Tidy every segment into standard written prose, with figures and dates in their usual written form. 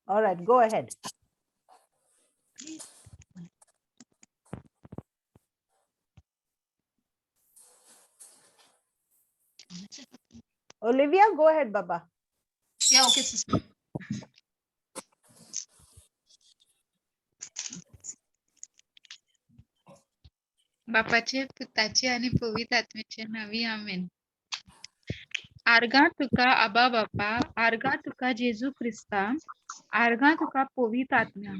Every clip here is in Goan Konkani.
All right, go ahead. Olivia, go ahead, Baba. Yeah, okay, sister. बापाचे पुताचे आणि पवित्र आत्म्याचे नावी आमेन. आर्गां तुका आबा बापा, आर्गां तुका जेजू क्रिस्ता, आर्गां तुका पवित्र आत्म्या,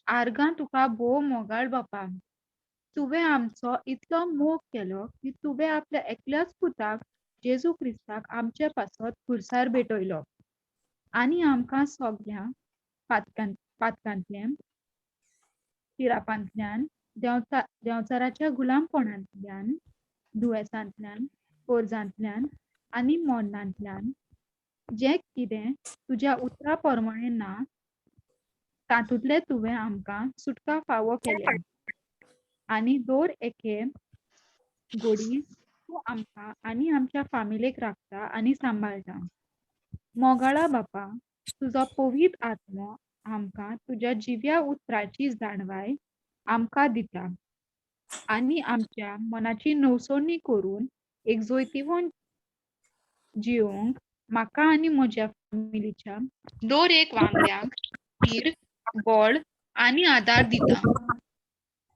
आर्गां तुका भोव मोगाळ बापा. तुवें आमचो इतलो मोग केलो की तुवें आपल्या एकल्याच पुताक जेजू क्रिस्ताक आमचे पासत खुर्सार भेटयलो आनी आमकां सगळ्या पातकांतल्यान तिरापांतल्यान देंवचाराच्या गुलामपणांतल्यान दुयेंसांतल्यान कोर्जांतल्यान आनी मरणांतल्यान जें कितें तुज्या उतरा प्रमाणें ना तातूंतलें तुवें आमकां सुटका फावो केल्या आनी दर एके गोडी तूं आमकां आनी आमच्या फामिलेक राखता आनी सांबाळटा. मोगाळा बापा, तुजो पवित्र आत्मो आमकां तुज्या जिव्या उतराची जाणवाय आमकां दिता आनी आमच्या मनाची नवसणी करून एक जैतिवंत जिवंक म्हाका आनी म्हज्या फामिलीच्या दर एक वांगड्यांक थीर बळ आनी आदार दिता.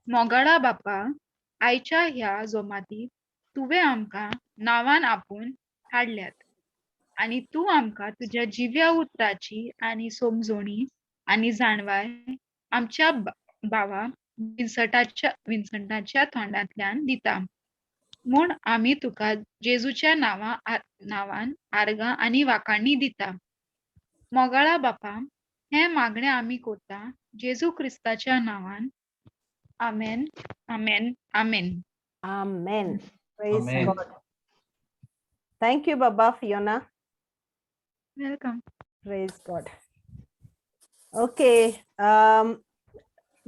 मोगाळा बापा, आयच्या ह्या जोमातीक तुवें आमकां नांवान आपोवन हाडल्यात आनी तूं आमकां तुज्या जिव्या उतराची आनी समजोणी आनी जाणवाय आमच्या भावा विन्संटाच्या तोंडांतल्यान दिता म्हूण आमी तुका जेजूच्या नांवान आर्गां आनी वाखाणी दिता. मोगाळा बापा, हें मागणें आमी करता जेजू क्रिस्ताच्या नांवान. आमेन, आमेन, आमेन. Amen. Praise Amen. God. Thank you, Baba Fiona. Welcome. Praise God. Okay.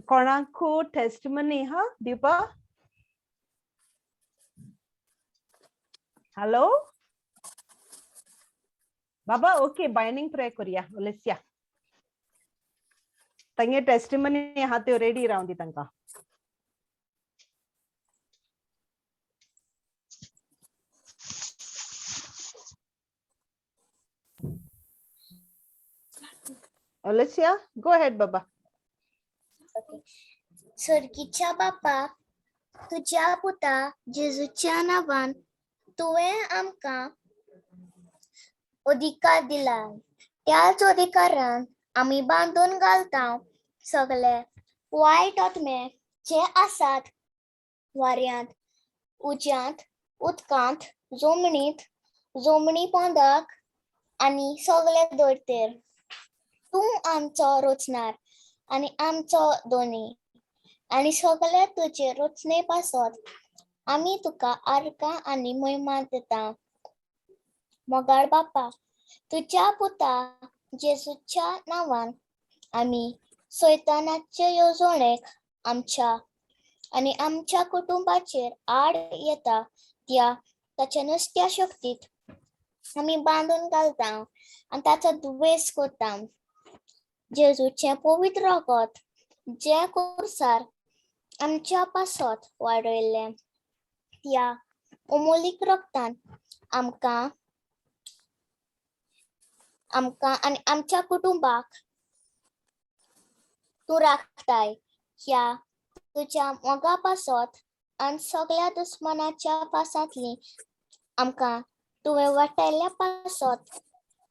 कोणाकू testimony, huh, Deepa? Hello? Baba, okay, binding prayer करूया, Alicia. तांगे testimony आहा त्यो रेडी रावंदी तांकां. Alicia, go ahead, Baba. सर्गीच्या बापा, तुज्या पुता जेजूच्या नांवान तुवें आमकां अधिकार दिला. त्याच अधिकारान आमी बांदून घालता सगळे वायट आत्मे जे आसात वाऱ्यांत, उज्यांत, उदकांत, जमनीत, जमनी पोंदाक आनी सगळे धर्तेर. तूं आमचो रचणार आनी आमचो दोनी आनी सगळे तुजे रचणे पासत आमी तुका आर्गां आनी महिमा दिता. मोगाळ बापा, तुज्या पुता जेजूच्या नांवान आमी सैतानाचे येवजणेक आमच्या आनी आमच्या कुटुंबाचेर आड येता त्या ताच्या नुस्त्या शक्तीक आमी बांदून घालता आनी ताचो दुवेस करता. जेजूचें पवित्र रगत जें कुर्सार आमच्या पासत वाडयल्लें त्या अमोलीक रगतान आमकां आमकां आनी आमच्या कुटुंबाक तूं राखताय. ह्या तुज्या मोगा पासत आनी सगळ्या दुस्मानाच्या पासांतली आमकां तुवें वाटायल्ल्या पासत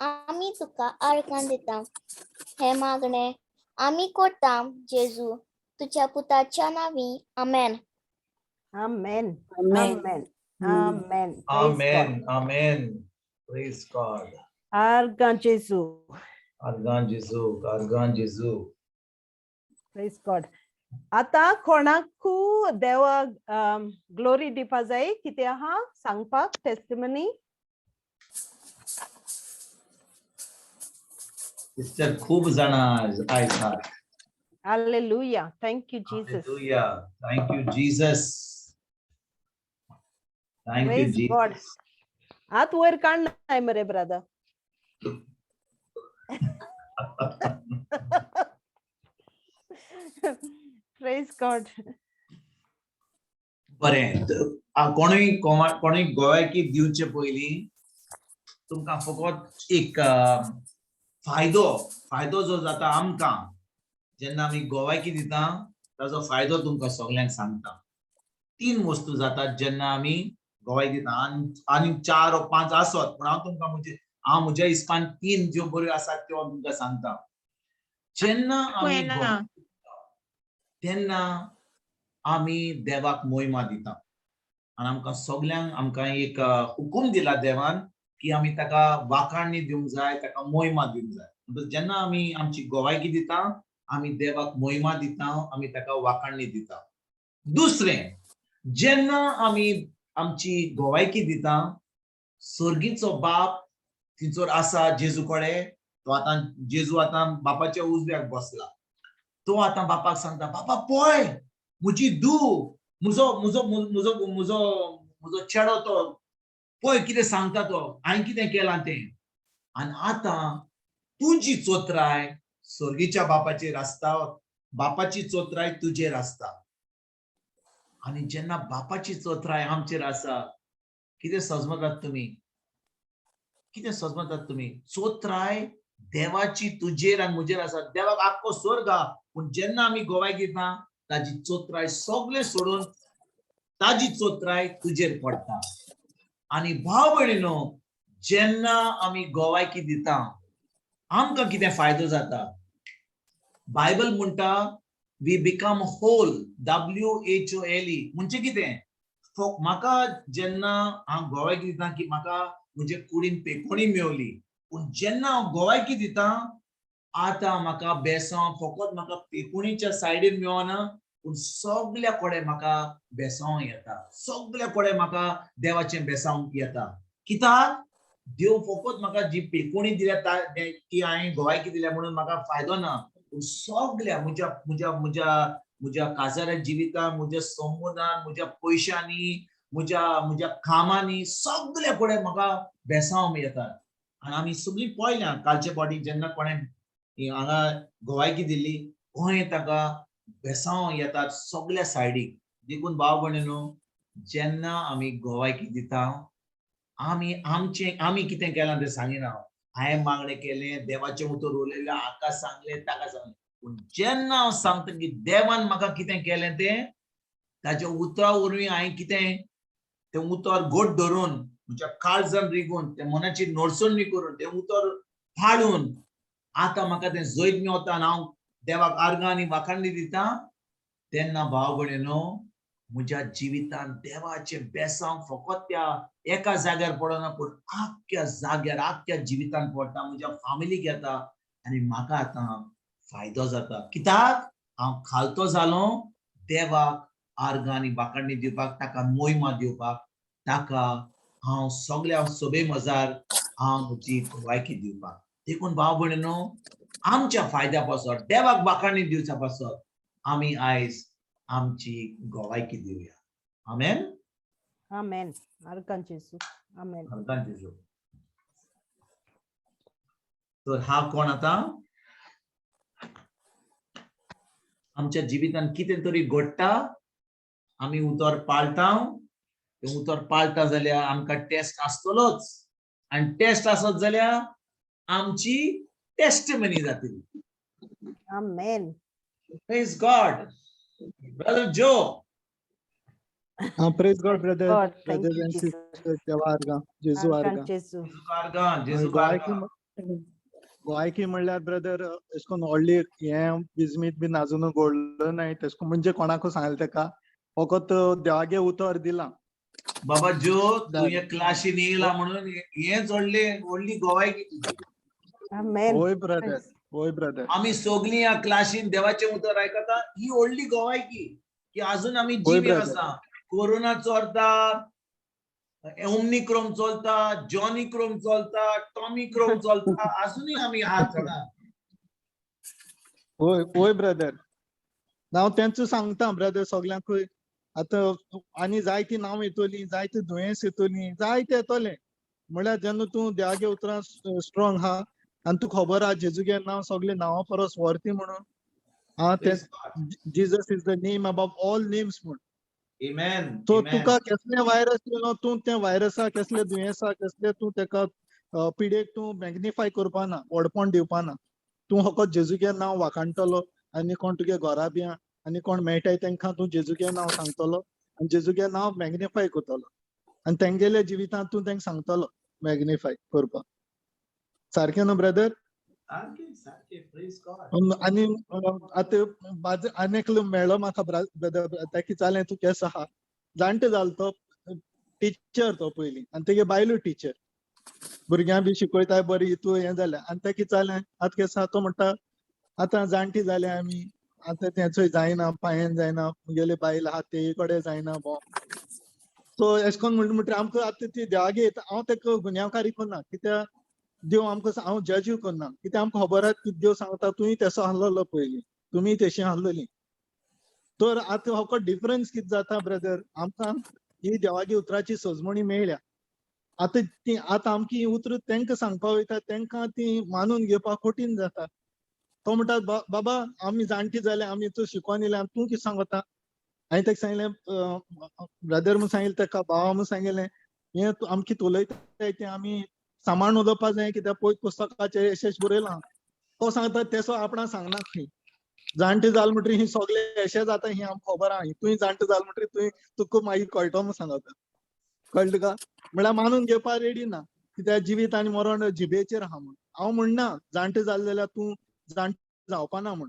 आमी तुका आर्गां दिता. हें मागणें आमी करता जेजू तुज्या पुताच्या नांवी. आमेन. Amen. Amen. Amen. Amen. Praise God. Amen. Amen. Praise God. आर्गां जेजू. आर्गां जेजू, आर्गां जेजू. Praise God. आता कोणाकू देवा ग्लोरी दिवपा जाय कितें आहा सांगपाक टेस्टिमनी? सिस्टर, खूब जाणां आयज आहात. Hallelujah. Thank you, Jesus. Hallelujah. Thank you, Jesus. Thank you, Praise God. Jesus. हात वयर काडनाय मरे ब्रदर. Praise God. बरें, कोणूय कोणूय गोव्याकी दिवचे पयलीं तुमकां फकत एक फायदो फायदो जो जाता आमकां जेन्ना आमी गोवायकी दिता ताजो फायदो तुमकां सगल्यांक सांगता. तीन वस्तू जातात जेन्ना आमी गोवाय दिता. आनी आनी चार ओ पांच आसत, पूण हांव तुमकां म्हजे हांव म्हज्या हिसपान तीन ज्यो बऱ्यो आसात त्यो हांव तुमकां सांगता. जेन्ना आमी येना. गोवायकी दिता, तेन्ना आमी देवाक मोहिमा दिता आनी आमकां सगल्यांक आमकां एक हुकूम दिला देवान की आमी ताका वाखाणणी दिवंक जाय, ताका मोहिमा दिवंक जाय. म्हणटकच जेन्ना आमी आमची गोवायकी दिता आमी देवाक मोहिमा दिता, आमी ताका वाखाणणी दिता. दुसरें, जेन्ना आमी आमची गोवायकी दिता सर्गीचो बाप थंयसर आसा जेजू कडेन, तो आतां जेजू आतां बापाच्या उजव्याक बसला, तो आतां बापाक सांगता, बापा पळय म्हजी धूव, म्हजो म्हजो म्हजो म्हजो म्हजो चेडो तो पळय कितें सांगता तो, हांवें कितें केलां तें. आनी आतां तुजी चोत्राय सर्गीच्या बापाचेर आसता, बापाची चोत्राय तुजेर आसता. आनी जेन्ना बापाची चोत्राय आमचेर आसा, कितें सजमतात तुमी, कितें सजमतात तुमी? चोत्राय देवाची तुजेर आनी म्हजेर आसा. देवाक आख्खो स्वर्ग आहा, पूण जेन्ना आमी गोवाय दिता ताजी चोत्राय सगळें सोडून ताजी चोत्राय तुजेर पडटा. आनी भाव भयणीनो, जेन्ना आमी गोवायकी दिता आमकां कितें फायदो जाता? बायबल म्हणटा we become whole, WHOLE. म्हणजे कितें? म्हाका जेन्ना हांव गोवायकी दिता की म्हाका म्हजे कुडीन पेकोणी मेवली, पूण जेन्ना हांव गोवायकी दिता आतां म्हाका बेसांव फकत म्हाका पेकोणीच्या सायडीन मेवना, पूण सगल्या कडेन म्हाका बेसांव येता, सगल्या कडेन म्हाका देवाचें बेसांव येता. कित्याक? देव फकत म्हाका जी पेकोणी दिल्या ती हांवें गोवायकी दिल्या म्हणून म्हाका फायदो ना, पूण सगल्या म्हज्या म्हज्या म्हज्या म्हज्या काजाऱ्या जिवितान, म्हज्या संबंदान, म्हज्या पयशांनी, म्हज्या म्हज्या कामांनी सगल्या कडेन म्हाका बेसांव येतात. आनी आमी सगळीं पळयल्या कालचे फावटी जेन्ना कोणें हांगा गोवायकी दिल्ली, गोंय ताका बेसांव येतात सगल्या सायडीक. देखून भाव भयणीनो, जेन्ना आमी गोवायकी दिता आमी आमचें आमी कितें केलां तें सांगिना. हांवें मागणें केलें, देवाचें उतर उलयलें, हाका सांगलें, ताका सांगलें, पूण जेन्ना हांव सांगता की देवान म्हाका कितें केलें तें ताच्या उतरा वरवीं हांवें कितें तें उतर घट धरून म्हज्या काळजान रिगून तें मनाची नडसणी करून तें उतर पाळून आतां म्हाका तें जैत मेवता आनी हांव देवाक आर्गां आनी वाखाणणी दिता, तेन्ना भाव भयणीनो म्हज्या जिवितान देवाचें बेसांव फकत त्या एका जाग्यार पडना, पूण आख्ख्या जाग्यार आख्ख्या जिवितान पडटा, म्हज्या फामिलीक येता आनी म्हाका आतां फायदो जाता. कित्याक? हांव खालतो जालो देवाक आर्गां आनी वाखाणणी दिवपाक, ताका मोहिमा दिवपाक, ताका हांव सगल्या सभे मजार हांव म्हजी भलायकी दिवपाक. देखून भाव भयणीनो, आमच्या फायद्या पासत देवाक वाखाणणी दिवच्या पासत आमी आयज आमची गोवायकी दिवया. आमेन. Amen. आर्गां जेजू. Amen. आर्गां जेजू. तर हा कोण आतां आमच्या जिवितान कितें तरी घडटा, आमी उतर पाळटा, तें उतर पाळटा जाल्यार आमकां टेस्ट आसतलोच, आनी टेस्ट आसत जाल्यार आमची टेस्टिमनी जातली. Amen. Praise God. Brother Joe. Praise God, brother. God, thank Brothers you, and Jesus. sisters, देवा आर्गां, जेजू आर्गां आर्गां. जेजू. जेजू आर्गां, जेजू आर्गां. गोंयकी म्हणल्यार ब्रदर अशें करून व्हडली हें बिजमीत बीन आजून घडलो नाय, तेश कोन म्हणजे कोणाकू सांगलें तेका फकत देवागे उतर दिलां. बाबा जो, तूं हे क्लासीन येयला म्हणून हेंच व्हडली व्हडली गोवायकी तुजी. Amen. होय ब्रदर, होय ब्रदर. आमी सगळीं ह्या क्लासीन देवाचें उतर आयकता, ही व्हडली गोवायकी की अजून आमी होय जिवे brother. आसा. कोरोना चलता, ओमनी क्रोम चलता, जॉनी क्रोम चलता, टॉमी क्रोम चलता, अजूनय आमी हात चडा. होय होय ब्रदर, हांव तेंच सांगता ब्रदर सगल्यांकूय. आतां आनी जायतीं नांव येतलीं, जायते दुयेंस येतलीं, जायते येतलें. म्हळ्यार जेन्ना तूं देवागे उतरां स्ट्रॉंग आहा आनी तुका खबर आहा जेजूगे नांव सगळे नांवा परस वर्ती म्हणून, हा ते Praise God. Jesus is the name above all names म्हूण. Amen. So Amen. तुका केसले व्हायरस येयलो, तूं त्या व्हायरसा केसले दुयेंसा केसले तूं तेका पिडेक तूं मॅग्निफाय करपा ना, व्हडपण दिवपा ना. तूं फकत जेजूगे नांव वाखाणटलो आनी कोण तुगे घरा बी आनी कोण मेळटाय तेंकां तूं जेजूगे नांव सांगतलो आनी जेजूगे नांव मॅग्निफाय करतलो आनी तेंगेल्या जिवितांत तूं तेंका सांगतलो मॅग्निफाय करपाक. सारकें न्हू ब्रदर? सारकें सारकें. Praise God. आनी आतां म्हाजो आनी एकलो मेळ्ळो म्हाका ब्रदर, ताका विचारलें तूं केसो आहा, जाणटो जालो तो, टिचर तो पयलीं आनी तेगे बायलूय टिचर, भुरग्यां बी शिकयताय बरी तूं हें जालें. आनी ताका विचारलें आतां केसो आहा, तो म्हणटा आतां जाणटी जाले आमी, आतां तें चोय जायना, पांयेन जायना, मुगेले बायल आहा तेय कडेन जायना भोंव. सो एशें कोन्न म्हणटा म्हणटरीर आमकां आतां ती देवागे हांव ताका गुन्यांवकारी करना, कित्याक देव आमकां हांव जजूय करना, कित्याक आमकां खबर आहा की देव सांगता तुंय तेसो आहलोलो पयलीं, तुमी तेशी आहलोली. तर आतां हो डिफरन्स कितें जाता ब्रदर, आमकां ही देवागे उतराची सजमणी मेळ्ळ्या, आतां ती आतां आमकां ही उतरां तेंकां सांगपा वयता, तेंकां ती मानून घेवपाक कठीण जाता. तो म्हणटा बाबा आमी जाणटी जाले, आमी तूं शिकोन येयले, तूं कितें सांगता. हांवें ताका सांगलें ब्रदर म्हूण सांगिल्लें ताका, भावा म्हूण सांगिल्लें, हें तूं आमकां कितें उलयताय तें आमी सामाण उलोवपा जाय, कित्याक पयत पुस्तकाचेर एशें एशें बरयलां. तो सांगता तेसो आपणा सांगना खंय, जाणटे जाल म्हणटरीर ही सगळे एशें जाता ही आमकां खबर आहा, तुवें जाणटे जाल म्हणटरीर तुवें तुका मागीर कळटलो म्हूण सांगता. कळ्ळें तुका? म्हळ्यार मानून घेवपाक रेडी ना, कित्याक जिवीत आनी मरण जिबेचेर आहा म्हूण. हांव म्हणना जाणटे जाले जाल्यार तूं जाणटे जावपा ना म्हूण,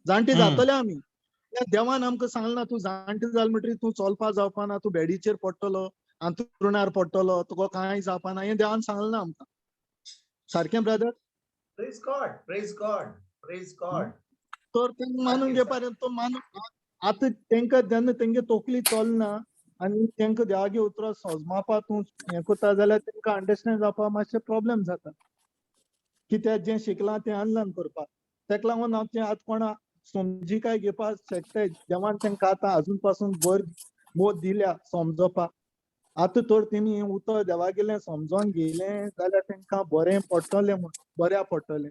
जाणटे जातले आमी. देवान आमकां सांगलें ना तूं जाणटे जाल म्हणटरीर तूं चलपा जावपा ना, तूं बेडीचेर पडटलो, अंथरुणार पडटलो, तुका कांय जावपा ना, हें देवान सांगलें ना आमकां. सारकें brother? Praise God. Praise God. Praise God. तर तेंकां मानून घेवपा, तो मानून आतां तेंकां जेन्ना तेंगे तकली चलना आनी तेंकां देवागे उतरां सोजमापा तूं हें करता जाल्यार तेंकां अंडरस्टँड जावपा मातशें प्रॉब्लेम जाता, कित्याक जें शिकलां तें अनलर्न करपाक. तेका लागून हांव तें आतां कोणा समजिकाय घेवपाक शकताय, देवान तेंकां आतां आजून पासून बर बोध दिल्या समजोपाक. आतां तर तेमी हें उतर देवागेलें समजोन घेयलें जाल्यार तेंकां बरें पडटलें म्हूण, बऱ्या पडटलें.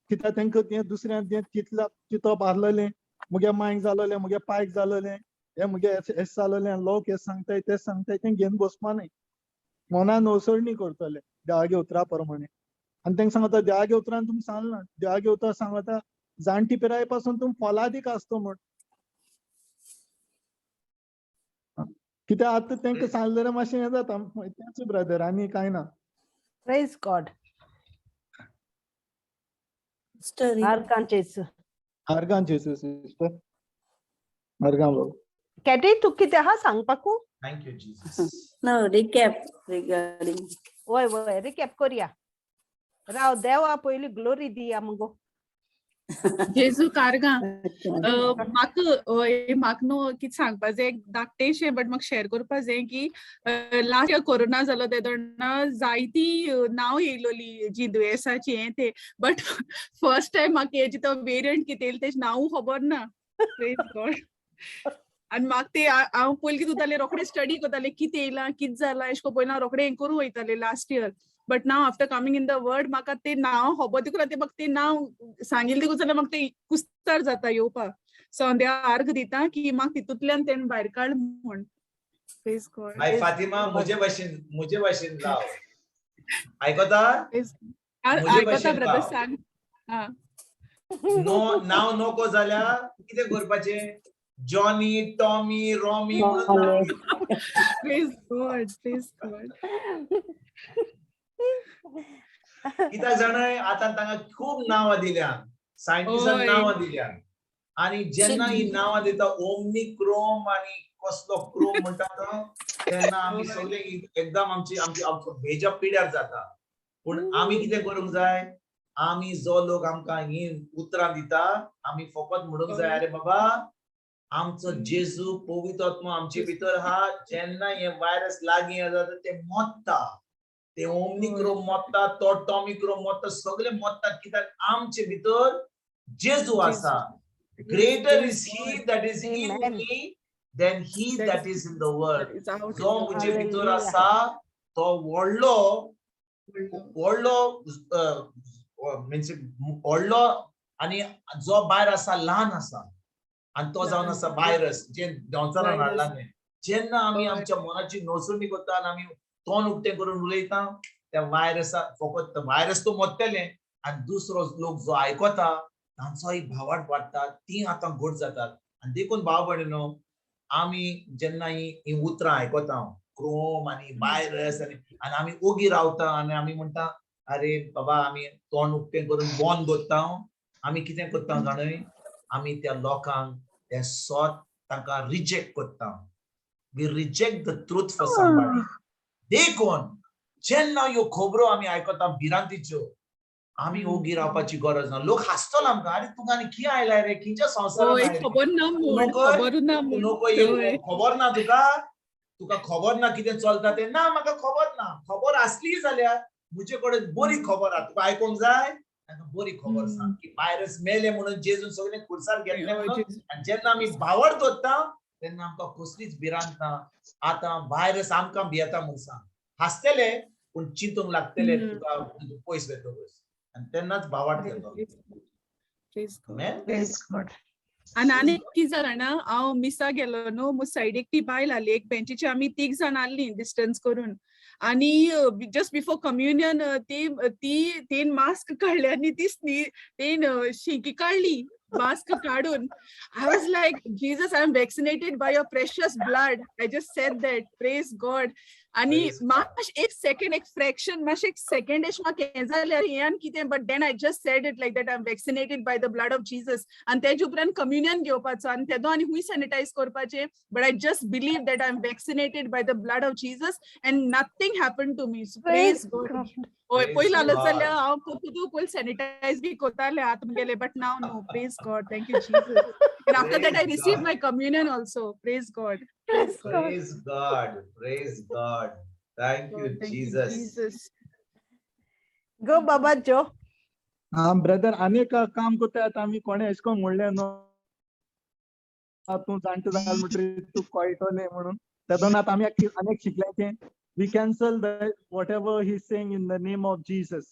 कित्याक तेंकां तें दुसऱ्यान तें चितलां चिंतप आहलेलें, मुगे मांयक जालोलें, मुगे पायक जालोलें, हें मुगे एश जालोलें, लोक हें सांगताय तें सांगताय, तें घेवन बसपा न्हय, मनान अवसरणी करतले देवागे उतरा प्रमाणे. आनी तेंकां सांगता देवागे उतरान तुमी सांगलां, देवागे उतर सांगता जाणटी पिराये पासून तुमी फलादीक आसता म्हूण. कित्याक आतां तेंकां सांगलें जाल्यार मातशें हें जाता, तेंच ब्रदर आनी कांय ना. Praise God. आर्गां जेजू. आर्गां जेजू सिस्टर, आर्गां बाबा. केटी तूं कितें आहा सांगपाकू? Thank you, Jesus. No, recap regarding. वय वय रिकॅप करया. राव देवा पयली ग्लोरी दिया मुगो. जेजू कारगां. म्हाका म्हाका न्हू कितें सांगपा जाय, एक धाकटेशें बट म्हाका शेअर करपा जाय की लास्ट इयर कोरोना जालो तेदोना जायती नांव येयलोली जी दुयेंसाची हें तें, बट फर्स्ट टायम म्हाका हेजी तो वेरियंट कितें येयलें तेजें नांवूय खबर ना. Praise God. आनी म्हाका ते हांव पयलीं कितें जातालें, रोखडें स्टडी करतालें कितें येयलां कितें जालां एशें कोन्न पयलीं हांव रोखडें हें करूं वयतालें last year, but now after coming in the word म्हाका तें नांव खबर देखून आतां म्हाका तें नांव सांगिल्लें देखून जाल्यार म्हाका तें कुस्तार जाता येवपाक. सो हांव देवा आर्ग दिता की म्हाका तितूंतल्यान तेणें भायर काड म्हूण. Praise God. बाय फातिमा, मुजे भाशेन जाव. आयकता? मुजे आयकता भाशेन ब्रदर, राव. सांग. आं. नो नांव नको जाल्यार कितें करपाचें? जॉनी, टॉमी, रॉमी म्हणून नांव. Praise God, praise God. कित्याक जाणाय आतां तांकां खूब नांवां दिल्या, सायंटिस्टान नांवां दिल्या, आनी जेन्ना ही नांवां दिता ओमनी क्रोम आनी कसलो क्रोम म्हणटा तो, तेन्ना आमी सगळे एकदम आमची आमची आमचो भेजा पिड्यार जाता. पूण आमी कितें करूंक जाय, आमी जो लोक आमकां ही उतरां दिता आमी फकत म्हणूंक जाय, अरे बाबा आमचो जेजू पवित्र आत्मो आमचे भितर आहा, जेन्ना हे व्हायरस लागीं येता ते मोत्ता, ते ओमनी क्रोम मोत्ता, तो टॉमी क्रोम मोत्ता, सगळे मोत्ता, कित्याक आमचे भितर जेजू आसा. Greater is he that is in me than he that is in the world. जो म्हजे भितर आसा तो व्हडलो, व्हडलो मिन्स व्हडलो आनी जो भायर आसा ल्हान आसा आनी तो जावन आसा व्हायरस जे देंवचारान Virus. हाडला न्ही. जेन्ना आमी हय. आमच्या मनाची नसुणी करता आनी आमी तोंड उक्तें करून उलयता, त्या व्हायरसा फकत व्हायरस तो मरतले आनी दुसरो लोक जो आयकता तांचोय भावार्थ वाडटा, ती आतां घट जातात. आनी देखून भाव भयणीनो, आमी जेन्ना ही ही उतरां आयकता, क्रोम आनी व्हायरस आनी आनी आमी ओगी रावता आनी आमी म्हणटा अरे बाबा आमी तोंड उक्तें करून बंद दवरता. आमी कितें करता जाणय, आमी त्या लोकांक तें सत तांकां रिजेक्ट करता. We reject the truth for somebody. देखून जेन्ना ह्यो खबरो आमी आयकता भिरांतीच्यो, आमी ओगी रावपाची गरज ना. लोक हांसतलो आमकां, अरे तुका आनी कितें आयलाय रे, खंयच्या संवसारांत हय, आयलाय? खबर ना म्हूण, नको, खबर ना म्हूण. नको हय. खबर ना तुका, तुका खबर ना कितें चलता तें? ना, म्हाका खबर ना. खबर आसली जाल्यार म्हजे कडेन बरी खबर आहा, तुका आयकूंक जाय? तांकां बरी खबर सांग की व्हायरस मेले म्हणून, जेजून सगळें खुर्सार घेतलें म्हणून. आनी जेन्ना आमी भावार्थ दवरता तेन्ना आमकां कसलीच भिरांत ना. आतां व्हायरस आमकां भियेता म्हूण सांग, हांसतले पूण चिंतूंक लागतले तुका पयस वतकच, आनी तेन्नाच भावार्थ येतलो. Praise God. Amen? Praise God. आनी आनी कितें जालें जाणा, हांव मिसा गेलो न्हू, म्हज्या सायडीक ती बायल आसली एक बेंचीचेर, आमी तीग जाणां आसलीं डिस्टन्स करून, आनी जस्ट बिफोर कम्युनियन ती ती तेन मास्क काडलें आनी ती तेन शिंकी काडली मास्क काडून. I was like, "Jesus, I am vaccinated by your precious blood." I just said that. Praise God. आनी Praise God. मातशें एक सेकंड, एक फ्रॅक्शन, मातशें एक सेकंड एश म्हाका हें जालें, हें आनी कितें, but then I just said it like that, "I am vaccinated by the blood of Jesus." आनी तेजे उपरांत कम्युनियन घेवपाचो आनी तेदो आनी खूंय सॅनिटायज करपाचें, but I just believe that I am vaccinated by the blood of Jesus and nothing happen to me. Praise God. हय. Praise पयलीं आलो God. जाल्यार हांव तूं पयलीं सॅनिटायज बी करतालें हात मुगेले, but now no. Praise God. Thank you, Jesus. And after that I Praise receive God. My communion also. Praise God. Praise God. Praise God. Praise God. Thank you, Thank you, Jesus. Jesus. Go, Baba Joe. हा ब्रदर, आनी एक काम करतात आमी. कोणें अशें करून म्हणलें न्हू, तूं जाणटो जाल म्हणटरीर तूं कळटलें म्हणून, तेदोना आतां आमी आनी एक शिकलें तें, we cancel the whatever he saying in the name of Jesus.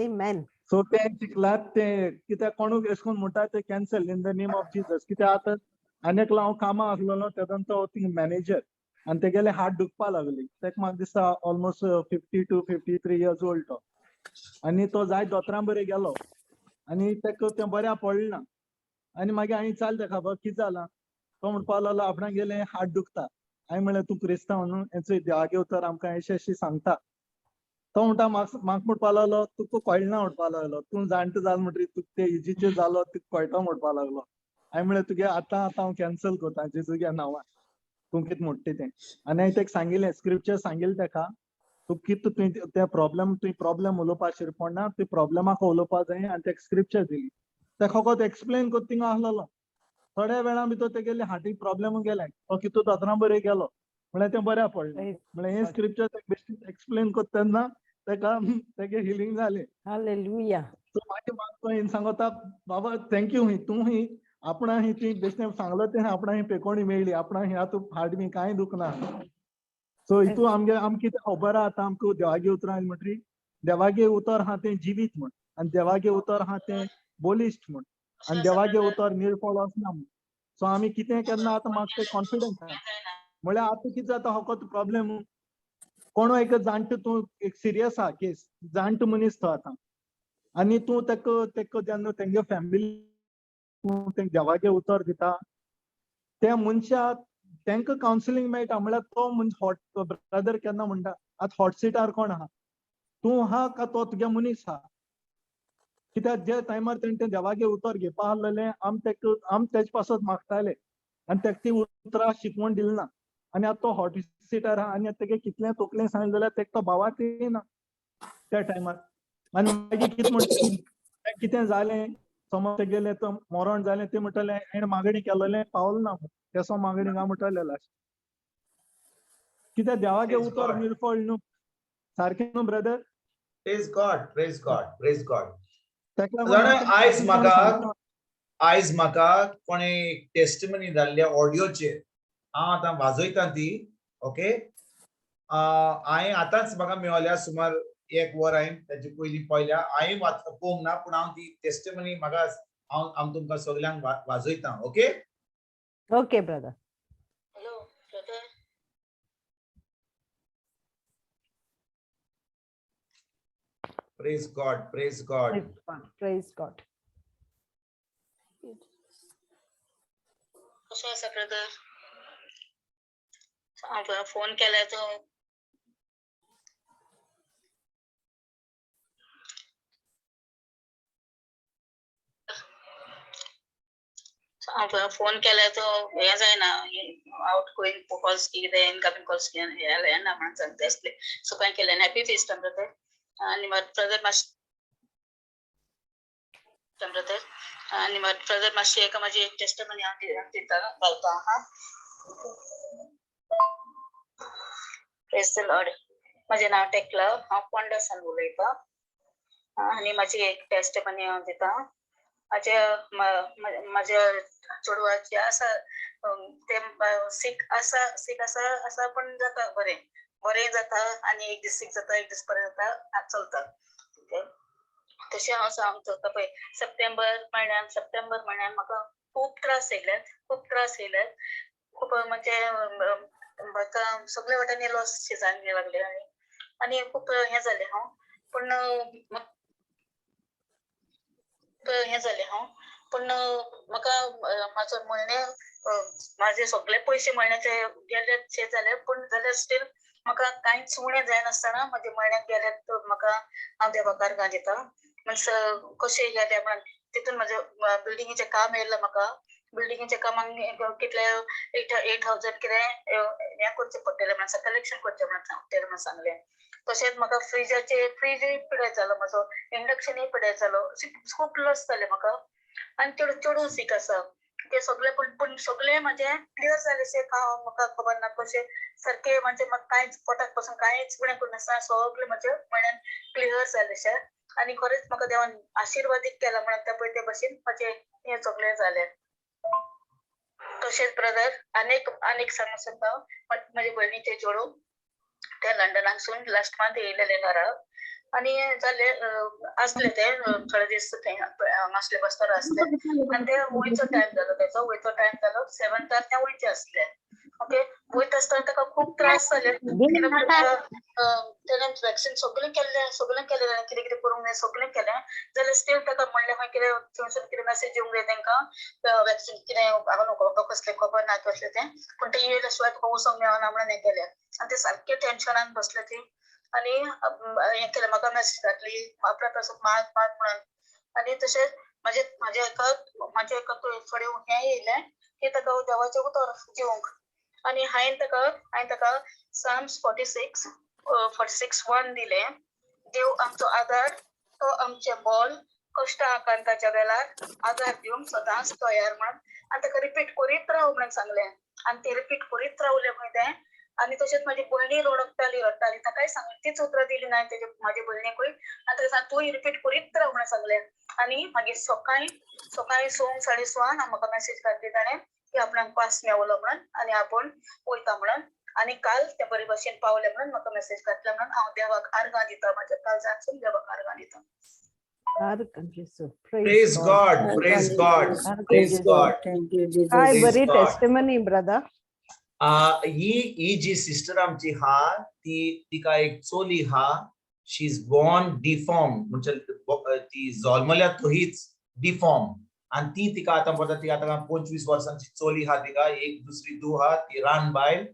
Amen. So तें शिकलात तें, कित्याक कोणूक अशें करून म्हणटा तें cancel in the name of Jesus. कित्याक आतां आनी एकलो हांव कामां आसलेलो तेदोन, तो थिंग मॅनेजर आनी तेगेले हात दुखपा लागली. तेका म्हाका दिसता almost 52, 53 years old तो. आनी तो जायत दोतोरां बरें गेलो आनी तेका तें बऱ्या पडलें ना. आनी मागीर हांवें विचारलें तेका, बाबा कितें जालां? तो म्हणपा लागलो आपणागेलें हात दुखता. हांवें म्हणलें, तूं क्रिस्तांव न्हू, हें देवागे उतर आमकां अशें अशें सांगता. तो म्हणटा म्हाका म्हाका म्हणपा लागलो, तुका कळना म्हणपा लागलो, तूं जाणटो जाल म्हणटरीर तुका ते इजीचे जालो तुका कळटा म्हणपा लागलो. हांवें म्हणलें, तुगे आतां आतां हांव कॅन्सल करता जेजूगे नांवान तूं कितें म्हणटा तें. आनी हांवें तेका सांगिल्लें, स्क्रिप्चर सांगिल्लें तेका, तूं कितें तुवें ते प्रॉब्लम, तुवें प्रॉब्लम उलोवपा शिर पडना, तुवें प्रॉब्लमाक उलोवपा जाय. आनी तेका स्क्रिप्चर दिली. तेका फकत एक्सप्लेन करता थिंगा आसलेलो, थोड्या वेळा भितर तेगेले हार्टीक प्रॉब्लम गेले. तो कितू दोतोरां बरें गेलो, म्हणल्यार तें बऱ्या पडलें. म्हणल्यार हें स्क्रिप्चर तेका बेश्टें एक्सप्लेन करता तेन्ना तेका तेगे हिलींग जालें. Hallelujah. सो मागीर म्हाका तो सांगता, बाबा thank you, ही तूं ही आपणा ही तुवें बेश्टें सांगलो तें आपणा ही पेकोणी मेळ्ळी, आपणा ही आतां हार्ट बी कांय दुखना. सो हितू आमगे आमकां कितें खबर आहा, आतां आमकां देवागे उतरां आयली म्हणटरी देवागे उतर आहा तें जिवीत म्हण, आनी देवागे उतर आहा तें बलिश्ट म्हण, आनी देवागे उतर निर्फळ वचना म्हण. सो आमी कितें केन्ना आतां म्हाका तें कॉन्फिडन्स आहा. म्हळ्यार आतां कितें जाता, फकत प्रॉब्लेम कोणो एक जाणटो, तूं एक सिरियस आहा केस, जाणटो मनीस तो आतां, आनी तूं तेका तेका जेन्ना तेंगे फॅमिली तूं तेंका देवागे उतर दिता, त्या मनशाक तेंका कावन्सिलींग मेळटा. म्हळ्यार तो मनीस हॉट ब्रदर केन्ना म्हणटा, आतां हॉट सिटार कोण आहा, तूं आहा का तो तुगे मनीस आहा? कित्याक जे टायमार तेणें तें देवागे उतर घेवपा आहलेलें, आम तेका आम तेजे पासत मागताले आनी तेका ती उतरां शिकवण दिली ना. आनी आतां तो हॉट सिटार आहा आनी आतां तेगे कितलें तकलें सांगलें जाल्यार तेका तो भावार्थ येना त्या टायमार. आनी मागीर कितें म्हणटा, कितें जालें समज तेगेलें तो मरण जालें, ते म्हणटले हेणें मागणी केलेलें पावलें ना, केसो मागणी काय म्हणटले लास्ट. कित्याक देवागे Praise उतर God. निर्फळ न्हू, सारकें न्हू brother? Praise God, praise God, praise God. तेका लागून जाणा, आतां आयज म्हाका सांगता, आयज म्हाका कोणे टेस्टिमनी धाडल्या ऑडियोचेर, हांव आतां वाजयता ती. ओके, हांवें आतांच म्हाका मेळ्ळ्या, सुमार एक वर हांवें ताजे पयलीं पळयल्या. हांवें वाच पळोवंक ना, पूण हांव ती टेस्टिमनी म्हाका हांव हांव तुमकां सगल्यांक वाजयता. Okay. Okay brother. Hello brother. Praise God, praise God. Praise God. कसो आसा ब्रदर? हांव फोन केला तो हांव फोन केल्यार तो हें जायना, आवट गोईंग कॉल्स कितें इनकमिंग कॉल्स येना म्हणून सांगता आसले. सो कांय केलें. Happy feast brother. आनी ब्रदर मातशें ब्रदर आनी ब्रदर मातशी एका म्हाजी एक टेस्टमनी हांव दिता घालता. हा, प्रेज the Lord. म्हजें नांव टेकला, हांव पोंडा उलयतां आनी म्हाजी एक टेस्टमनी हांव दिता. म्हाज्या म्हाज्या चेडवाचे आसा तें सीक आसा, सीक आसा आसा पूण जाता बरें, बरें जाता आनी एक दीस सीक जाता, एक दीस बरें जाता, चलता. तशें हांव सांगता पळय, सप्टेंबर म्हयन्यान म्हाका खूब त्रास येयले, खूब त्रास येयले, खूब म्हणजे म्हाका सगळे वाटेनी लॉस जावंक लागले आनी आनी खूब हें जालें हांव. पूण हें जालें हांव, पूण म्हाका म्हाजो म्हयने म्हाजे सगळे पयशे म्हयन्याचे गेले शे जाले, पूण जाल्यार स्टील म्हाका कांयच उणें जायनासतना म्हाजे म्हयन्याक गेले. म्हाका हांव देवाक आर्गां दिता. मीन्स कशें गेले म्हणून तितून म्हाजें बिल्डिंगेचें काम येयलें. म्हाका बिल्डिंगेच्या कामाक कितले 8,000 कितें हें करचें पडटलें म्हणून, कलेक्शन करचें म्हणून पडटलें म्हणून सांगलें. तशेंच म्हाका फ्रिजाचे फ्रिजूय पिड्यार जालो म्हाजो, इंडक्शनूय पिड्यार जालो, खूब लॉस जालें म्हाका. आनी चेडूं चेडूं सीक आसा ते सगळे, पूण पूण सगळे म्हाजे क्लियर जाले शे का म्हाका खबर ना कशें सारकें. म्हणजे म्हाका कांयच पोटाक पासून कांयच उणें करिनासतना सगळें म्हजें म्हयन्यान क्लियर जालें शे. आनी खरेंच म्हाका देवान आशिर्वादीत केला म्हणून त्या पळय ते भशेन म्हाजें हें सगळें जालें. तशेंच ब्रदर, आनीक आनीक सांगूंक सोदता, म्हजे भयणीचें चेडूं ते लंडनाकसून लास्ट मंथ येयलेलें घरा आनी जाले आसले ते थोडे दीस थंय हांगासले बसतर आसले आनी ते वयचो टायम जालो, तेचो वयचो टायम जालो. सेवन्तार ते वयचे आसले. ओके, वयता आसतना ताका खूब त्रास जाले. तेणें वॅक्सिन सगळें केल्लें, सगळें केलें, कितें कितें करूंक जाय सगळें केलें. जाल्यार स्टील ताका म्हणलें खंय कितें थंयसून कितें मॅसेज येवंक जाय तेंकां, वॅक्सिन कितें हांगा नको कसलें खबर ना कसलें तें, पूण तें येयल्या शिवाय तुका वचोंक मेळना म्हणून हें केलें. आनी ते सारकें टेन्शनान बसले ती आनी हें केलें. म्हाका मॅसेज घातली आपल्या पासून माग माग म्हणून. आनी तशेंच म्हाजे म्हाज्या एका म्हाज्या एका थोडें हें येयलें की ताका देवाचें उतर दिवंक आनी हांवें ताका Psalms 46:1 दिलें. देव आमचो आदार, तो आमचें बळ, कश्ट आकांताच्या वेळार आदार दिवंक सदांच तयार म्हणून. आनी ताका रिपीट करीत राव म्हणून सांगलें आनी ते रिपीट करीत रावलें खंय तें. आनी तशेंच म्हाजी भयणी रडटाली रडटाली, ताकाय सांगलें, तीच उतरां दिली ना तेजे म्हाजे भयणीकूय. आनी ताका सांग तूंय रिपीट करीत राव म्हणून सांगलें. आनी मागीर सकाळीं सकाळीं 6 6:30 म्हाका मॅसेज घातली ताणें की आपणाक पास मेवलो म्हणून आनी आपूण वयता म्हणून. आनी काल ते बरे भशेन पावले म्हणून म्हाका मेसेज घातला म्हणून हांव देवाक आर्गां दिता, म्हाज्या काळजांतसून देवाक आर्गां दिता. Praise God, praise God, praise God. Thank you, Jesus. काय Praise बरी God. Testimony brother. ही ही जी सिस्टर आमची हा ती तिका एक चोली हा. शी is born deform, म्हणजे ती जल्मल्या थंयच डिफॉर्म. आणि ती तिका आतां पळयता, तिका आतां 25 वर्सांची चोली हा. तिका एक दुसरी धूव हा, ती रान बायल.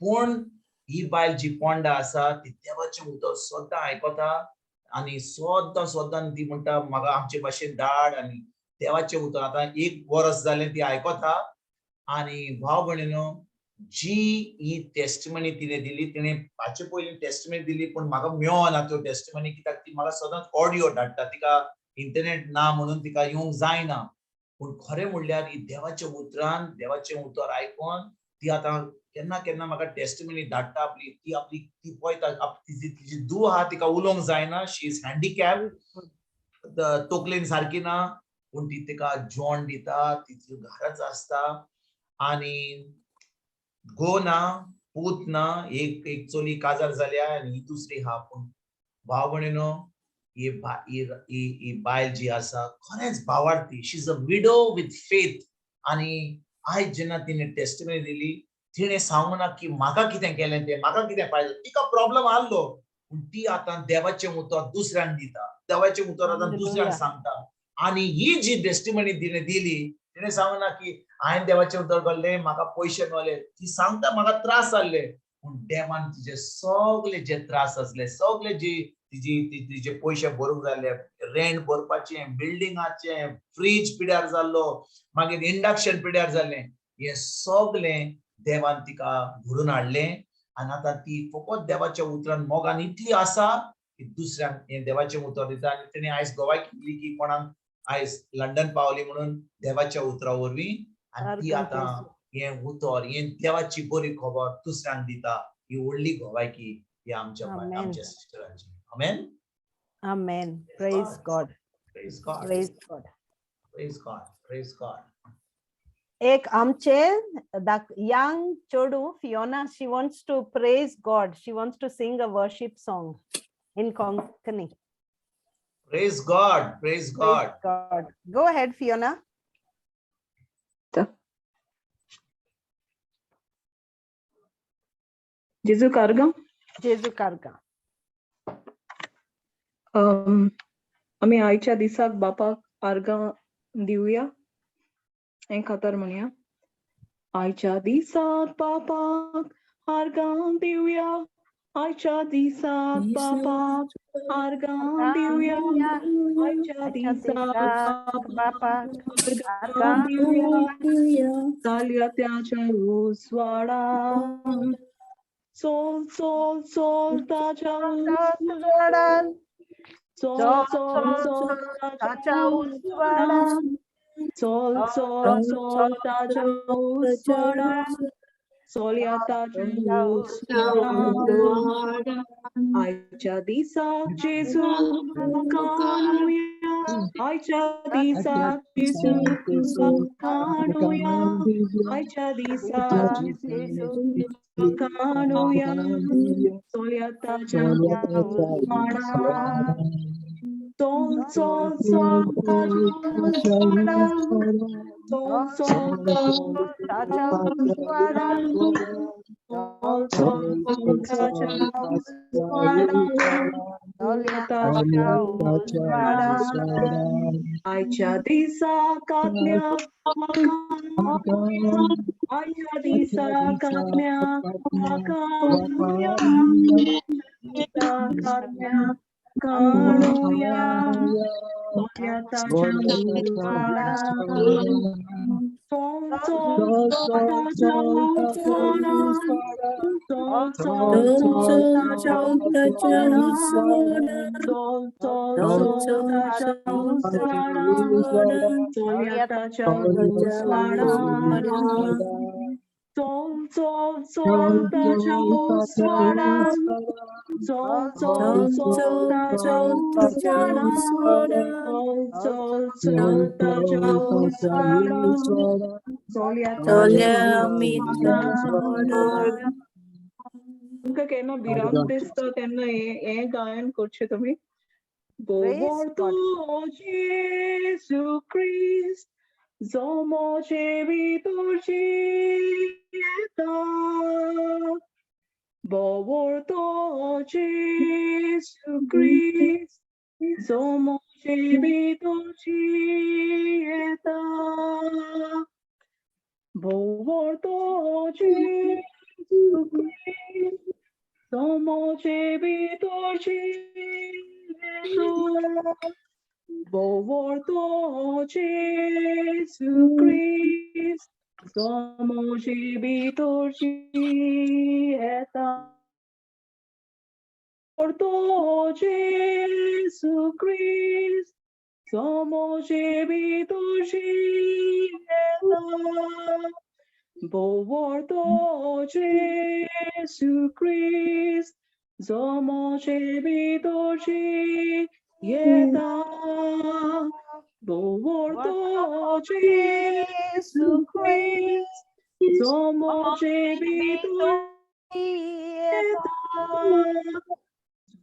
पूण ही बायल जी पोंडा आसा ती देवाचें उतर सद्दां आयकता आनी सद्दां सद्दां ती म्हणटा म्हाका आमचे भाशेन धाड. आनी देवाचें उतर आतां एक वरस जालें ती आयकता. आनी भाव भयणीनो, जी ही टेस्टमनी तिणे दिली, तिणे हाचे पयलीं टेस्टमनी दिली पूण म्हाका मेळना त्यो टेस्टमनी, कित्याक ती म्हाका सदांच ऑडियो धाडटा. तिका इंटरनेट ना म्हणून तिका येवंक जायना. पूण खरें म्हणल्यार ही देवाच्या उतरान, देवाचें उतर आयकोन ती आतां केन्ना केन्ना म्हाका टेस्टमनी धाडटा आपली. ती आपली ती पळयता, तिजी तिजी धूव आहा, तिका उलोवंक जायना, शी is handicap, तकलेन सारकी ना, पूण ती तिका जेवण दिता. ती घराच आसता आनी घोव ना, पूत ना, एक एक चली काजार जाल्या आनी ही दुसरी हा. पूण भाव भयणीनो ही ही बायल जी आसा खरेंच भावार्थी, she is a widow with faith. आनी आयज जेन्ना तिणें टेस्टिमनी दिली, तिणें सांगूना ना की म्हाका कितें केलें तें, म्हाका कितें फायदो. तिका प्रॉब्लम आहलो, पूण ती आतां देवाचें उतर दुसऱ्यांक दिता, देवाचें उतर आतां दुसऱ्यांक सांगता. आनी ही जी टेस्टिमनी तिणें दिली, तिणें सांगूना की हांवें देवाचें उतर घाल्लें, म्हाका पयशे मेळ्ळे. ती सांगता म्हाका त्रास जाल्ले, पूण देवान तिजे सगळे जे त्रास आसले, सगळे जी तिजी तिजे पयशे भरूंक जाल्ले, रेंट भरपाचें, बिल्डिंगाचें, फ्रीज पिड्यार जाल्लो, मागीर इंडक्शन पिड्यार जाल्लें, हें सगळें देवान तिका घडून हाडलें. आनी आतां ती फकत देवाच्या उतरान मोगान इतली आसा की दुसऱ्यांक हें देवाचें उतर दिता. आनी तिणें आयज गोवाय केली की कोणाक आयज लंडन पावली म्हणून देवाच्या उतरा वरवीं. आनी ती आतां हें उतर, हें देवाची बरी खबर दुसऱ्यांक दिता. ही व्हडली गोवायकी ही आमच्या आमच्या सिस्टरांची. Amen. Amen. Praise God. Praise God. Praise God. Praise God. Praise God. एक आमचे young चेडू Fiona, she wants to praise God. She wants to sing a worship song in Konkani. Praise God. Praise God. Praise God. Go ahead, Fiona. जेजूक आर्गां. जेजूक आर्गां. आमी आयच्या दिसाक बापाक आर्गां दिवया, हें खातर म्हणया. आयच्या दिसाक बापाक आर्गां दिवया, आयच्या दिसाक बापाक आर्गां दिवया, आयच्या दिसाक बापाक आर्गां दिवया. चालया त्याच्या उजवाडा, चोल चोल चोल ताच्या उजवाडान, चोल चोल चोल ताच्या उजवाडान, चोल चोल चोल ताच्या उजवाडान, चोलया ताच्या उजवाडान. आयच्या दिसाक जेजू काणुया, आयच्या दिसाक जेजू काणुया, आयच्या दिसाक जेजू काणुया, चोलया ताच्या उजवाडान. चोल चोल चोल ताच्या उजवाडान, चोल चोल चोल ताच्या उजवाडान, चोल चोल चोल ताच्या उजवाडान, चोलया ताच्या उजवाडान. आयच्या दिसाक आत्म्या आयच्या दिसाक आत्म्या आत्म्या काणुया, चोलया ताच्या उजवाडान. चोल चोल ताच्या उजवाडान, चोल चोल चोल ताच्या उजवाडान, चोल चोल चोल ताच्या उजवाडान, चोलया ताच्या उजवाडान. चोल चोल चोल ताच्या उजवाडान, चोल चोल चोल ताच्या उजवाडान, चोल चोल चोल ताच्या उजवाडान, चोलया ताच्या उजवाडान. तुमकां केन्ना भिरांत दिसता तेन्ना हें गायन करचें तुमी. Praise God. बोवोर्तो जेजू क्रिस्त जो म्हजे भितर जियेता, बोवोर्तो जेजू क्रिस्त जो म्हजे भितर जियेता, बोवोर्तो जेजू क्रिस्त जो म्हजे भितर जियेता, बोवोर्तो जेजू क्रिस्त जो म्हजे भितर जियेता, बोवोर्तो जेजू क्रिस्त जो म्हजे भितर जियेता, बोवोर्तो जेजू क्रिस्त जो म्हजे भितर जियेता, बोवोर्तो जेजू क्रिस्त जो म्हजे भितर जियेता,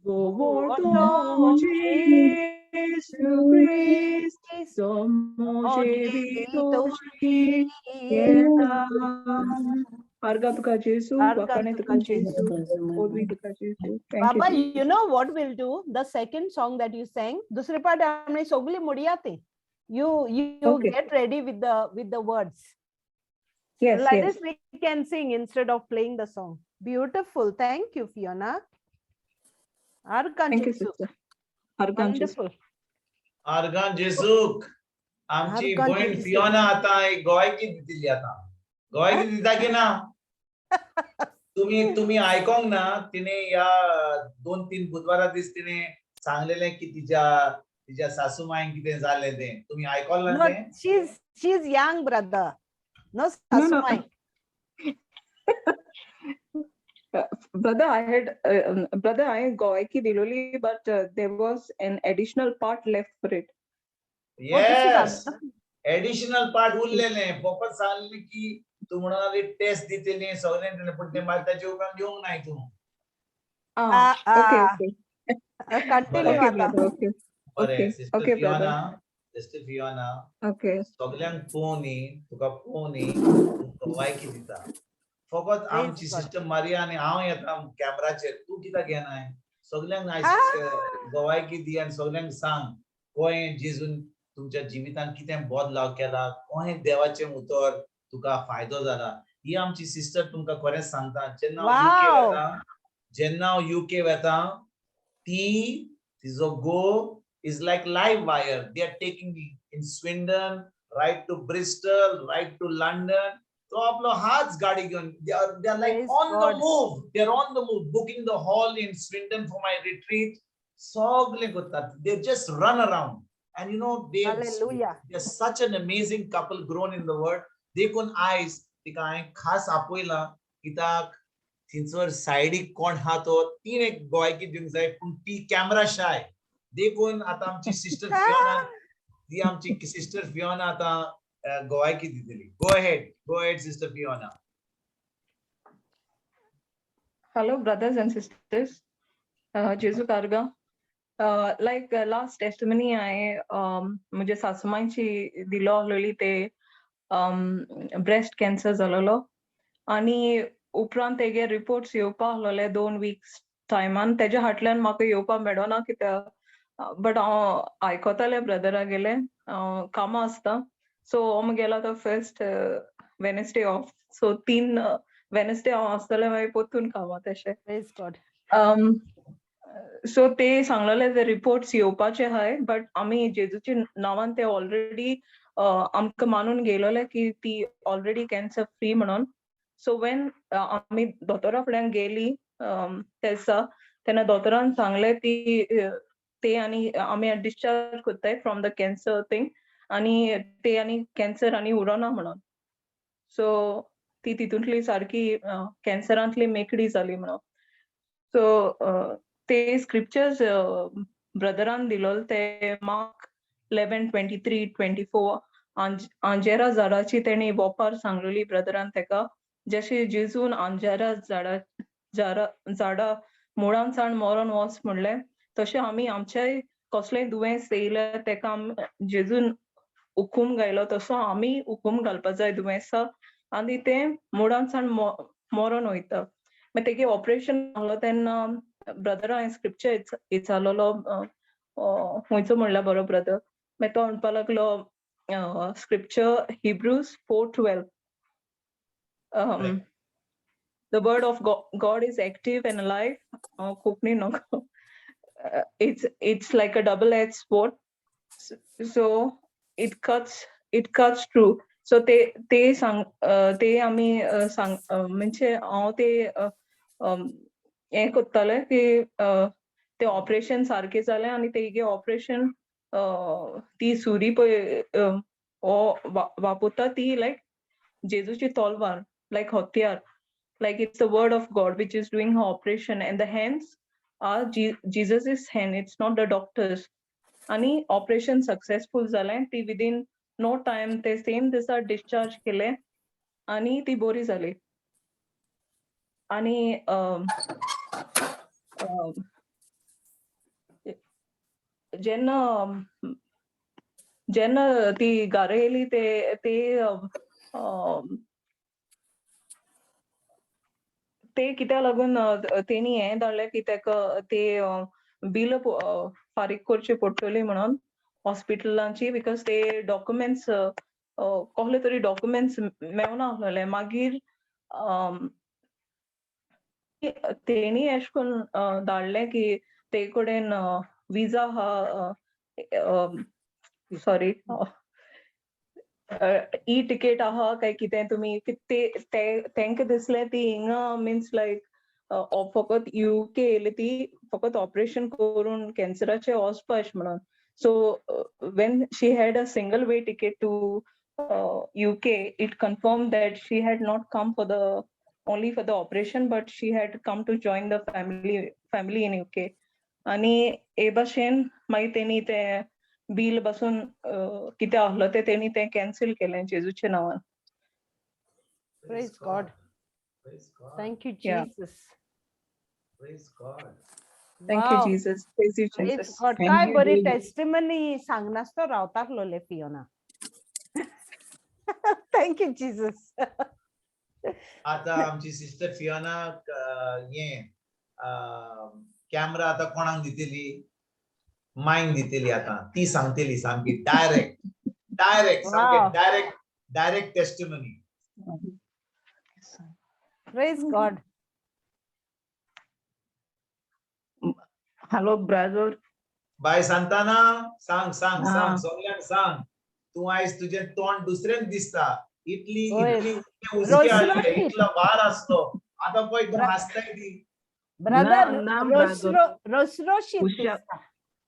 भोंवतो जेजू क्रिस्त मोजे तोशी येता. आर्गां तुका जेजू, आर्गां वाखाणे तुका तुका जेजू, ओवी तुका जेजू. Thank Baba, you. You know what we'll do? The second song that you sang, दुसरे part आमने सगळी मोडया ती. You Okay. get ready with the words. Yes, Like yes. this we can sing instead of playing the song. Beautiful. Thank you, Fiona. आर्गां Thank you, Jesu. Sister. आर्गां जेजू. Wonderful. आर्गां जेजूक. आमची आर्गां भयण जेजूक. फियोना आतां एक गोवायकी दितली. आतां गोवायकी दिता की ना? तुमी आयकोंक ना. तिने ह्या 2-3 बुधवारा दीस तिने सांगलेलें की तिच्या सासूमायन कितें जालें तें तुमी आयकोलें No, तें? she's young, brother. No, No. Sasumai. Brother, I had, brother, I गोवायकी दिलोली, but there was an additional part left for it. Oh, this is yes, additional part उरलेले. फकत सांगलें की तूं म्हणून लागली टेस्ट दितली, सगळें दितलें, पूण ते मागीर ताचे उपरांत येवंक नाय तूं. Ah, okay, ah. Okay. Continue Okay, आता. brother, okay. बरें. Okay, sister okay, brother. Fiona, sister Fiona, Okay. सगल्यांक पळोवनी, तुका पळोवनी, तूं गवायकी दिता फकत आमची God. Sister Maria आनी हांव येता कॅमराचेर. तूं कित्याक येनाय? सगल्यांक आयज गवायकी दी आनी सगल्यांक सांग कोणें जेजून तुमच्या जिवितान कितें बदलाव केला, कोणें देवाचें उतर तुका फायदो जाला. ही आमची सिस्टर तुमकां खरेंच सांगता, जेन्ना हांव युके वता, जेन्ना हांव युके वता, ती तिजो घोव is like live wire. They are taking me in Swindon, right to Bristol, right to London. तो आपलो हाच गाडी घेवन they are like Praise on the God. move. They are on the move, booking the hall in Swindon for my retreat. सगळे करतात. They just run around. And they Hallelujah. they're such an amazing couple grown in the word. देखून आयज तिका हांवें खास आपयला, कित्याक थंयसर सायडीक कोण आहा तो तीन एक गोवायकी दिवंक जाय, पूण ती कॅमरा शाय. देखून आतां आमची सिस्टर फियोना, ती आमची सिस्टर फियोना आतां गोवायकी दितली. Go ahead, go ahead, Sister Fiona. Hello, brothers and sisters. जेजूक आर्गां. Like last testimony हांवें म्हज्या सासूमांयची दिलो आसलेली, ते ब्रेस्ट कॅन्सर जालोलो आनी उपरांत तेगे रिपोर्ट्स येवपा आसलोले 2 वीक्स टायमान. तेज्या फाटल्यान म्हाका येवपा मेळना कित्याक, बट हांव आयकतालें ब्रदरागेलें, कामां आसता. सो हांव गेलो तो फर्स्ट वेनसडे ऑफ. सो तीन वेनसडे हांव आसतलें, मागीर परतून कामां तशें. Praise God. सो ते सांगलेले ते रिपोर्ट्स येवपाचे आहाय, बट आमी जेजूच्या नांवान ते ऑलरेडी आमकां मानून गेलोले की ती ऑलरेडी कॅन्सर फ्री म्हणून. सो वेन आमी दोतोरा फुड्यान गेली तेसा, तेन्ना दोतोरान सांगलें ती ते आनी आमी डिस्चार्ज कोत्ताय फ्रॉम the cancer thing आनी ते आनी कॅन्सर आनी उरोना म्हणून. सो ती तितूंतली सारकी कॅन्सरांतली मेकळी जाली म्हणून. सो ते स्क्रिप्चर्स ब्रदरान दिलोले ते मार्क 11:23-24. आंजेरा झाडाची तेणी वोपार सांगलेली ब्रदरान तेका, जशें जेजून आंजेरा झाडा झाडा झाडा मुळान सावन मरोन वच म्हणलें, तशें आमी आमच्याय कसलेंय दुयेंस येयलें तेका जेजून हुकूम घायलो, तसो आमी हुकूम घालपा जाय दुयेंसा आनी तें मुळान सावन मरोन वयता. मागीर तेगे ऑपरेशन आहलो तेन्ना ब्रदरा हांवें स्क्रिप्चर विचारलेलो, खंयचो म्हणल्यार बरो ब्रदर. मागीर तो म्हणपा लागलो scripture Hebrews 4:12. The word of God is active and alive. Konkani नको. It's like a double-edged sword. So it cuts through. So ते ते सांग ते आमी सांग म्हणजे हांव ते हें कोत्तालें की ते ऑपरेशन सारकें जालें आनी तेगे ऑपरेशन ती सुरी पळय हो वापरता ती लायक जेजूची तलवार, लायक हत्यार, like it's the word of God which is doing her operation and the hands are Jesus's hand, it's not the doctor's. आणि ऑपरेशन सक्सेसफुल जालें. ती विदीन नो टायम ते सेम दिसा डिस्चार्ज केले आणि ती बरी जाली. आणि जेन्ना जेन्ना ती घरा येयली ते ते ते कित्याक लागून तेणी हें धाडलें की तेका ते बील फारीक करची पडटली म्हणून हॉस्पिटलांची, because ते डॉक्युमेंट्स कसले तरी डॉक्युमेंट्स मेवना आसलेले. मागीर तेणी एशें करून धाडलें की ते कडेन विजा आहा, सॉरी, ई टिकेट आहा काय कितें, तुमी ते तेंका दिसलें ती हिंगा मिन्स लायक फकत युके येयली ती फकत ऑपरेशन करून कॅन्सराचें वचपा अशें म्हणून. So when she had a single way ticket to UK, it confirm that she had not come for the only for the operation, but she had come to join the family in UK. आनी हे भाशेन मागीर तेणी तें बील बसून कितें आहलो तें तेणी तें कॅन्सल केलें जेजूच्या नांवान. Praise God. Praise God. Thank you, Yeah. Jesus. Praise God. Thank you Wow. Jesus. Praise you Praise Jesus. God. Thank काय you, बरी Jesus. Testimony सांगनासतो रावताकलोले Fiona. Thank you, Jesus. आता आमची सिस्टर फियोना हे कॅमरा आता कोणाक दितली, मायंक दितली. आता ती सांगतली सामकी डायरेक्ट डायरेक्ट सामकी Wow. Direct direct testimony. Praise God. Hello brother. बाय सांताना, सांग सांग सांग हा. सगल्यांक सांग. तूं आयज तुजें तोंड दुसरेंच दिसता. इतली होय. इतली इतले हुस्के आसले, रोसरोशीत. इतलो भार आसलो, आतां पळय तूं हांसताय ती. ब्रदर, ना, रोसरो रोसरोशीत हुशार. दिसता.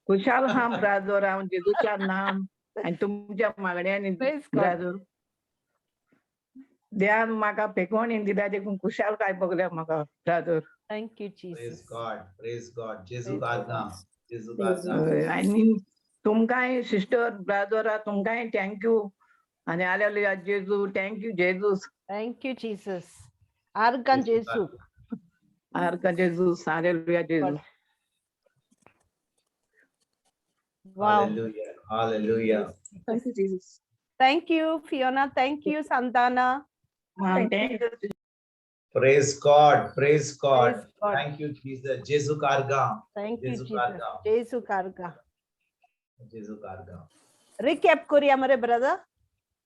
खुशाल हा ब्रादर, हांव जेजूच्या नाम आनी तुमच्या मागण्यांनी Praise God. Brother. देवान म्हाका फेकोण दिल्या देखून खुशाल काय बगल्या म्हाका brother. Thank you, praise Jesus. God, praise God. जेजू Praise आर्गां, जेजू आर्गां. हय, आनी तुमकांय सिस्टर ब्रादरा तुमकांय thank you. आनी आलेलुया जेजू, thank you Jesus. Thank you, Jesus. आर्गां जेजू जेजू. आर्गां जेजूस, आलेलुया जेजू. Wow. Hallelujah, hallelujah. Thank you Jesus. Thank you, Fiona. Thank you, Santana. Thank you. Praise God, praise God. Praise God. Thank you, Jesus. जेजू आर्गां, Thank you, जेजू Jesus. आर्गां, जेजू आर्गां. जेजू आर्गां. रिकॅप करूया मरे ब्रदर.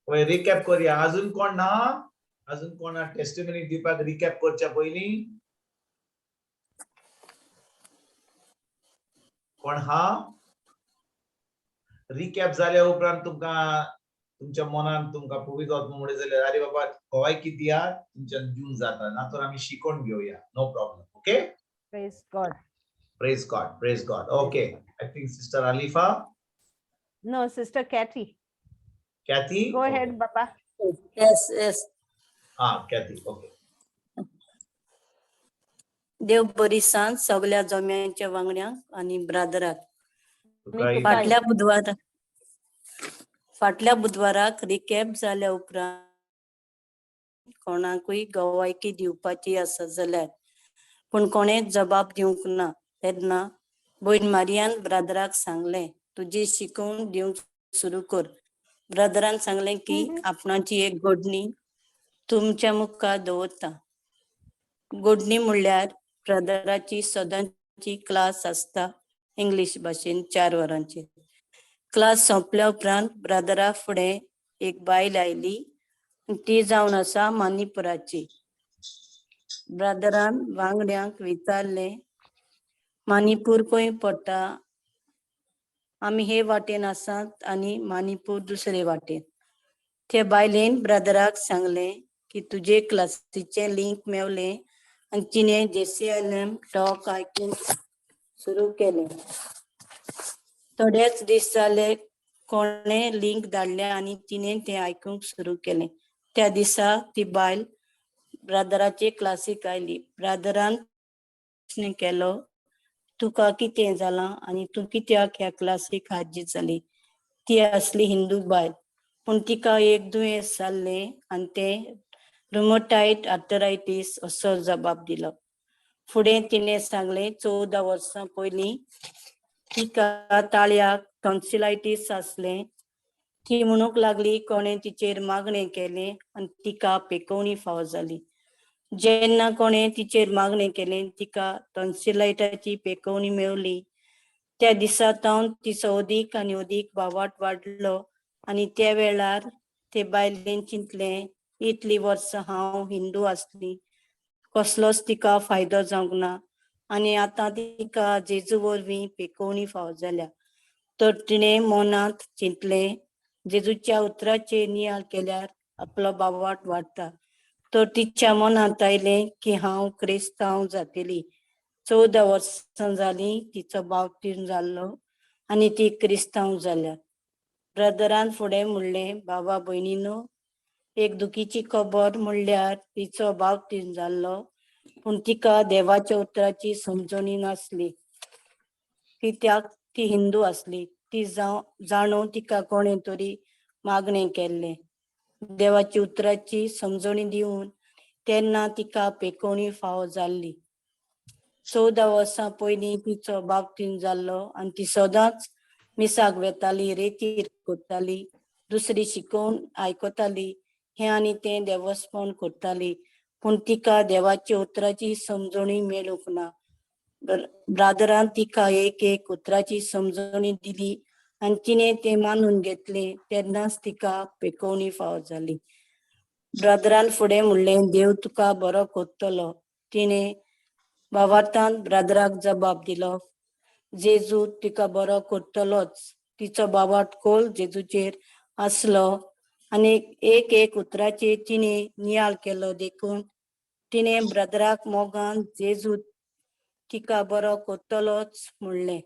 पळय रिकॅप करूया. अजून कोण ना? अजून कोण टेस्टिमनी दिवपाक रिकॅप करच्या पयलीं? कोण हा? रिकॅप जाल्या उपरांत तुमकां तुमच्या मनान तुमकां पवित्र आत्मो म्हणून जाल्यार अरे बाबा गोवायकी दियात, तुमच्यान दिवंक जाता, ना तर आमी शिकोवन घेवया. No problem. Okay. Praise God. Praise God, praise God. Okay, I think sister Alifa. No, sister Kathy. Kathy. Go ahead, Baba. Yes. हा, कॅथी, ओके. देव बरी सांज सगळ्या जम्यांच्या वांगड्यांक आनी ब्रादराक. तुकाय. फाटल्या बुधवाराक रिकॅप जाल्या उपरांत कोणाकूय गवायकी दिवपाची आसत जाल्यार, पूण कोणेच जबाब दिवंक ना. तेन्ना भयण मारियान ब्रादराक सांगलें, तुजी शिकोवन दिवंक सुरू कर. ब्रदरान सांगलें की आपणाची एक घडणी तुमच्या मुखार दवरता. घडणी म्हणल्यार ब्रदराची सदांची क्लास आसता इंग्लीश भाशेन 4 वरांची. क्लास सोंपल्या उपरांत ब्रदरा फुडें एक बायल आयली, ती जावन आसा मणिपुराची. ब्रदरान वांगड्यांक विचारलें, मणिपूर खंय पडटा? आमी हे वाटेन आसात आनी मणिपूर दुसरे वाटेन. ते बायलेन ब्रदराक सांगलें की तुजे क्लासीचें लिंक मेवलें आनी तिणें JCLM talk आयकूंक सुरू केलें. थोडेच दीस जाले कोणें लिंक धाडलें आनी तिणें तें आयकूंक सुरू केलें. त्या दिसा ती बायल ब्रदराचे क्लासीक आयली. ब्रदरान प्रस्न केलो, तुका कितें जालां आनी तूं कित्याक ह्या क्लासीक हाजीर जाली? ती आसली हिंदू बायल, पूण तिका एक दुयेंस जाल्लें आनी तें रुमोटायट आर्थरायटीस असो जबाब दिलो. फुडें तिणें सांगलें, 14 वर्सां पयलीं तिका ताळ्याक टॉन्सिलायटीस आसलें. ती म्हणूंक लागली कोणें तिचेर मागणें केलें आनी तिका पेकोवणी फावो जाली. जेन्ना कोणें तिचेर मागणें केलें तिका टॉन्सिलायटाची पेकोवणी मेवली. त्या दिसा सावन तिचो अदीक आनी अदीक वावाट वाडलो आनी त्या वेळार ते बायलेन चिंतलें, इतलीं वर्सां हांव हिंदू आसली, कसलोच तिका फायदो जावंक ना आनी आतां तिका जेजू वरवीं पेकोवणी फावो जाल्या. तर तिणें मनांत चिंतलें, जेजूच्या उतराचेर नियाळ केल्यार आपलो बावाट वाडटा. तर तिच्या मनांत आयलें की हांव क्रिस्तांव जातली. 14 वर्सां जालीं तिचो बावतीन जाल्लो आनी ती क्रिस्तांव जाल्या. ब्रदरान फुडें म्हणलें, बाबा भयणीनो, एक दुखीची खबर म्हणल्यार तिचो बावतीन जाल्लो, पूण तिका देवाच्या उतराची समजणी नासली, कित्याक ती हिंदू आसली. ती जाणून तिका कोणें तरी मागणें केल्लें देवाची उतराची समजणी दिवन, तेन्ना तिका पेकोवणी फावो जाल्ली. 14 वर्सां पयलीं तिचो बावतीन जाल्लो आनी ती सदांच मिसाक वेताली, रेतीर करताली, दुसरी शिकोवन आयकताली, हें आनी तें देवस्पण करताली, पूण तिका देवाच्या उतराची समजणी मेळूंक ना. ब्रादरान तिका एक एक उतराची समजणी दिली आनी तिणें तें मानून घेतलें, तेन्नाच तिका पेकोवणी फावो जाली. ब्रादरान फुडें म्हणलें, देव तुका बरो करतलो. तिणें भावार्थान ब्रादराक जबाब दिलो, जेजू तिका बरो करतलोच. तिचो बावाट कोल जेजूचेर आसलो आनी एक एक उतराचेर तिणें नियाळ केलो, देखून तिणें ब्रदराक मोगान जेजू तिका बरो करतलोच म्हणलें.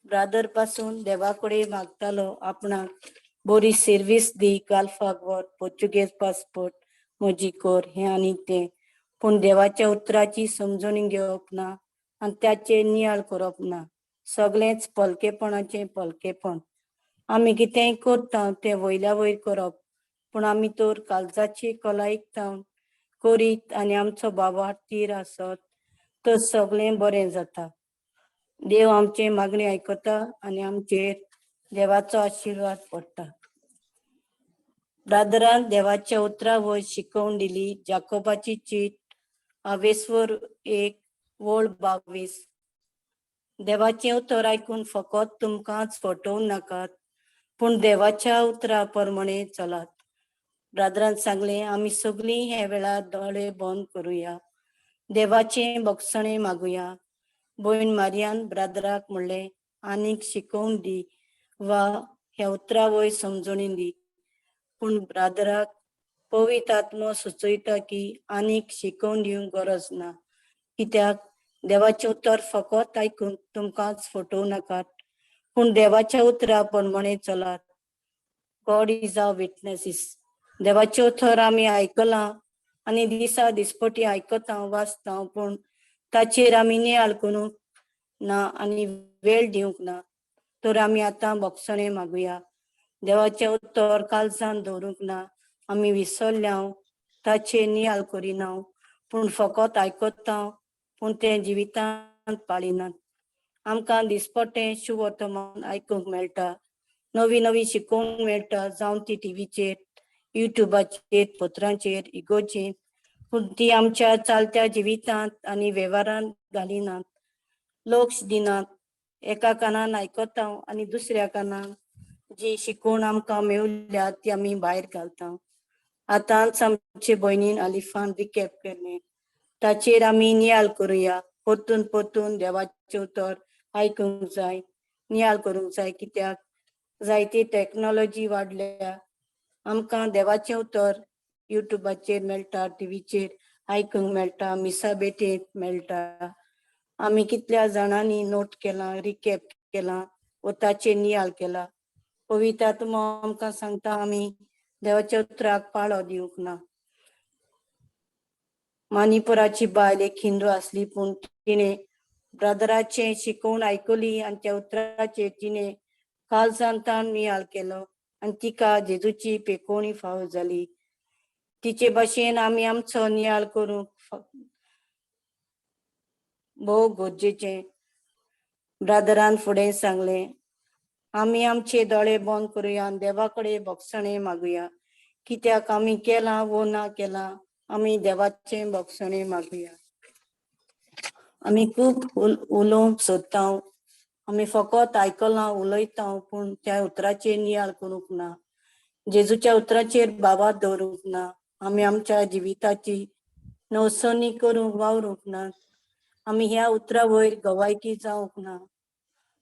ब्रादर पासून देवा कडेन मागतालो, आपणाक बरी सर्वीस दी, गाल्फाक व्हर, पोर्चुगेज पासपोर्ट म्हजी कर, हें आनी तें, पूण देवाच्या उतराची समजणी घेवप ना आनी ताचेर नियाळ करप ना. सगळेंच पलकेपणाचें पलकेपण. आमी कितेंय करता तें वयल्या वयर करप, पूण आमी तर काळजाची कलायकता करीत आनी आमचो बाबा तीर आसत तर सगळें बरें जाता. देव आमचे मागणी आयकता आनी आमचेर देवाचो आशिर्वाद पडटा. ब्रादरान देवाच्या उतरा वयर शिकोवन दिली. जाकोबाची चीट आवेस्वर 1 वळ 22. देवाचें उतर आयकून फकत तुमकांच फटोवं नाकात, पूण देवाच्या उतरा प्रमाणे चलात. ब्रादरान सांगलें, आमी सगळीं ह्या वेळार दोळे बंद करुया, देवाचें भोगसणें मागुया. भयण मारियान ब्रादराक म्हणलें, आनीक शिकोवन दी वा ह्या उतरा वयर समजणी दी. पूण ब्रादराक पवित्र आत्मो सुचयता की आनीक शिकोवन दिवंक गरज ना, कित्याक देवाचें उतर फकत आयकून तुमकांच फटोवं नाकात, पूण देवाच्या उतरा प्रमाणे चलात. God is our witnesses. देवाचें उतर आमी आयकलां आनी दिसा दिसपटी आयकता, वाचता, पूण ताचेर आमी नियाळ करूंक ना आनी वेळ दिवंक ना. तर आमी आतां भोगसणें मागुया. देवाचें उतर काळजान दवरूंक ना, आमी विसरल्या, ताचेर नियाळ करिना, पूण फकत आयकता, पूण तें जिवितांत पाळिनात. आमकां दिसपट्टें शुवर्तमान आयकूंक मेळटा, नवी नवी शिकोवंक मेळटा, जावं ती टिवीचेर, युट्यूबाचेर, पत्रांचेर, इगोचेर, पूण ती आमच्या चालत्या जिवितांत आनी वेव्हारांत घालिनात, लक्ष दिनात. एका कानान आयकता आनी दुसऱ्या कानान जी शिकवण आमकां मेवल्या ती आमी भायर घालता. आतांच आमचे भयणीन आलिफान रिकॅप केलें, ताचेर आमी नियाळ करुया. परतून परतून देवाचें उतर आयकूंक जाय, नियाळ करूंक जाय, कित्याक जायती टॅक्नोलॉजी वाडल्या. आमकां देवाचें उतर युट्यूबाचेर मेळटा, टिवीचेर आयकूंक मेळटा, मिसा भेटेंत मेळटा. आमी कितल्या जाणांनी नोट केलां, रिकॅप केलां व ताचेर नियाळ केला. पवित्र आत्मो आमकां सांगता आमी देवाच्या उतराक पाळो दिवंक ना. मानिपुराची बायल एक हिंदू आसली, पूण तिणें ब्रदराचें शिकोवन आयकली आनी त्या उतराचेर तिणें काळजान ताण नियाळ केलो आनी तिका जेजूची पेकोवणी फावो जाली. तिचे भाशेन आमी आमचो नियाळ करूंक भोव गरजेचें. ब्रादरान फुडें सांगलें, आमी आमचे दोळे बंद करुया आनी देवा कडेन भोगसणें मागुया. कित्याक आमी केलां वो ना केलां, आमी देवाचें भोगसणें मागुया. आमी खूब उलोवंक सोदता, आमी फकत आयकलां, उलयता, पूण त्या उतराचेर नियाळ करूंक ना, जेजूच्या उतराचेर भावार्थ दवरूंक ना. आमी आमच्या जिविताची नवसणी करूंक वावरूंक ना. आमी ह्या उतरा वयर गवायकी जावंक ना.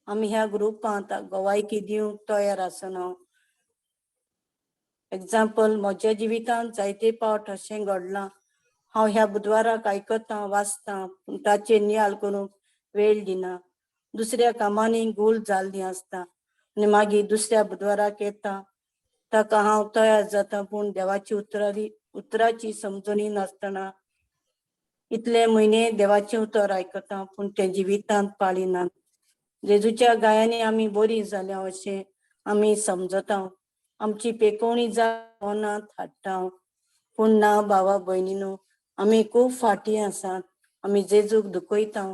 आमी ह्या ग्रुपांत गवायकी दिवंक तयार आसना. एग्जाम्पल, म्हज्या जिवितांत जायते पावट अशें घडलां, हांव ह्या बुधवाराक आयकतां, वाचतां, पूण ताचेर नियाळ करूंक वेळ दिना. दुसऱ्या कामांनी गोल जाल्ली आसता आनी मागीर दुसऱ्या बुधवाराक येता ताका हांव तयार जाता, पूण देवाची उतराची समजणी नासतना इतले म्हयने देवाचें उतर आयकता, पूण तें जिवितांत पाळिनात. जेजूच्या गायांनी आमी बरी जाल्या अशें आमी समजता. आमची पेकोवणी मनांत हाडटा, पूण ना भावा भयणीनो, आमी खूब फाटीं आसात. आमी जेजूक दुखयता.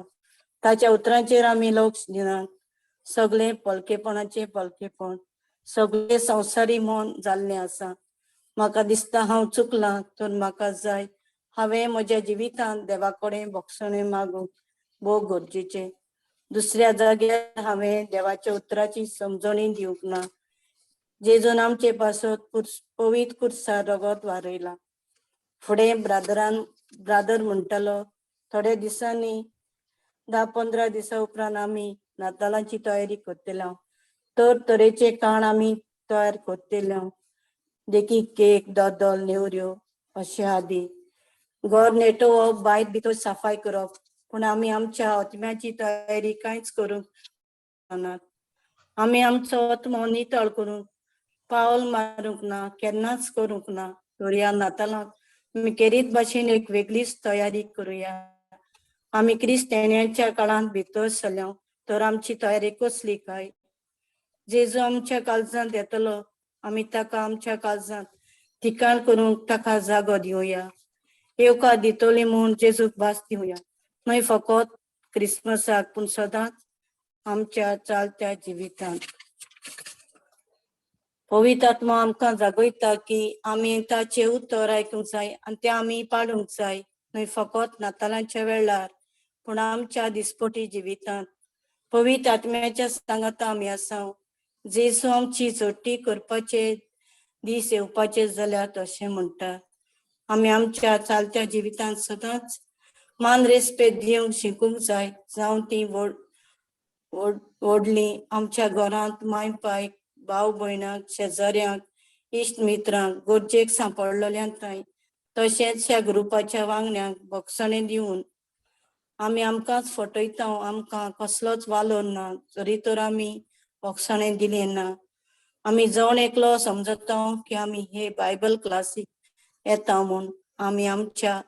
ताच्या उतरांचेर आमी लक्ष दिनात. सगळें पलकेपणाचें पलकेपण, सगळें संवसारी मन जाल्लें आसा. म्हाका दिसता हांव चुकलां, तर म्हाका जाय हांवें म्हज्या जिवितांत देवा कडेन भोगसणें मागूंक भोव गरजेचें. दुसऱ्या जाग्यार हांवें देवाच्या उतराची समजणी दिवंक ना. जेजून आमचे पासत पवित्र कुर्सार रगत वारयलां. फुडें ब्रादर म्हणटालो, थोड्या दिसांनी 10-15 दिसां उपरांत आमी नातालांची तयारी करतले. तर तरेचे काण आमी तयार करतले, देखीक केक, दोदोल, नेवऱ्यो अशें आदी. घर नेटोवप, भायर भितर सफाय करप, पूण आमी आमच्या आत्म्याची तयारी कांयच करूंक नात. आमी आमचो आत्मो नितळ करूंक पावल मारूंक ना, केन्नाच करूंक ना. तर ह्या नातालांक आमी केरीत भाशेन एक वेगळीच तयारी करुया. आमी क्रिस्तांवाच्या काळांत भितर सरल्या, तर आमची तयारी कसली काय? जेजू आमच्या काळजांत येतलो, आमी ताका आमच्या काळजांत ठिकाण करूंक ताका जागो दिवया. येवकार दितली म्हूण जेजूक भास दिवया, न्हय फकत क्रिसमसाक पूण सदांच आमच्या चालत्या जिवितांत. पवित्र आत्मा आमकां जागयता की आमी ताचें उतर आयकूंक जाय आनी तें आमी पाळूंक जाय, न्हय फकत नातालांच्या वेळार पूण आमच्या दिसपटी जिवितांत. पवित्र आत्म्याच्या सांगाता आमी आसा. जेजू आमची जोडटी करपाचे दीस येवपाचे जाल्यात अशें म्हणटा. आमी आमच्या चालत्या जिवितांत सदांच मान रेस्पेद दिवंक शिकूंक जाय, जावं ती व्हडलीं आमच्या घरांत माय पायक, भाव भयणांक, शेजाऱ्यांक, इश्ट मित्रांक, गरजेक सांपडलेल्यांक थंय, तशेंच ह्या ग्रुपाच्या वांगड्यांक भोगसणें दिवन आमी आमकांच फटयता. आमकां कसलोच वालोर ना जरी तर आमी भोगसणें दिलें ना. आमी जण एकलो समजता की आमी हे बायबल क्लासीक येता म्हूण आमी आमच्या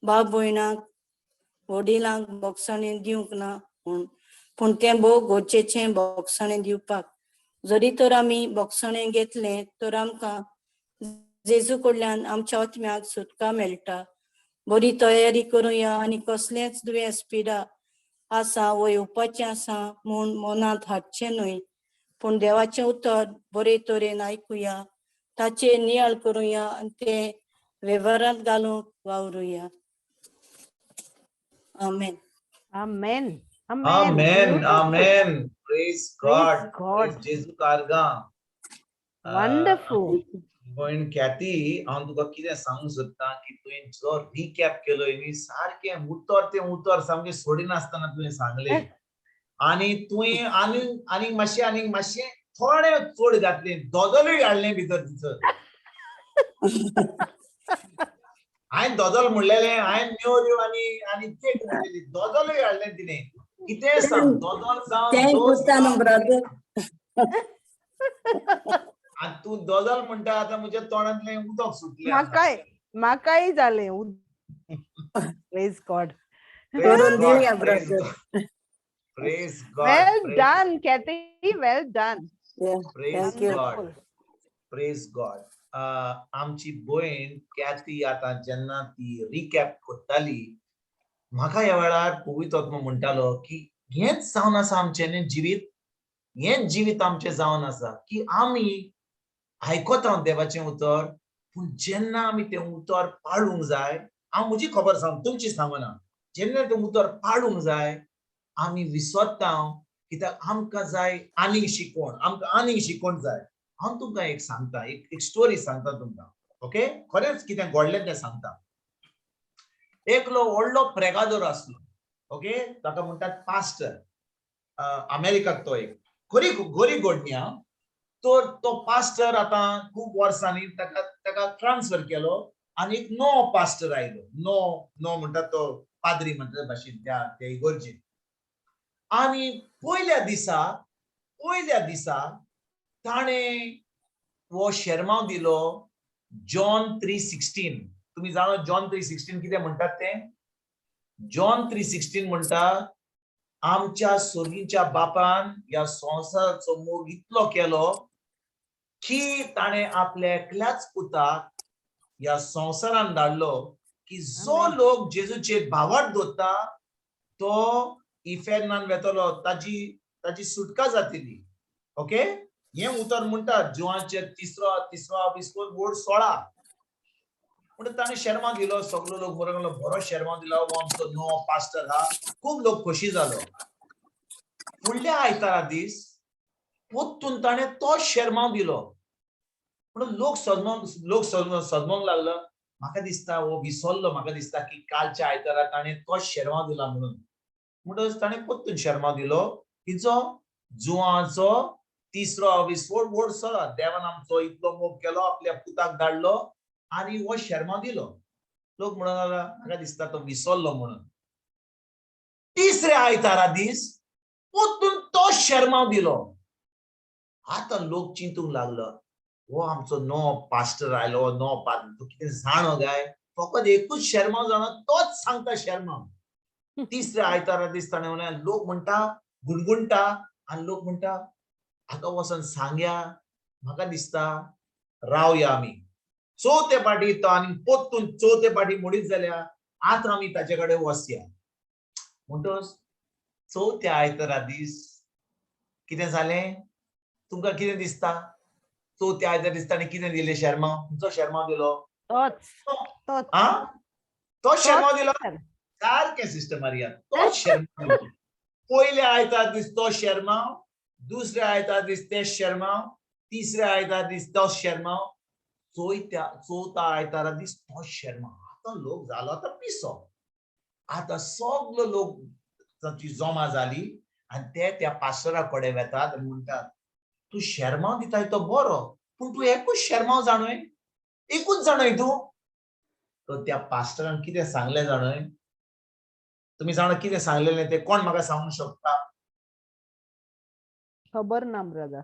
भाव भयणांक, वडिलांक भोगसणें दिवंक ना म्हूण, पूण तें भोव गरजेचें भोगसणें दिवपाक. जरी तर आमी भोगसणें घेतलें तर आमकां जेजू कडल्यान आमच्या आत्म्याक सुटका मेळटा. बरी तयारी करुया आनी कसलेंच दुयेंस पिडा आसा वो येवपाचें आसा म्हूण मनांत हाडचें न्हय, पूण देवाचें उतर बरे तरेन आयकुया, ताचेर नियाळ करुया आनी तें वेव्हारांत घालूंक वावरुया. आमेन. Amen. Amen. Amen. Beautiful. Amen. Praise God. Praise God. जेजू कारगां. Wonderful. भयण ख्याती, हांव तुका कितें सांगूंक सोदता की तुवें जो रिकॅप केलो न्ही, सारकें उतर तें उतर सामकें सोडिनासतना तुवें सांगलें आनी तुवें आनीक आनीक मातशें, आनीक मातशें थोडें चड घातलें, दोदोलूय हाडलें भितर तिचर. हांवें दोदोल म्हणलेलें, हांवें नेवऱ्यो आनी आनी केक म्हणलेली, दोदोलूय हाडलें तिणें. कितें सांग, दोदोल जावं, तें दोस कुसता न्हू जावं. ब्रदर. आनी तूं दोदोल म्हणटा, आतां म्हज्या तोंडांतलें उदक सुटलें आतां. म्हाकाय जालें. Praise God. Praise करून God, दिवया praise brother. God. Praise God. Well praise, done, Kathy. Well done. Praise Thank you. God. Wonderful. Praise God. आमची भयण कॅथी आतां जेन्ना ती रिकॅप करताली, म्हाका ह्या वेळार पवित्र आत्मो म्हणटालो की हेंच जावन आसा आमचें न्ही जिवीत, हेंच जिवीत आमचें जावन आसा की आमी आयकता देवाचें उतर, पूण जेन्ना आमी तें उतर पाळूंक जाय, हांव म्हजी खबर सांग, तुमची सांगना, जेन्ना तें उतर पाळूंक जाय आमी विसरता, कित्याक आमकां जाय आनीक शिकवण, आमकां आनीक शिकवण जाय. हांव तुमकां एक सांगता, एक स्टोरी सांगता तुमकां, ओके? खरेंच कितें घडलें तें सांगता. एकलो व्हडलो प्रेगादोर आसलो, ओके, ताका म्हणटात पास्टर, अमेरिकाक तो एक खरी गोरी घडणी. तर तो पास्टर आतां खूब वर्सांनी ताका ट्रान्सफर केलो आनी एक नवो पास्टर आयलो. नो नो म्हणटात तो पाद्री म्हणटा भाशेन त्या इगर्जेन. आनी पयल्या दिसा ताणें हो शेरमांव दिलो जॉन 3:16. तुमी जाणा जॉन 3:16 कितें म्हणटात तें? जॉन 3:16 म्हणटा, आमच्या सोर्गीच्या बापान ह्या संवसाराचो मोग इतलो केलो की ताणें आपल्या एकल्याच पुताक ह्या संवसारान धाडलो की जो लोक जेजूचेर भावार्थ दवरता तो इफेर्नान वेतलो, ताजी सुटका जातली. ओके, हें उतर म्हणटा जुवांचे तिसरो विस्कोर बोर्ड 16. म्हणटा ताणें शेरमांव दिलो, सगलो लोक बरो लागलो, बरो शेरमांव दिलो, हो आमचो नवो पास्टर हा, खूब लोक खोशी जालो. फुडल्या आयतारा दीस पोत्तून ताणें तो शेरमांव दिलो. म्हणून लोक सजमोंक लागलो, म्हाका दिसता हो विसरलो, म्हाका दिसता की कालच्या आयतारा ताणें तो शेरमांव दिला म्हणून. म्हणटकच ताणें पोत्तून शेरमांव दिलो तिचो जुवाचो तिसरो विस्फोट वोड 16. देवान आमचो इतलो मोग केलो, आपल्या पुताक धाडलो आनी हो शेरमांव दिलो. लोक म्हणून लागला म्हाका दिसता तो विसरलो म्हणून. तिसऱ्या आयतारा दीस पोत्तून तो शेरमांव दिलो. आतां लोक चिंतूंक लागलो, हो आमचो नवो पास्टर आयलो, नवो पाद्री, तो कितें जाणो काय, फकत एकूच शेरमांव जाणो, तोच सांगता शेरमांव. तिसऱ्या आयतारा दीस ताणें म्हणलें, लोक म्हणटा गुणगुणटा आनी लोक म्हणटा हाका वचोन सांगया, म्हाका दिसता रावया आमी. चवथे पाटी तो आनी पोत्तून चवथे पाटी मोडीत जाल्यार आतां आमी ताचे कडेन वचया. म्हणटच चवथ्या आयतारा दीस कितें जालें तुमकां कितें दिसता? चवथ्या आयतारा दीस ताणें कितें दिलें शेरमांव? खंयचो शेरमांव दिलो? तोच. तो शेरमांव दिलो. सारकें सिस्टर मारिया, तोच शेरमांव दिलो. पयल्या आयतारा दीस तो शेरमांव, दुसऱ्या आयतारा दीस तें शेरमांव, तिसऱ्या आयतारा दीस तो शेरमांव, चवथ्या आयतारा दीस तो शेरमांव. आतां लोक जालो आतां पिसो. आतां सगलो लोक तांची जमा जाली आनी ते त्या पास्टरा कडेन वेतात आनी म्हणटात, तूं शेरमांव दिताय तो बरो, पूण तूं एकूच शेरमांव जाणय, एकूच जाणय तूं. तर त्या पास्टरान कितें सांगलें जाणय? तुमी जाणा कितें सांगलेलें तें? कोण म्हाका सांगूंक शकता? खबर ना ब्रदर.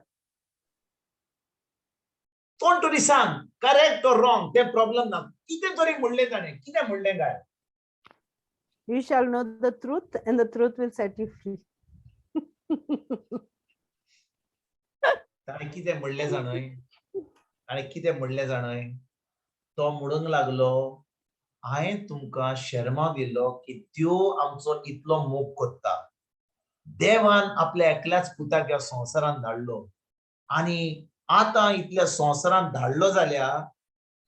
कोण तरी सांग, करेक्ट ऑर रॉंग ते प्रॉब्लम ना, कितें तरी म्हणलें ताणें, कितें म्हणलें काय? You shall know the truth and the truth will set you free. ताणें कितें म्हणलें जाणय? ताणें कितें म्हणलें जाणय? तो म्हणूंक लागलो, हांवें तुमकां शेरमांव दिलो की त्यो आमचो इतलो मोग करता, देवान आपल्या एकल्याच पुताक ह्या संवसारान धाडलो आनी आतां इतल्या संवसारान धाडलो जाल्यार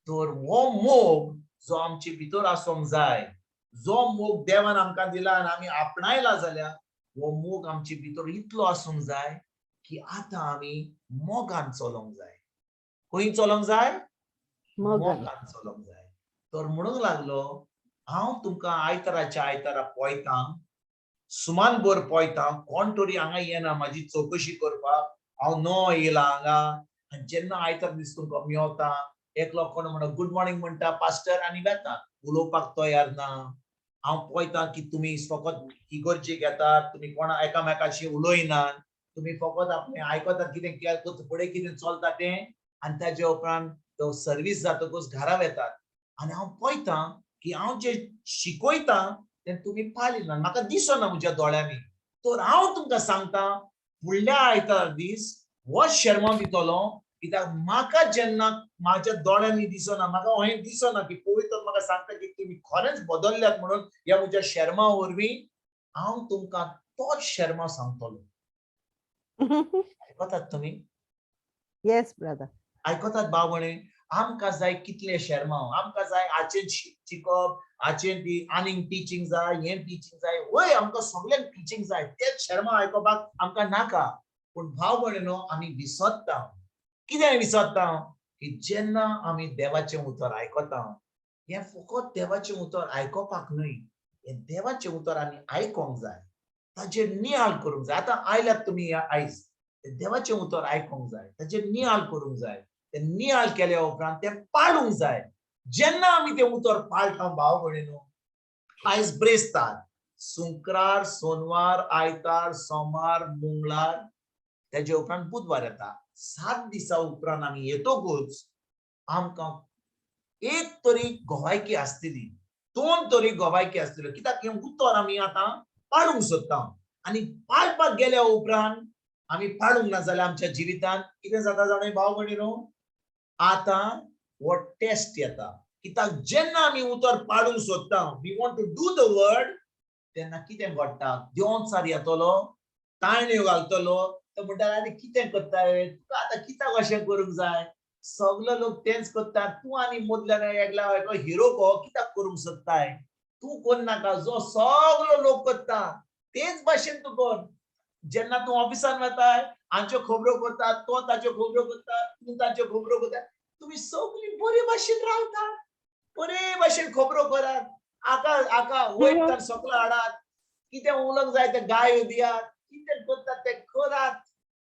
तर हो मोग जो आमचे भितर आसूंक जाय, जो मोग देवान आमकां दिला आनी आमी आपणायला जाल्यार हो मोग आमचे भितर इतलो आसूंक जाय की आतां आमी मोगान चलोंक जाय. खंय चलोंक जाय? मोगान चलोंक जाय. तर म्हणूंक लागलो, हांव तुमकां आयताराच्या आयतारा पळयतां, सुमान भर पळयतां, कोण तरी हांगा येना म्हाजी चवकशी करपाक, हांव नो येयला हांगा. आनी जेन्ना आयतार दीस तुमकां मेवता, एकलो कोण म्हणटा गुड मॉर्निंग म्हणटा पास्टर आनी वेता, उलोवपाक तयार ना. हांव पळयतां की तुमी फकत इगर्जेक येतात, तुमी कोणा एकामेकाशी उलयनात, तुमी फकत आपलें आयकतात कितें फुडें कितें चलता तें, आनी ताजे उपरांत तो सर्वीस जातकूच घरा वेतात. आनी हांव पळयतां की हांव जें शिकयतां तें तुमी पालिना, म्हाका दिसना म्हज्या दोळ्यांनी. तर हांव तुमकां सांगता, फुडल्या आयतार दीस हो शेरमांव दितलो, कित्याक म्हाका जेन्ना म्हाज्या दोळ्यांनी दिसना, म्हाका हें दिसना की पवित्र म्हाका सांगता की तुमी खरेंच बदलल्यात म्हणून ह्या म्हज्या शेरमांव वरवीं हांव तुमकां तोच शेर्मांव सांगतलो. आयकतात तुमी? Yes, brother. आयकतात भाव भयणी? आमकां जाय कितले शेर्मांव, आमकां जाय हाचें शिकप, हाचें ती आनीक टिचींग जाय, हें टिचींग जाय. वय, आमकां सगल्यांक टिचींग जाय, तेच शेर्मांव आयकुपाक आमकां नाका. पूण भाव भयणीनो, आमी विसरता. कितें विसरता की जेन्ना आमी देवाचें उतर आयकता, हें फकत देवाचें उतर आयकुपाक न्हय, हें देवाचें उतर आमी आयकोंक जाय, ताचेर नियाळ करूंक जाय. आतां आयल्यात तुमी आयज, देवाचें उतर आयकोंक जाय, ताचेर नियाळ करूंक जाय, ते नियाळ केल्या उपरांत तें पाळूंक जाय. जेन्ना आमी तें उतर पाळटा भाव भयणीनो, आयज ब्रेस्तार, शुक्रार, सोनवार, आयतार, सोमार, मंगळार, तेजे उपरांत बुधवार येता. 7 दिसां उपरांत आमी येतकूच आमकां एक तरी गोवायकी आसतली, 2 तरी गोवायकी आसतल्यो, कित्याक हें उतर आमी आतां पाळूंक सोदता. आनी पाळपाक गेल्या उपरांत आमी पाळूंक ना जाल्यार आमच्या जिवितांत कितें जाता जाणा भाव भयणीनो, आतां हो टेस्ट येता. कित्याक जेन्ना आमी उतर पाळूंक सोदता, we want to do the word, तेन्ना कितें घडटा, देंवचार येतलो, ताळण्यो घालतलो, तो म्हणटा आरे कितें करता रे तुका, आतां कित्याक अशें करूंक जाय, सगलो लोक तेंच करता, तूं आनी मदल्यान एकला एकलो हिरो को कित्याक करूंक सोदताय, तूं करनाका, जो सगलो लोक करता तेच भाशेन तूं कर. जेन्ना तूं ऑफिसान वताय हांच्यो खबरो करता, तो ताच्यो खबरो करता, तूं ताच्यो खबरो करता, तुमी सगळीं बरे भाशेन रावता, बरे भाशेन खबरो करात, आका आका वयता सगळो हाडात, कितें उलोवंक जाय तें गायो दियात, कितें करतात तें करात,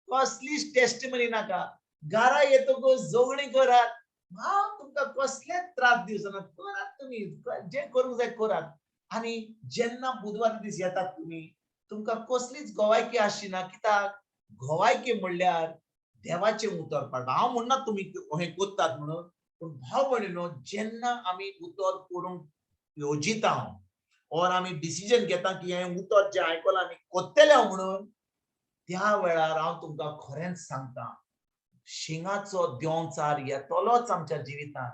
कसलीच टेस्टिमनी नाका. घरा येतकच झगडीं करात, हांव तुमकां कसलेच त्रास दिवचो ना, करात तुमी जें करूंक जाय करात. आनी जेन्ना बुधवार दीस येतात तुमी, तुमकां कसलीच गोवायकी आसची ना. कित्याक गोवायकी म्हणल्यार देवाचें उतर पाळटा. हांव म्हणना तुमी हें करतात म्हणून, पूण भाव भयणीनो, जेन्ना आमी उतर करूंक योजिता और आमी डिसिजन घेता की हें उतर जें आयकलां आमी करतले म्हणून, त्या वेळार हांव तुमकां खरेंच सांगता, शिंगाचो देंवचार येतलोच आमच्या जिवितांत,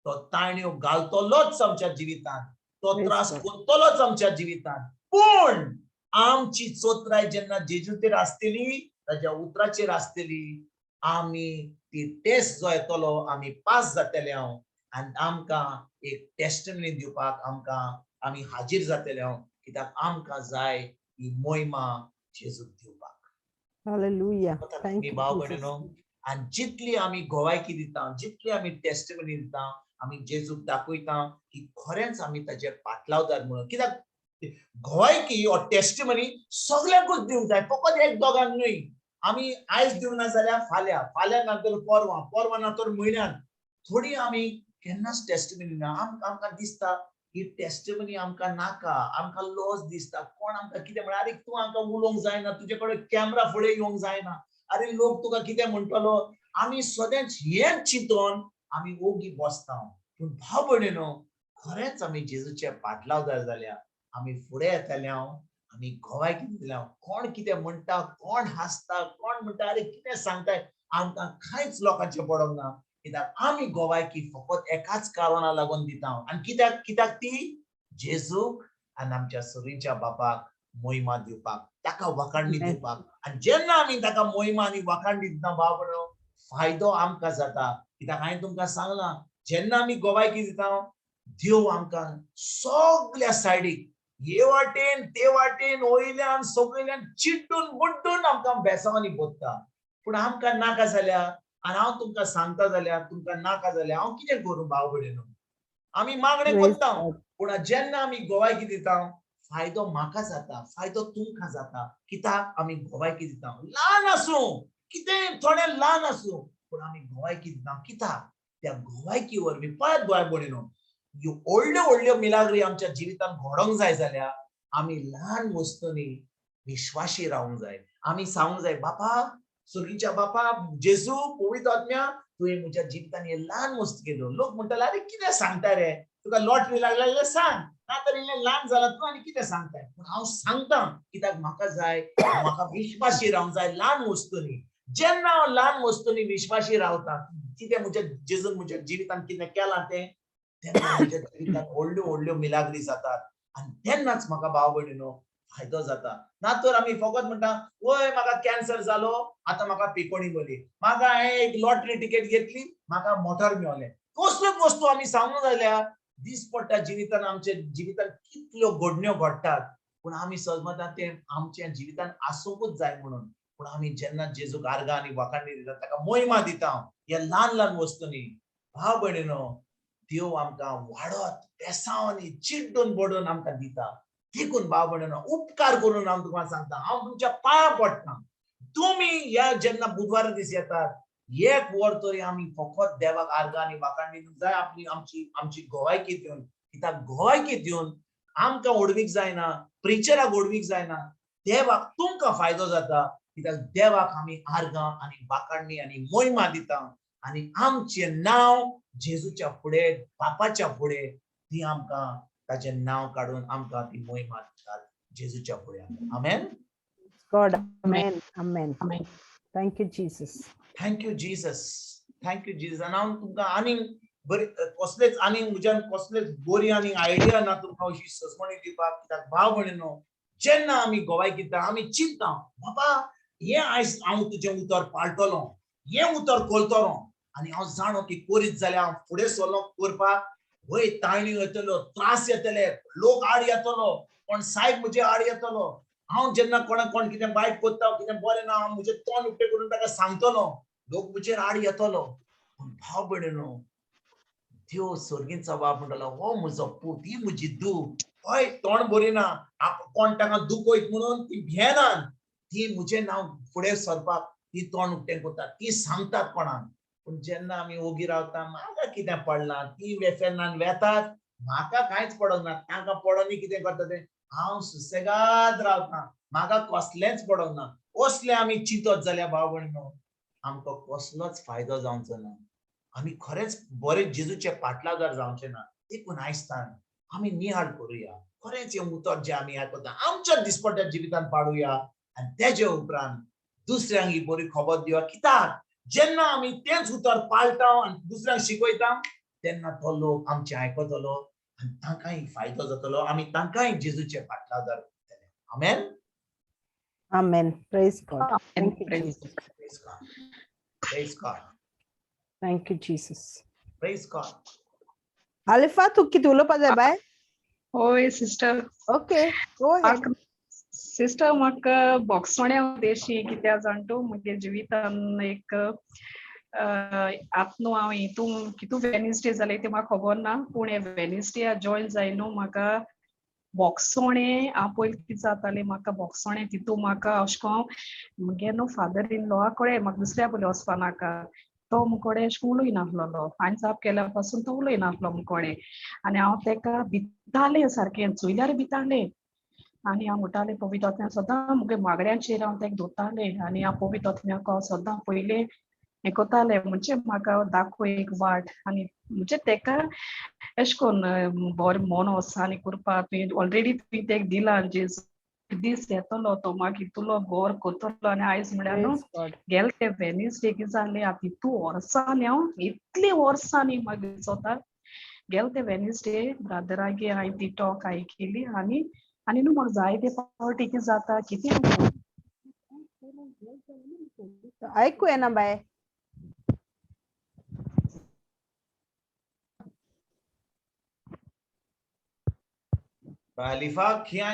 तो ताळण्यो घालतलोच आमच्या जिवितांत, तो त्रास करतलोच आमच्या जिवितांत. पूण आमची चोत्राय जेन्ना जेजूचेर आसतली, ताच्या उतराचेर आसतली, आमी ती टेस्ट जो येतलो आमी पास जातले हांव, आनी आमकां एक टेस्टमनी दिवपाक आमकां आमी हाजीर जातले हांव, कित्याक आमकां जाय ही मोहिमा जेजूक दिवपाक. Hallelujah. Thank you, भाव Jesus. भयणीनो, आनी जितली आमी गोवायकी दिता, जितली आमी टेस्टमनी दिता, आमी जेजूक दाखयता की खरेंच आमी ताचे पाटलावदार म्हणून. कित्याक गोवायकी हो टेस्टमनी सगल्यांकूच दिवंक जाय, फकत एक दोगांक न्हय. आमी आयज दिवंक ना जाल्यार फाल्यां, फाल्यां ना तर परवां, परवां ना तर म्हयन्यान. थोडी आमी केन्नाच टेस्टमनी ना. आमकां दिसता ही टेस्टमनी आमकां नाका, आमकां लॉस दिसता, कोण आमकां कितें म्हणटा, आरे तूं आमकां उलोवंक जायना, तुजे कडेन कॅमरा फुडें येवंक जायना, आरे लोक तुका कितें म्हणटलो. आमी सदांच हेंच चिंतून आमी ओगी बसता. पूण भाव भयणीनो, खरेंच आमी जेजूचे पाटलावदार जाल्या, आमी फुडें येतले हांव, आमी गोवायकी दितले हांव. कोण कितें म्हणटा, कोण हांसता, कोण म्हणटा आरे कितें सांगताय, आमकां कांयच लोकांचें पडोंक ना. कित्याक आमी गोवायकी फकत एकाच कारणा लागून दिता, आनी कित्याक, कित्याक ती जेजूक आनी आमच्या सगळींच्या बापाक मोहिमा दिवपाक, ताका वाखाणणी दिवपाक. आनी जेन्ना आमी ताका मोहिमा आनी वाखाणणी दिता भाव भयणीनो, फायदो आमकां जाता. कित्याक हांवें तुमकां सांगलां, जेन्ना आमी गोवायकी दिता, देव आमकां सगल्या सायडीक, हे वाटेन ते वाटेन, वयल्यान सगळ्यान चिड्डून बुड्डून आमकां बेसांवांनी बोत्ता. पूण आमकां नाका जाल्यार, आनी हांव तुमकां सांगता जाल्यार तुमकां नाका जाल्यार हांव कितें करूं भाव भयणीनो, आमी मागणें करता. पूण जेन्ना आमी गोवायकी दिता, फायदो म्हाका जाता, फायदो तुमकां जाता. कित्याक आमी गोवायकी दिता, ल्हान आसूं कितें थोडें ल्हान आसूं, पूण आमी गोवायकी दिता. कित्याक त्या गोवायकी वरवीं पळयात भाव भयणीनो, ह्यो व्हडल्यो व्हडल्यो मिलाग्री आमच्या जिवितांत घडोवंक जाय जाल्यार आमी ल्हान वस्तूंनी विश्वाशी रावंक जाय. आमी सांगूंक जाय, बापा सुर्गीच्या बापा जेजू पवित्र आत्म्या, तुवें म्हज्या जिवितांत हे ल्हान वस्तू केल्यो. लोक म्हणटाले आरे कितें सांगता रे, तुका लॉटरी लागल्या जाल्यार सांग, ना तर इल्लें ल्हान जालां तूं आनी कितें सांगताय. पूण हांव सांगता कित्याक म्हाका जाय, म्हाका विश्वाशी रावंक जाय ल्हान वस्तूंनी. जेन्ना हांव ल्हान वस्तूंनी विश्वाशी रावता, कितें म्हज्या जेजून म्हज्या जिवितांत कितें केलां तें, तेन्ना म्हज्या जिवितांत व्हडल्यो व्हडल्यो मिलाग्री जातात. आनी तेन्नाच म्हाका भाव भयणीनो फायदो जाता. ना तर आमी फकत म्हणटा, वय म्हाका कॅन्सर जालो, आतां म्हाका पिकोणी बरी, म्हाका हांवें एक लॉटरी टिकेट घेतली, म्हाका मोटर मेवलें. कसल्योच वस्तू आमी सांगूंक जाल्यार दीस पडटा जिवितान, आमच्या जिवितान कितल्यो घडण्यो घडटात, पूण आमी समजता तें आमच्या जिवितान आसूंकूच जाय म्हणून. पूण आमी जेन्ना जेजूक आर्गां आनी वाखाणी दिता, ताका मोहिमा दिता ह्या ल्हान ल्हान वस्तूंनी, भाव भयणीनो, देव आमकां वाडत पेसांव आनी चिड्डून बडून आमकां दिता. देखून भाव भयणीनो, उपकार करून हांव तुमकां सांगता, हांव तुमच्या पांयां पडटा, तुमी ह्या जेन्ना बुधवारा दीस येतात, एक वर तरी आमी फकत देवाक आर्गां आनी वाखाणी दिवंक जाय, आपली आमची आमची गोवायकी दिवन. कित्याक गोवायकी दिवन आमकां व्हडवीक जायना, प्रिचराक व्हडवीक जायना, देवाक तुमकां फायदो जाता. कित्याक देवाक आमी आर्गां आनी वाखाणी आनी मोहिमा दिता आनी आमचें नांव जेजूच्या फुडें, बापाच्या फुडें, ती आमकां ताचें नांव काडून आमकां ती मोहिमा दितात जेजूच्या फुडें. आमेन. God, amen, amen. Amen. Thank you, Jesus. Thank you, Jesus. Thank you, Jesus. आनी हांव तुमकां आनीक बरी कसलेच आनीक म्हज्यान कसलेच बरी आनीक आयडिया ना तुमकां अशी सजमणी दिवपाक. कित्याक भाव भयणीनो, जेन्ना आमी गोवायकी दिता, आमी चिंता, बाबा हें आयज हांव तुजें उतर पाळटलो, हें उतर करतलो आनी हांव जाणो की करीत जाल्यार हांव फुडें सरलो करपाक, वय ताळण्यो येतल्यो, त्रास येतले, लोक आड येतलो, कोण सायब म्हजे आड येतलो. हांव जेन्ना कोणाक कोण कितें वायट करता, कितें बरें ना, हांव म्हजें तोंड उक्तें करून ताका सांगतलो, लोक म्हजेर आड येतलो. पूण भाव भयणीनो, देव सर्गींचो बाप म्हणटलो, हो म्हजो पूत, ही म्हजी धूव, हय तोंड बरी ना, कोण ताका दुखयत म्हणून ती भियेनात, ती म्हजें नांव फुडें सरपाक ती तोंड उक्तें करतात, ती सांगतात कोणाक. पूण जेन्ना आमी ओगी रावता, म्हाका कितें पडलां, ती वेफेनान वेतात, म्हाका कांयच पडोंक ना, तांकां पडोनी कितें करता तें, हांव सुसेगाद रावता, म्हाका कसलेंच पडोंक ना, असलें आमी चिंतत जाल्यार भाव भयणीनो, आमकां कसलोच फायदो जावचो ना, आमी खरेंच बरे जेजूचे पाटलागार जावचे ना. देखून आयजतान आमी निहाळ करुया, खरेंच हें उतर जें आमी आयकता आमच्या दिसपट्ट्या जिवितान पाडुया आनी तेजे उपरांत दुसऱ्यांक ही बरी खबर दिवया. कित्याक जेन्ना आमी तेंच उतर पाळटा आनी दुसऱ्यांक शिकयता, तेन्ना तो लोक आमचें आयकतलो आनी तांकांय फायदो जातलो, आमी तांकांय जेजूचे पाटलादार करतले. आमेन. Amen. Praise God. Thank you, Praise Jesus. Praise God. Praise God. Thank you, Jesus. Praise God. Alifa, तूं कितें उलोवपा जाय बाय? होय sister. Okay, go ahead. Sister, म्हाका बोगसोण्या उद्देशी कित्याक जाण तूं, म्हगे जिवितान एक आतां न्हू हांव हितू कितू वेनसडे जाले ते म्हाका खबर ना, पूण हे वेनसडे जॉयन जाय न्हू म्हाका बोगसोणे. हांव पयलीं कितें जातालें, म्हाका बोगसोणे तितू म्हाका अशें कोन्न मुगे न्हू फादर इन लॉ कडेन म्हाका दुसऱ्या पयलीं वचपा नाका, तो मुकोडे अशें उलयनासलेलो. हांवें जाप केल्या पासून तो उलयनासलो मुकोडे आनी हांव तेका भितालें सारकें, चोयल्यार भितालें. आनी हांव म्हणटालें पवित्र आत्म्या सदां मुगे मागड्यांचेर हांव तेका धरतालें आनी हांव पवित्र आत्म्याक हांव सदां पयलें हें करतालें, म्हणजे म्हाका दाखय एक वाट. आनी म्हणजे तेका एशें कोन्न बरें मन आसा आनी करपा तुवें ऑलरेडी तुवें तेका दिलां, जेजू दीस येतलो तो मागीर तुलो गोर करतलो. आनी आयज म्हळ्यार न्हू Praise God. गेले ते वेनसडे कितें जालें, आतां इतू वर्सांनी हांव इतली वर्सांनी मागीर चोता, गेले ते वेनसडे ब्रादरागे हांवें ती टॉक आयकली आनी आनी न्हू म्हाका जायते फावटी कितें जाता कितें आयकू येना बाय. अलिफा खिया.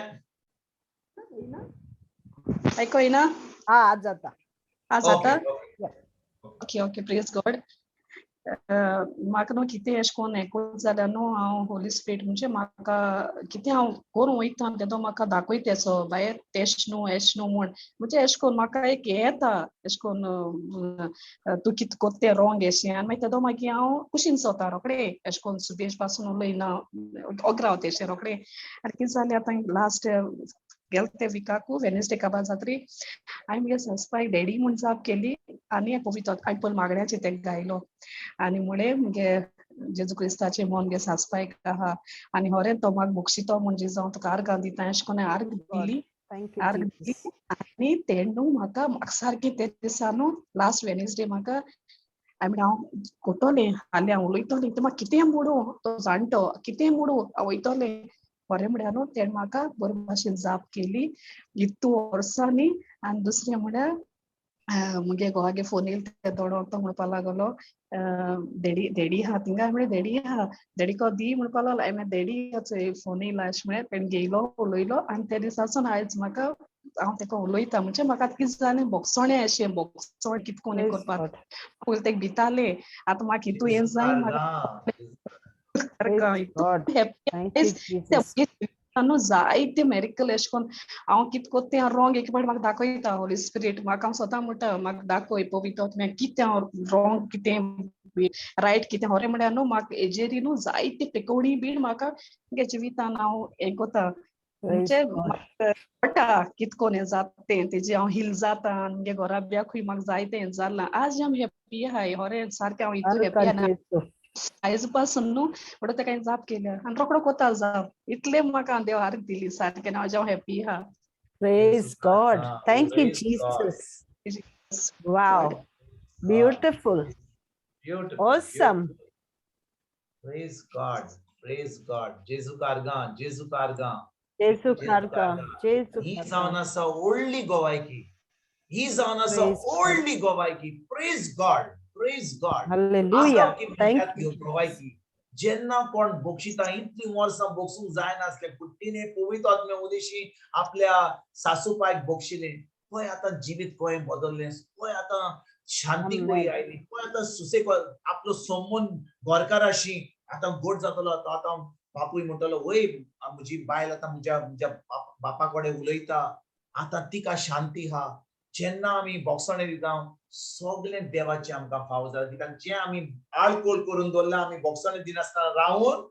आयको येना? हा, आज जाता. आज जाता. Okay. Okay okay praise God. म्हाका न्हू कितें एशें कोन्न हें कोत जाल्यार न्हू हांव होली स्पिरीट म्हणजे म्हाका कितें हांव करूं वयता तेदो म्हाका दाखयता तेसो बाये तेश न्हू एश न्हू म्हूण, म्हणजे एशें कोन्न म्हाका एक हें येता एशें कोन्न तूं कितें कोत्ता तें रोंग एशें. आनी मागीर तेदो मागीर हांव कुशीन चोता रोखडें, एशें कोन्न सुबेज पासून उलयना, ओगरावता रावता एशें रोखडें. आनी कितें जालें आतां लास्ट गेले ते विकाकू वेनसडे काबार जातरी हांवें मुगे सासपायक डॅडी म्हूण जाप केली आनी पवित्र हांवें पयलीं मागण्याचें तेका गायलो आनी म्हळें मुगे जेजू क्रिस्ताचें मन मुगे सासपायक आहा आनी होरें तो म्हाका बक्षितो म्हूण जेजू हांव तुका आर्गां दिता एशें कोन्न आर्ग दिली. Thank you, आर्ग Jesus. दिली आनी तें न्हू म्हाका म्हाका सारकें ते दिसा न्हू लास्ट वेनसडे म्हाका हांवें म्हणलें हांव कोत्तोलें हाल्यां हांव उलयतलें, तें म्हाका कितें मोडूं तो जाणटो कितें मोडूं हांव वयतलें. खरें म्हळ्यार न्हू तेणें म्हाका बरे भाशेन जाप केली इतू वर्सांनी. आनी दुसरें म्हळ्यार मुगे घोवागे फोन येयलो ते दोडो तो म्हणपा लागलो देडी देडी आहा थिंगा, म्हळें देडी आहा, देडी को दी म्हणपा लागलो. हांवें देडी फोन येयला अशें म्हळें, तेणें घेयलो उलयलो. आनी ते दिसासून आयज म्हाका हांव तेका उलयता म्हणजे म्हाका आतां कितें जालें बोगसोणें अशें बोगसोण कितें कोण करपाक पयलीं तेका भितालें, आतां म्हाका हितू हें जाय म्हाका हॅप्पी न्हू जायते मेरिकल अशें कोन्न हांव कितें कोत्ता तें रोंग एक पावटी म्हाका दाखयता होली स्पिरीट. म्हाका हांव स्वता म्हणटा म्हाका दाखय पवित्र कितें हांव रोंग कितें रायट कितें. खरें म्हळ्यार न्हू म्हाका हेजेर न्हू जायते पिकोवणी बीन म्हाका म्हगे जिवितान हांव हें कोत्ता म्हणजे कळटा कितें कोन्न हें जाता तें तेजी हांव हिल जाता आनी मुगे घरा ब्याकूय म्हाका जायतें हें जालां. आज हांव हॅप्पी आहाय खरें सारकें हांव इतू हॅप्पी आहा आयज पासून न्हू म्हणून तेका हांवें जाप केल्या आनी रोकडो कोता जाप इतलें म्हाका देव आर्ग दिली सारकें हांव हांव हॅप्पी आहा. Praise God. Thank you, Jesus. Wow. Beautiful. Beautiful. Awesome. Praise God. Praise God. जेजू कारगां, जेजू कारगां. जेजू कारगां, जेजू ही जावन आसा व्हडली गोवायकी, ही जावन आसा व्हडली गोवायकी. Praise God, praise God. Hallelujah. Thank you. गोवायकी जेन्ना कोण बक्षिता इतलीं वर्सां बक्षूंक जायनासलें, बुट्टीने पवित्र आत्म्या उदेशी आपल्या सासूपायक बक्षिलें, पळय आतां जिवीत कशें बदल्लें, पळय आतां शांती कशी आयली, पळय आतां सुसेग आपलो संबंद घरकाराशी आतां गोड जातलो. आतां बापूय म्हणटलो वय म्हजी बायल आतां म्हज्या म्हज्या बापा कडेन उलयता, आतां तिका शांती आहा. जेन्ना आमी बोगसणें दिता सगळें देवाचें आमकां फावो जाता, कित्याक जें आमी आळकोल करून दवरलां आमी बोगसणें दिनासतना रावून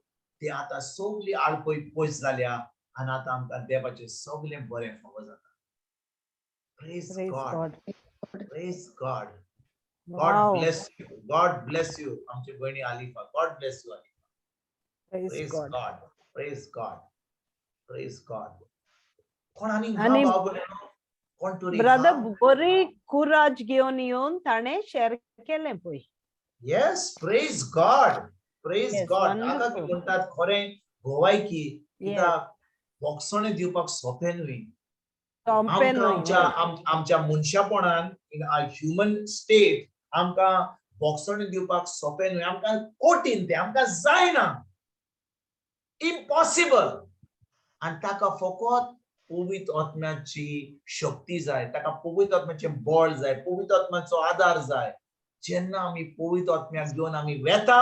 तें आतां सगळी आळकोय पयस जाल्या आनी आतां आमकां देवाचें सगळें बरें फावो जाता. Praise God, praise God. God bless you, God bless you आमची भयणी आलिफा. God bless you Alifa. Praise God, praise God, praise God. कोण आनी कोण तरी ब्रदर बरी कुराज घेवन येवन ताणें शेअर केलें पळय. Yes, praise God, praise God. आतां म्हणटात खरें गोवायकी, कित्याक बोगसणें दिवपाक सोंपें न्हय. आमच्या मनशापणान इन our human state आमकां बोगसणें दिवपाक सोंपें न्हय, आमकां कठीण तें, आमकां जायना, इम्पॉसिबल. आनी ताका फकत पवित्र आत्म्याची शक्ती जाय, ताका पवित्र आत्म्याचें बळ जाय, पवित्र आत्म्याचो आदार जाय. जेन्ना आमी पवित्र आत्म्याक घेवन आमी वेता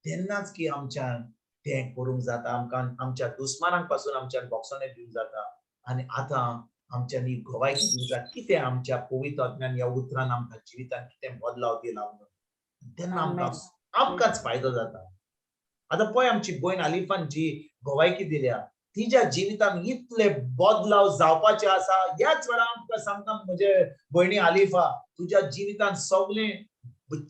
तेन्नाच की आमच्यान तें करूंक जाता, आमकां आमच्या दुस्मानांक पासून आमच्यान बोगसणें दिवंक जाता. आनी आतां आमच्यांनी गवायकी दिवंक जाता कितें आमच्या पवित्र आत्म्यान ह्या उतरान आमकां जिवितान कितें बदलाव दिला म्हणून, तेन्ना आमकां आमकांच फायदो जाता. आतां पळय आमची भयण आलिफान जी गवायकी दिल्या तिच्या जिवितान इतले बदलाव जावपाचे आसा. ह्याच वेळार आमकां सांगता म्हजे भयणी आलिफा, तुज्या जिवितान सगळें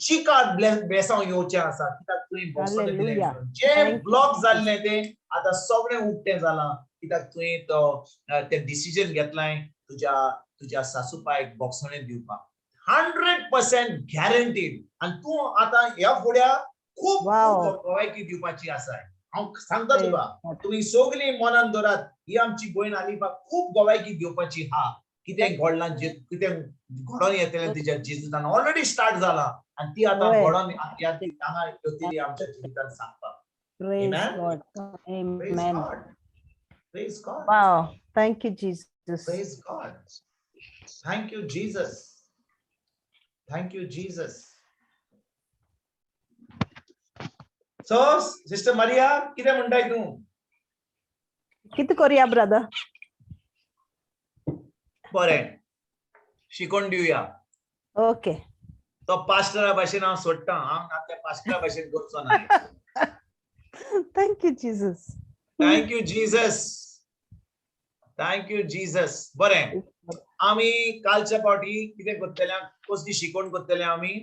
चिकाट बेसांव येवचें आसा, कित्याक तुवें बोगसणें दिलें. जें ब्लॉक जाल्लें तें आतां सगळें उक्तें जालां, कित्याक तुवें तो तें डिसिजन घेतलां तुज्या तुज्या सासूपायक बोगसणें दिवपाक. 100% गॅरंटीड. आनी तूं आतां ह्या फुड्या खूब गवायकी दिवपाची आसा. हांव सांगता तुका, तुमी सगळीं मनान दवरात, ही आमची भयण आलिफा खूब गवायकी दिवपाची आहा. कितें घडलां, कितें घडोवन येतलें तिच्या जिवितान ऑलरेडी स्टार्ट जालां आनी ती आतां घडोवन हांगा येतली आमच्या जिवितान सांगपाक. Amen. Praise God. Wow. Thank you, Jesus. Praise God. Thank you, Jesus. Thank you, Jesus. So, Sister Maria, कितें म्हणटाय तूं? कितें करुया ब्रदर? बरें, शिकोवन दिवया. ओके. तो पास्टरा भाशेन हांव सोडटा, हांव त्या पास्टरा भाशेन करचो ना. Thank you, Jesus. Thank you, Jesus. Thank you, Jesus. बरें, आमी कालच्या फावटी कितें करतले, कसली शिकवण करतले आमी?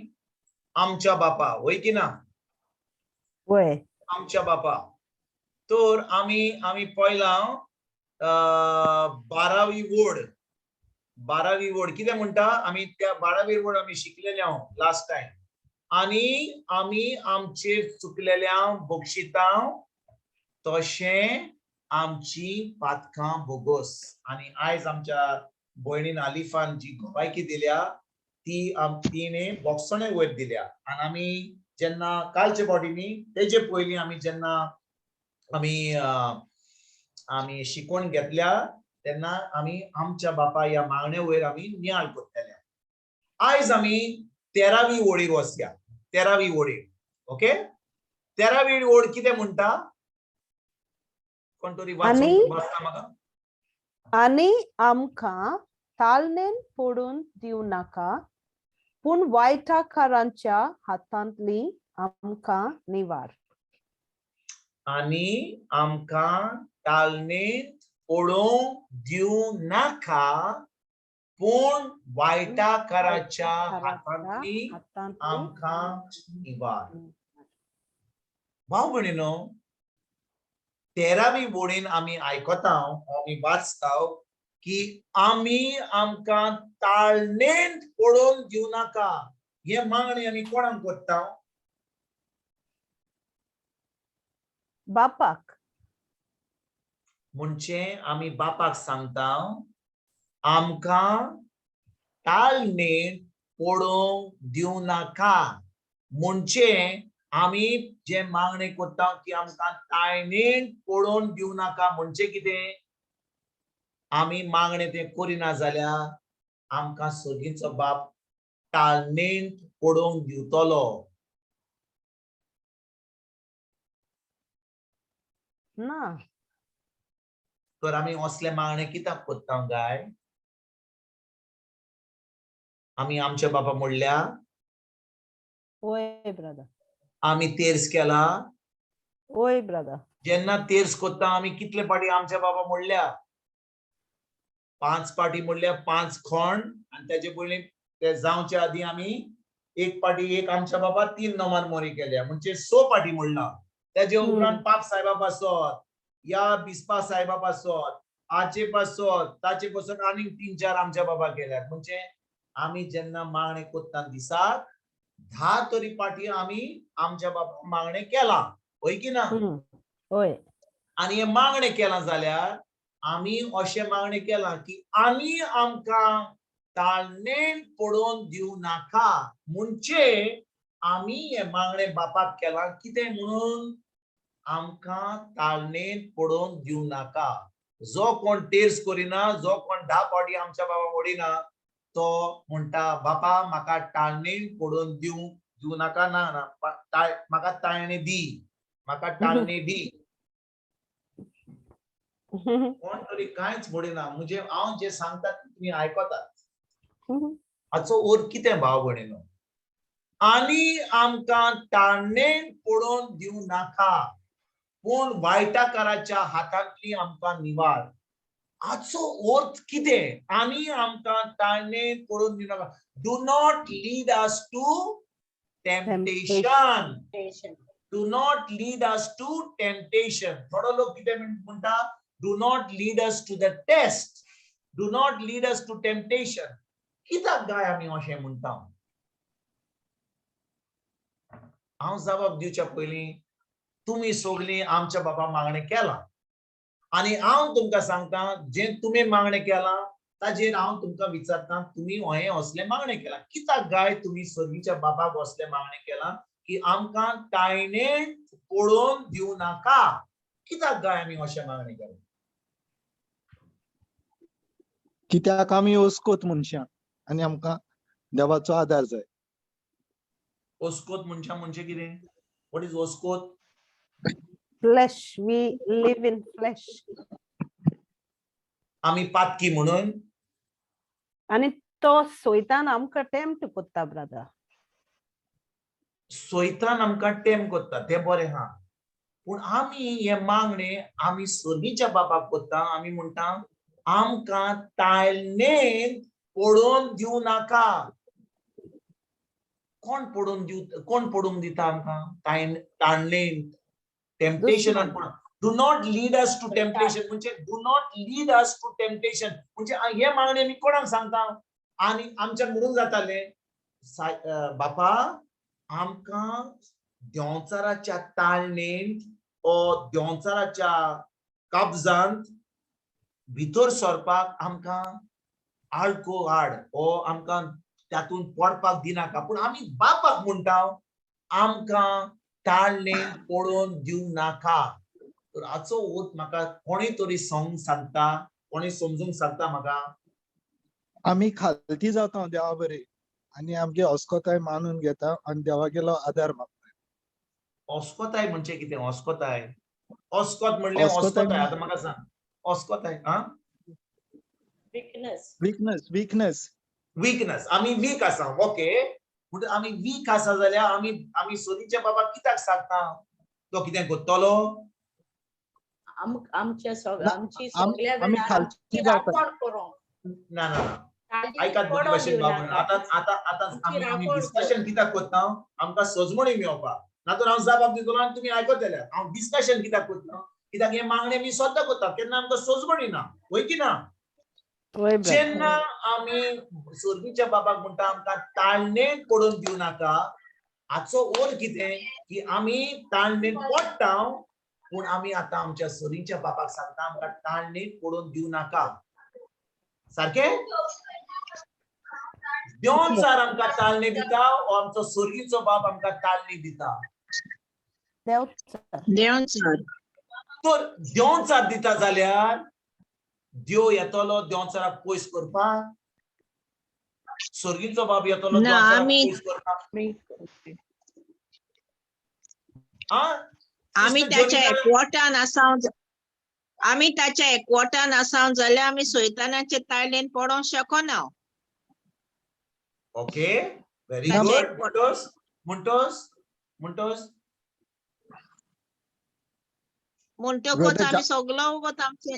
आमच्या बापा, वय की ना? वय. आमच्या बापा. तर आमी आमी पळयलां 12वी वोड, 12वी वोड कितें म्हणटा आमी त्या 12वी वोड आमी शिकलेले हांव लास्ट टायम. आनी आमी आमचे चुकलेल्या बक्षितां तशें आमची पातकां बोगोस. आनी आयज आमच्या भयणीन आलिफान जी गोवायकी दिल्या ती तिणें बोगसणे वयर दिल्या. आनी आमी जेन्ना कालचे फावटी तेजे पयलीं आमी जेन्ना आमी आमी शिकवण घेतल्या तेन्ना आमी आमच्या बापा ह्या मागणे वयर आमी नियाळ करतले. आयज आमी 13वी ओळीर वचया. 13वी ओळीर, ओके. 13वी ओळ कितें म्हणटा? कोण तरी वाचून वाचता म्हाका? आनी आमकां तालनेन पडून दिवं नाका, पूण वायटाकारांच्या हातांतली आमकां निवार. आनी आमकां तालनेन पडूंक दिवं नाका, पूण वायटाकाराच्या हातांतली आमकां निवार. भाव भयणीनो, 13वी ओळीन आमी आयकता, आमी वाचता की आमी आमकां ताळणेंत पडोवन दिवं नाका. हे मागणी आमी कोणाक करता? बापाक. म्हणजे आमी बापाक सांगता आमकां ताळणेंत पडोवंक दिवं नाका. म्हणजे आमी जे मागणे करता की आमकां ताळणेंत पडोवन दिवं नाका म्हणजे कितें? आमी मागणे तें करिना जाल्यार आमकां सर्गीचो बाप ताळणेंत पडोवंक दिवतलो ना. तर आमी असले मागणे कित्याक करता गाय? आमी आमच्या बापा म्हणल्या, ओय ब्रदर, आमी तेर्स केला. ओय ब्रदर. जेन्ना तेर्स करता आमी कितले पाटी आमच्या बाबा म्हणल्या? 5 पाटी म्हणल्या, 5 खोंड. आनी तेजे पयलीं ते जावचे आदी आमी 1 पाटी एक आमच्या बाबा 3 नमान मोरी केल्या, म्हणजे 6 पाटी म्हणला. तेजे उपरांत पाप साहेबा पासत, या बिस्पा साहेबा पासत, आचे पासत, ताचे पासत आनीक 3-4 आमच्या बाबा केल्यात. म्हणजे आमी जेन्ना मागणे करता दिसाक 10 तरी पाटी आमी आमच्या बाबा मागणे केला, हय की ना? हय. आनी हे मागणे केलां जाल्यार आमी अशें मागणे केलां की आमी आमकां ताळणेन पडोवन दिवं नाका. म्हणजे आमी हे मागणे बापाक केलां कितें म्हणून? आमकां ताळणेन पडोवन दिवं नाका. जो कोण तेर्स करिना, जो कोण 10 पाटी आमच्या बाबा मोडिना, तो म्हणटा बापा म्हाका ताळणेन पडोवन दिवं नाका, ना ना, म्हाका ताळणे दी, म्हाका ताळणे दी. कोण तरी कांयच म्हणिना. म्हणजे हांव जे सांगता तुमी आयकतात. हाचो अर्थ कितें भाव भयणीनो? आनी आमकां ताळणेन पडोवन दिवं नाका, पूण वायटाकाराच्या हातांतली आमकां निवार. हाचो अर्थ कितें? आनी आमकां ताळणेन पडोवन दिवं नाका. Do not lead us to temptation. Do not lead us to temptation. थोडो लोक कितें म्हणटा? Do not lead us to the test. Do not lead us to temptation. कित्याक गाय आमी अशें म्हणटा? हांव जबाब दिवच्या पयलीं तुमी सगळीं आमच्या बाबा मागणें केलां आनी हांव तुमकां सांगता, जें तुमी मागणें केलां ताजेर हांव तुमकां विचारता, तुमी हें असलें मागणें केलां कित्याक गाय? तुमी सर्गीच्या बाबाक असलें मागणें केलां की आमकां ताळणेंत पडोवन दिवं नाका. कित्याक गाय आमी अशें मागणें केलां? कित्याक आमी ओस्कोत मनशां आनी आमकां देवाचो आदार जाय. ओस्कोत मनशां म्हणजे कितें? What is ओस्कोत? Flesh, we live in flesh. आमी पातकी म्हणून. आनी तो सोयतान आमकां टेम्प्ट कोत्ता ब्रदर. सोयतान आमकां टेम्प्ट कोत्ता तें बरें आहा, पूण आमी हे मागणे आमी सर्गीच्या बापाक कोत्ता. आमी म्हणटा आमकां ताळणेंत पडोवन दिवं नाका. कोण पडोवन दिव, कोण पडूंक दिता आमकां ताळणेंत? टेम्पटेशनान पडोवन. Do not lead us to temptation म्हणजे do not lead us to temptation म्हणजे हे मागणे आमी कोणाक सांगता? आनी आमच्यान म्हणूंक जातालें, बापा आमकां देंवचाराच्या ताळणेंत ओ देंवचाराच्या काबजांत भितर सरपाक आमकां आडको हाड, हो आमकां तातूंत पडपाक दिनाका. पूण आमी बापाक म्हणटा आमकां ताळणेन पडोवन दिवं नाका. तर हाचो अर्थ म्हाका कोणी तरी सांगूंक सांगता, कोणी समजूंक सांगता म्हाका? आमी खालती जाता देवा बरी आनी आमगे अस्कोताय मानून घेता आनी देवागेलो आदार मागता. अस्कोताय म्हणजे कितें? अस्कोताय, अस्कोत म्हणलें, अस्कोताय अस्कोताय आतां म्हाका सांग, अस्कोताय आ विकनेस, विकनेस, विकनेस, विकनेस. आमी वीक आसा, ओके. म्हणटा आमी वीक आसा जाल्यार आमी आमी सोरीच्या बाबाक कित्याक सांगता? तो कितें करतलो? आमच्या ना, आमची सगळ्या आमी वेळार खालची आमची जाता. राखण करूंक. ना ना ना, ताली आयकात बरे पडोन भाशेन बाबू. दिवनाका. आतां आतां आतां आमची आमी आमी राखण कर. डिस्कशन कित्याक करता? आमकां सजमणी मेळोवपाक. ना तर हांव जाप दितलो आनी तुमी आयकतले. हांव डिस्कशन कित्याक करता? कित्याक हें मागणें मी सद्दां करता, केन्ना आमकां सजमणी ना, वय की ना? वय ब्रदर. जेन्ना आमी सोर्गीच्या बाबाक म्हणटा आमकां ताळणेन पडोवन दिवं नाका, हाचो अर्थ कितें की आमी ताळणेन पडटा, पूण आमी आतां आमच्या सोरीच्या बाबाक सांगता आमकां ताळणेन पडोवन दिवं नाका. सारकें? देवचार आमकां ताळणी दिता, वो आमचो सोर्गीचो बाप आमकां ताळणी दिता? देवचार. देवचार. तर देवचार दिता जाल्यार देव येतलो देवचाराक पयस करपाक? सोर्गीचो बाप येतलो ना, देवचाराक आमी पयस करपाक? आमी सिस्टर त्याच्या जोनिता, एकवटान आसाव, आमी ताच्या एकवटान आसाव जाल्यार आमी सोयतानाचे ताळेन पडोंक शकना. ओके, व्हेरी ताच्या गुड. एकवट- म्हणटोस म्हणटोस म्हणटोस म्हणटकच ब्रदर आमी सगलो वगत आमचें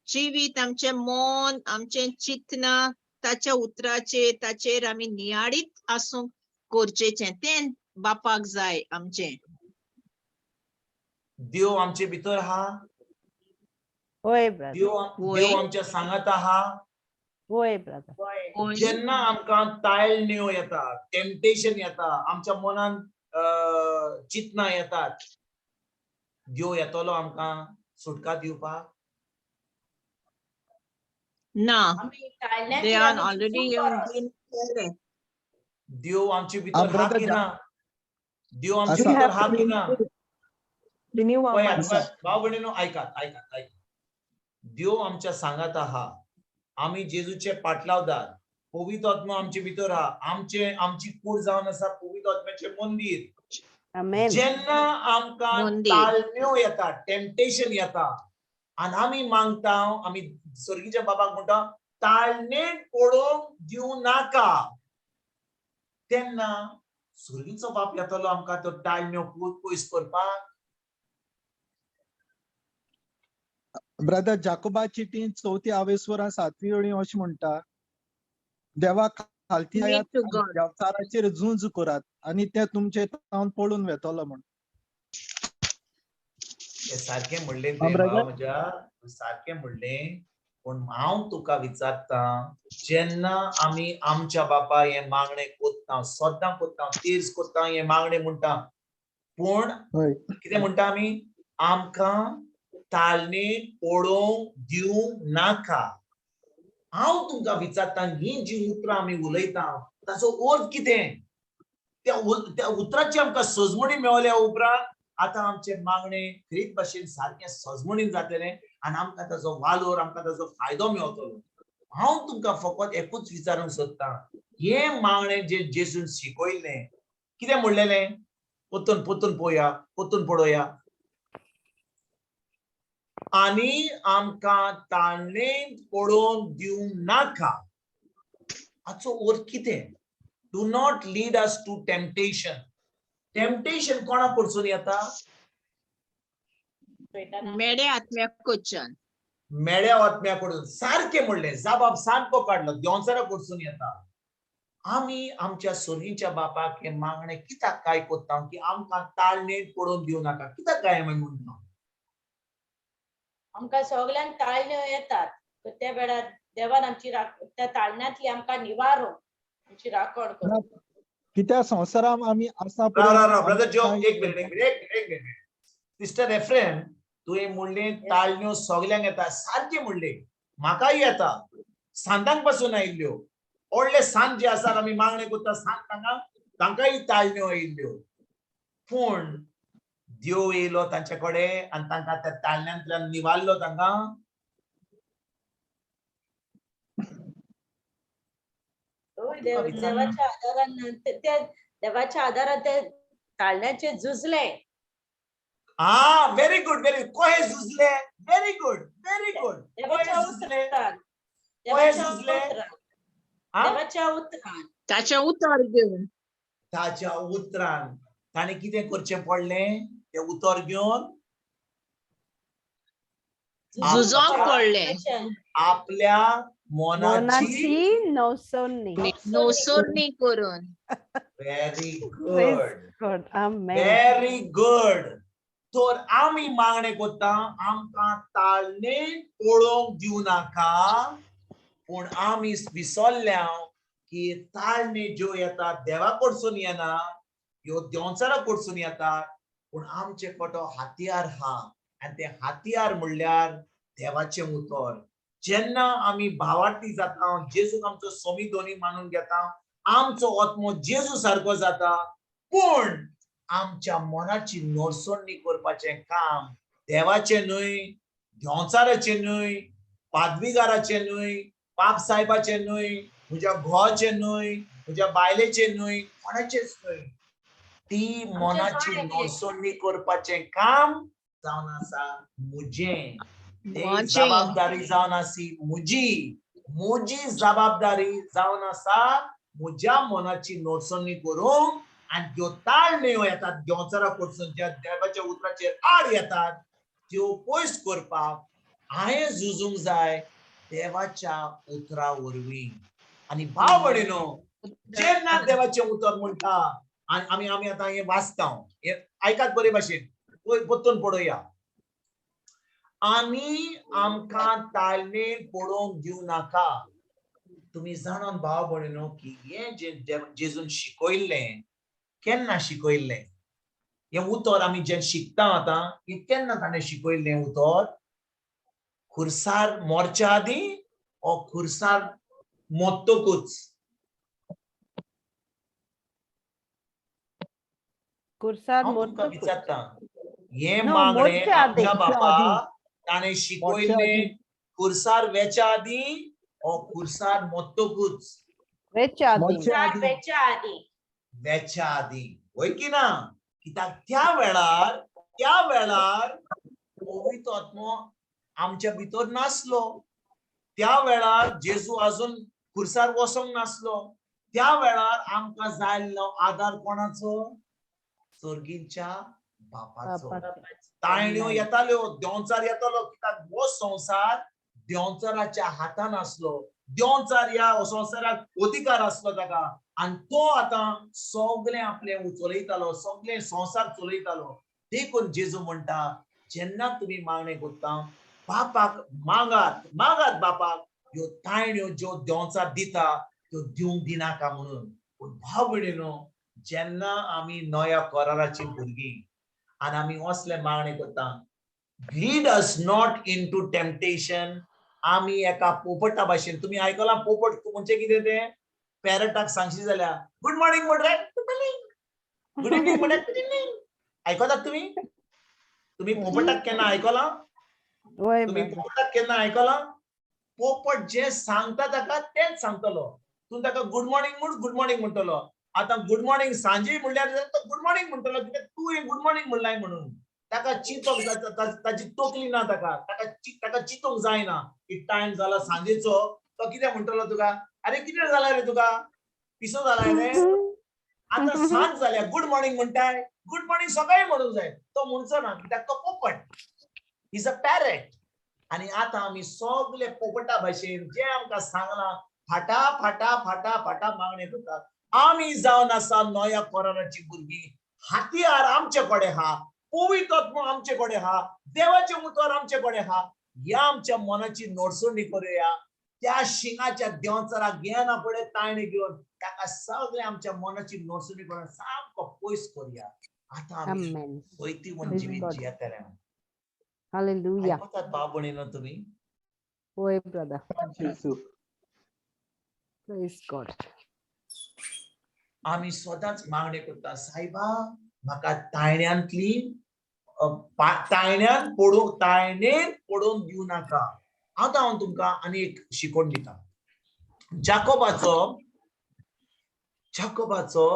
जिवीत, आमचें मन, आमचें चिंतना ताच्या उतराचेर, ताचेर आमी नियाळीत आसूंक गरजेचें. तें बापाक जाय आमचें. देव आमचे भितर हा, वय ब्रदर. देव वय. देव आमच्या सांगाता हा. वय ब्रदर. वय. जेन्ना आमकां ताळण्यो येता, टेम्पटेशन येता, आमच्या मनान चिंतना येतात, देव येतलो आमकां सुटका दिवपाक? ना, आमी ताळण्यांतली देवान आमी ऑलरेडी चिंतूंक येवन गरज. दिवन केलें. देव आमचे भितर हा ब्रदर की ना? देव आमचे आसा. भितर हा की ना? रिन्यू our पळयात, mind. पळयात, भाव भयणीनो आयकात आयकात आयकात. देव आमच्या सांगाता हा, आमी जेजूचे पाटलावदार, पवित्र आत्मो आमचे भितर हा, आमचे आमची कूड जावन आसा पवित्र आत्म्याचें मंदीर. आमेन. जेन्ना आमकां मंदीर. ताळण्यो येता, टेम्पटेशन येता आनी आमी मागता, आमी स्वर्गीच्या बाबाक म्हणटा ताळणेन पडोवंक दिवं नाका, तेन्ना स्वर्गीचो बाप येतलो आमकां तो ताळण्यो पयस करपाक? ब्रदर जाकोबा चिटीन चवथी आवेस्वरां सातवी ओळी अशें म्हणटा, देवा खालती Submit आयात to आनी God. देवचाराचेर झूंज करात आनी ते तुमचे तावन पळून वेतलो म्हण. हे सारकें म्हणलें हा, तुवें ब्रदर. भाव म्हज्या, सारकें म्हणलें. पूण हांव तुका विचारता, जेन्ना आमी आमच्या बापा हें मागणें कोत्ता, सद्दां कोत्ता, तेज कोत्ता, हें मागणें म्हणटा, पूण हय. कितें म्हणटा आमी? आमकां ताळणेन पडोवंक दिवंक नाका. हांव तुमकां विचारता, हीं जीं उतरां आमी उलयता ताचो अर्थ कितें? त्या त्या उतराची आमकां सजमणी मेवल्या उपरांत आतां आमचें मागणें खरीत भाशेन सारकें सजमणीन जातलें आनी आमकां ताचो वालोर, आमकां ताचो फायदो मेवतलो. हांव तुमकां फकत एकूच विचारूंक सोदतां, हें मागणें जें जेजून शिकयल्लें कितें म्हणलेलें? परतून परतून पळोवया, परतून पळोवया. आनी आमकां ताळणेंत पडोवन दिवंक नाका, हाचो अर्थ कितें? Do not lead us to temptation. Temptation कोणा कडसून येता? मेडे आत्म्या कडच्यान. मेड्या आत्म्या कडून. सारकें म्हणलें, जाबाब सारको काडलो, देंवचारा कडसून येता. आमी आमच्या सोरीच्या बापाक हें मागणें कित्याक काय कोत्ता की आमकां ताळणेंत पडोवन दिवं नाका? कित्याक काय आमी म्हणटा? आमकां सगल्यांक ताळण्यो येतात, त्या वेळार देवान आमची त्या ताळण्यांतली आमकां निवारो, आमची राखण करूं. कित्याक संवसारांत आमी आसा राव राव राव ब्रदर जो, आमकां एक मिनिट, एक मिनिट, एक मिनिट, एक मिनिट. सिस्टर एफ्रेम, तुवें म्हणलें ताळण्यो सगल्यांक येता, सारकें म्हणलें, म्हाकाय येता. सांतांक पासून आयिल्ल्यो व्हडले सांत जे आसात, आमी मागणें करता सांत, तांकां तांकांय ताळण्यो आयिल्ल्यो. पूण देव येयलो तांचे कडेन आनी तांकां त्या ताळण्यांतल्यान निवारलो तांकां. देवाच्या आदारान ते देवाच्या आदारान ते ताळण्याचे झुजले. आ, व्हेरी गुड, व्हेरी. कोहे झुजले? Very good, very good. देवाच्या उतरान, कोहे झुजले? देवाच्या उतरान, ताच्या उतर घेवन, ताच्या उतरान. ताणें कितें करचें पडलें? तें उतर घेवन झुजोंक पडलें. आपल्या मनाची नवसोरणी नवसोरणी करून. Very good, very good. तर आमी मागणें करता आमकां ताळणे पळोवंक दिवं नाका, पूण आमी विसरल्या की ताळणे ज्यो येता देवा कडसून येना, ह्यो देंवचारा कडसून येता. पूण आमचे कोटो हातयार हा, आनी ते हातयार म्हणल्यार देवाचें उतर. जेन्ना आमी भावार्थी जाता, जेजूक आमचो सोमी दोनी मानून घेता, आमचो आत्मो जेजू सारको जाता. पूण आमच्या मनाची नरसोणी करपाचें काम देवाचें न्हय, देंवचाराचें न्हय, पादविगाराचें न्हय, पाप साहेबाचें न्हय, म्हज्या घोवाचें न्हय, म्हज्या बायलेचें न्हय, कोणाचेंच न्हय. ती मनाची नरसोणी करपाचें काम जावन आसा म्हजें. जबाबदारी जावन आसी म्हजी, म्हजी जबाबदारी जावन आसा म्हज्या मनाची नरसोणी करूंक. आनी त्यो ताळण्यो येतात देंवचारा कडसून, ज्या देवाच्या उतराचेर आड येतात त्यो पयस करपाक हांवें झुजूंक जाय देवाच्या उतरा वरवीं. आनी भाव भयणीनो, जेन्ना देवाचें उतर म्हणटा, आनी आमी आमी आतां हें वाचता, हें आयकात बरे भाशेन, परतून पळोवया. आनी आमकां ताळणे पडोवंक दिवं नाका. तुमी जाणात भाव भयणीनो की हें जें जेजून शिकयल्लें, केन्ना शिकयल्लें हें उतर? आमी जें शिकता आतां, हें केन्ना ताणें शिकयल्लें उतर? खुर्सार मोरच्या आदीं ओ खुर्सार मोत्तकूच? खुर्सार तुमकां विचारता, हें मागणें आमच्या बापा ताणें शिकयल्लें खुर्सार वेच्या आदीं ओ खुर्सार मोत्तकूच? वेच्या आदीं, वेच्या आदीं, वय की ना? कित्याक त्या वेळार, त्या वेळार पवित्र आत्मो आमच्या भितर नासलो. त्या वेळार जेजू अजून खुर्सार वचोंक नासलो. त्या वेळार आमकां जाय आसलो आदार कोणाचो? सर्गीच्या बापाचो. ताळण्यो येताल्यो, देंवचार येतालो, कित्याक हो संवसार देंवचाराच्या हातान आसलो. देंवचार ह्या संवसाराक अधिकार आसलो ताका, आनी तो आतां सगळें आपलें चलयतालो, सगळें संवसार चलयतालो. देखून जेजू म्हणटा, जेन्ना तुमी मागणें करता बापाक मागात, मागात बापाक ह्यो ताळण्यो ज्यो देंवचार दिता त्यो दिवंक दिनाका म्हणून. पूण भाव भयणीनो, जेन्ना आमी नव्या कराराची भुरगीं आनी आमी असले मागणें करता, lead us not into temptation, आमी एका पोपटा भाशेन. तुमी आयकलां पोपट म्हणजे कितें तें? पॅरटाक सांगशी जाल्यार गुड मॉर्निंग म्हणल्यार गुड मॉर्निंग, गुड इवनिंग म्हणल्यार गुड इवनिंग. आयकतात तुमी? तुमी पोपटाक केन्ना आयकलां? तुमी पोपटाक केन्ना आयकलां? पोपट जें सांगता ताका तेंच सांगतलो. तूं ताका गुड मॉर्निंग म्हूण गुड मॉर्निंग म्हणटलो. आतां गुड मॉर्निंग सांजे म्हणल्यार तो गुड मॉर्निंग म्हणटलो, कित्याक तूं हें गुड मॉर्निंग म्हणलाय म्हणून. ताका चिंतोंक जाता, ताची तकली ना ताका, ताका चिंतोंक जायना की टायम जाला सांजेचो. तो कितें म्हणटलो तुका? अरे कितें जाला रे तुका, पिसो जाला रे? आतां सांज जाल्या, गुड मॉर्निंग म्हणटाय, गुड मॉर्निंग सकाळी म्हणूंक जाय. तो म्हणचो ना, कित्याक तो पोपट, is a parrot. आनी आतां आमी सगळे पोपटा भाशेन जें आमकां सांगलां फाटा फाटा फाटा फाटा मागणें करतात. आमी जावन आसा नव्या कराराची भुरगीं. हातयार आमचे कडेन आहा, पवित्र आत्मो आमचे कडेन आहा, देवाचें उतर आमचे कडेन आहा. ह्या आमच्या मनाची नडसणी करुया. त्या शिंगाच्या देंवचाराक घेना पळय ताळणे घेवन ताका सगळे आमच्या मनाची नडसणी करून सामको पयस करुया. आतां आमी जैतिवंत जिवीत जियेतले. Hallelujah. आयकतात भाव भयणीनो तुमी? वय brother. Jesu. Praise God. आमी सदांच मागणें करता, सायबा म्हाका तायण्यांतली तायण्यान पडूंक, तायणेन पडोवन दिवं नाका. आतां हांव तुमकां आनी एक शिकवण दिता. जाकोबाचो जाकोबाचो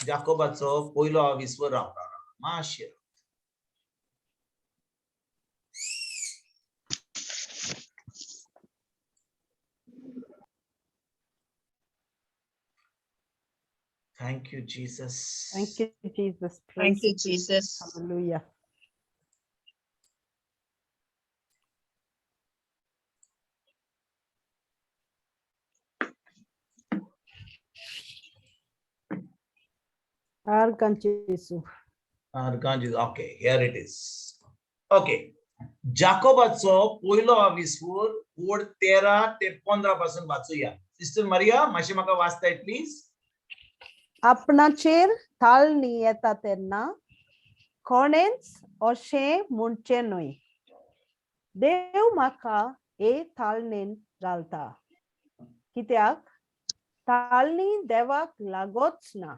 जाकोबाचो पयलो आविस्वर रावता मातशें. Thank you, Jesus. Thank you, Jesus. Thank Praise you, Jesus. Hallelujah. आर्गां Jesu. आर्गां, okay, here it is. Okay. जाकोबाचो पयलो आविस्वूर ओड 13 ते 15 पासून वाचूया. सिस्टर मारिया, मातशें म्हाका वाचताय प्लीज? आपणाचेर ताळणी येता तेन्ना कोणेंच अशें म्हणचें न्हय, देव म्हाका हे ताळणेन घालता. कित्याक ताळणी देवाक लागोच ना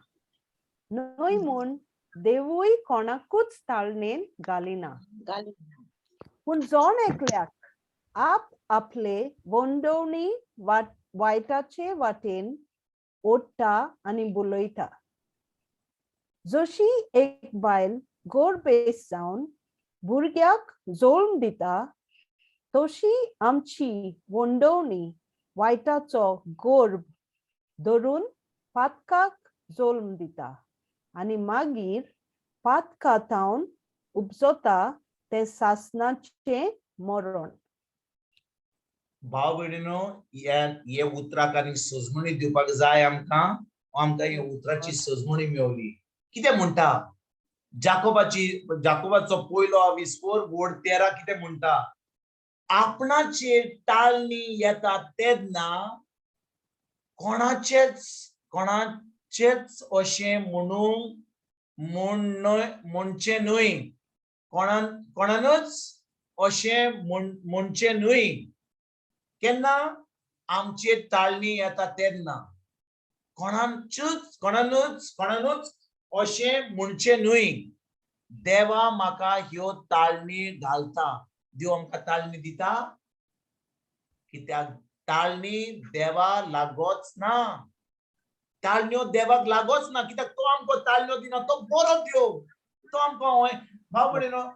न्हय म्हूण देवूय कोणाकूच ताळणेन घालिना. पूण जण एकल्याक आप आपले वंडवणी वाट वायटाचे वाटेन ओडटा आनी बुलयता. जशी एक बायल गोरबेस जावन भुरग्याक जल्म दिता, तशी आमची वंडवणी वायटाचो गोर्भ धरून पातकाक जल्म दिता आनी मागीर पातका थावन उपजता तें सासनाचें मरण. भाव भयणीनो, हे उतराक आनी सजमणी दिवपाक जाय आमकां. आमकां ह्या उतराची सजमणी मेवली. कितें म्हणटा जाकोबाचो पयलो आविस्पोर वोड 13? कितें म्हणटा? आपणाचेर टाळणी येता तेन्ना कोणाचेच कोणाचेच अशें म्हणूंक म्हण म्हणचें न्हय, कोणान कोणानूच अशें म्हणचें न्हय. केन्ना आमचेर ताळणी येता तेन्ना कोणाचूच कोणानूच कोणानूच अशें म्हणचें न्हय, देवा म्हाका ह्यो ताळणी घालता. देव आमकां ताळणी दिता? कित्याक ताळणी देवा लागोच ना. ताळण्यो देवाक लागोच ना, कित्याक तो आमकां ताळण्यो दिना. तो बरो देव. तो आमकां हय. भाव भयणीनो,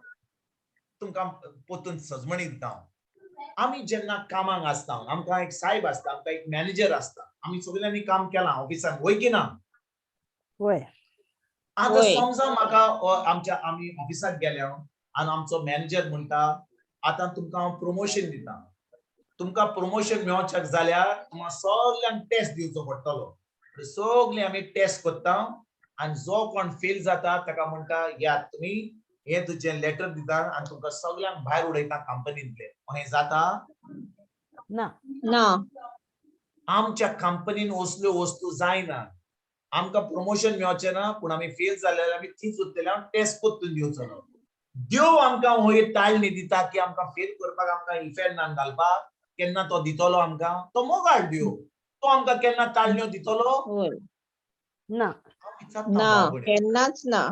तुमकां परतून सजमणी दिता हांव. आमी जेन्ना कामाक आसता, आमकां एक सायब आसता, आमकां एक मॅनेजर आसता. आमी सगळ्यांनी काम केलां ऑफिसान, वय की ना? वय. आतां वय. समजा म्हाका आमच्या आमी ऑफिसाक गेल्या आनी आमचो मॅनेजर म्हणटा, आतां तुमकां हांव प्रमोशन दिता. तुमकां प्रमोशन मेळोवच्याक जाल्यार तुमकां सगल्यांक टेस्ट दिवचो पडटलो. सगळे आमी टेस्ट करता आनी जो कोण फेल जाता ताका म्हणटा, यात तुमी, हे तुजें लेटर दिता आनी तुमकां सगल्यांक भायर उडयता कंपनींतले. हें जाता? ना. ना. आमच्या कंपनीन असल्यो वस्तू जायना. आमकां प्रमोशन मेळचें ना, पूण आमी फेल जाल्यार आमी थंयच उरतले. हांव टेस्ट परतून दिवचो ना. देव आमकां हो ताळणी दिता की आमकां फेल करपाक, आमकां इफेर्नान घालपाक केन्ना तो दितलो आमकां? तो मोगाळ देव. तो आमकां केन्ना ताळण्यो दितलो? होय. ना. हांव विचारता ना. भाव भयणीक. केन्नाच ना.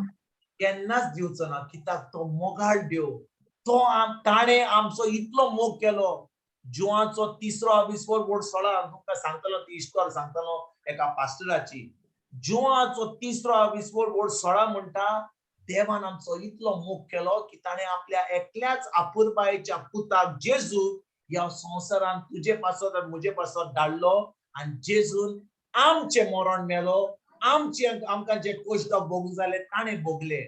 केन्नाच दिवचो ना, कित्याक तो मोगाळ देव. तो ताणें आमचो इतलो मोग केलो. जुवाचो तिसरो आविस्वर वोड 16, तुमकां सांगतलो ती इश्टोर सांगतलो एका पास्टराची. जुवाचो तिसरो आविस्वर वोड 16 म्हणटा, देवान आमचो इतलो मोग केलो की ताणें आपल्या एकल्याच आपुरबायेच्या पुताक जेजू ह्या संवसारान तुजे पासत आनी म्हजे पासत धाडलो आनी जेजून आमचें मरण मेलो. आमचे आमकां जे कश्ट भोगूंक जाले ताणें भोगले.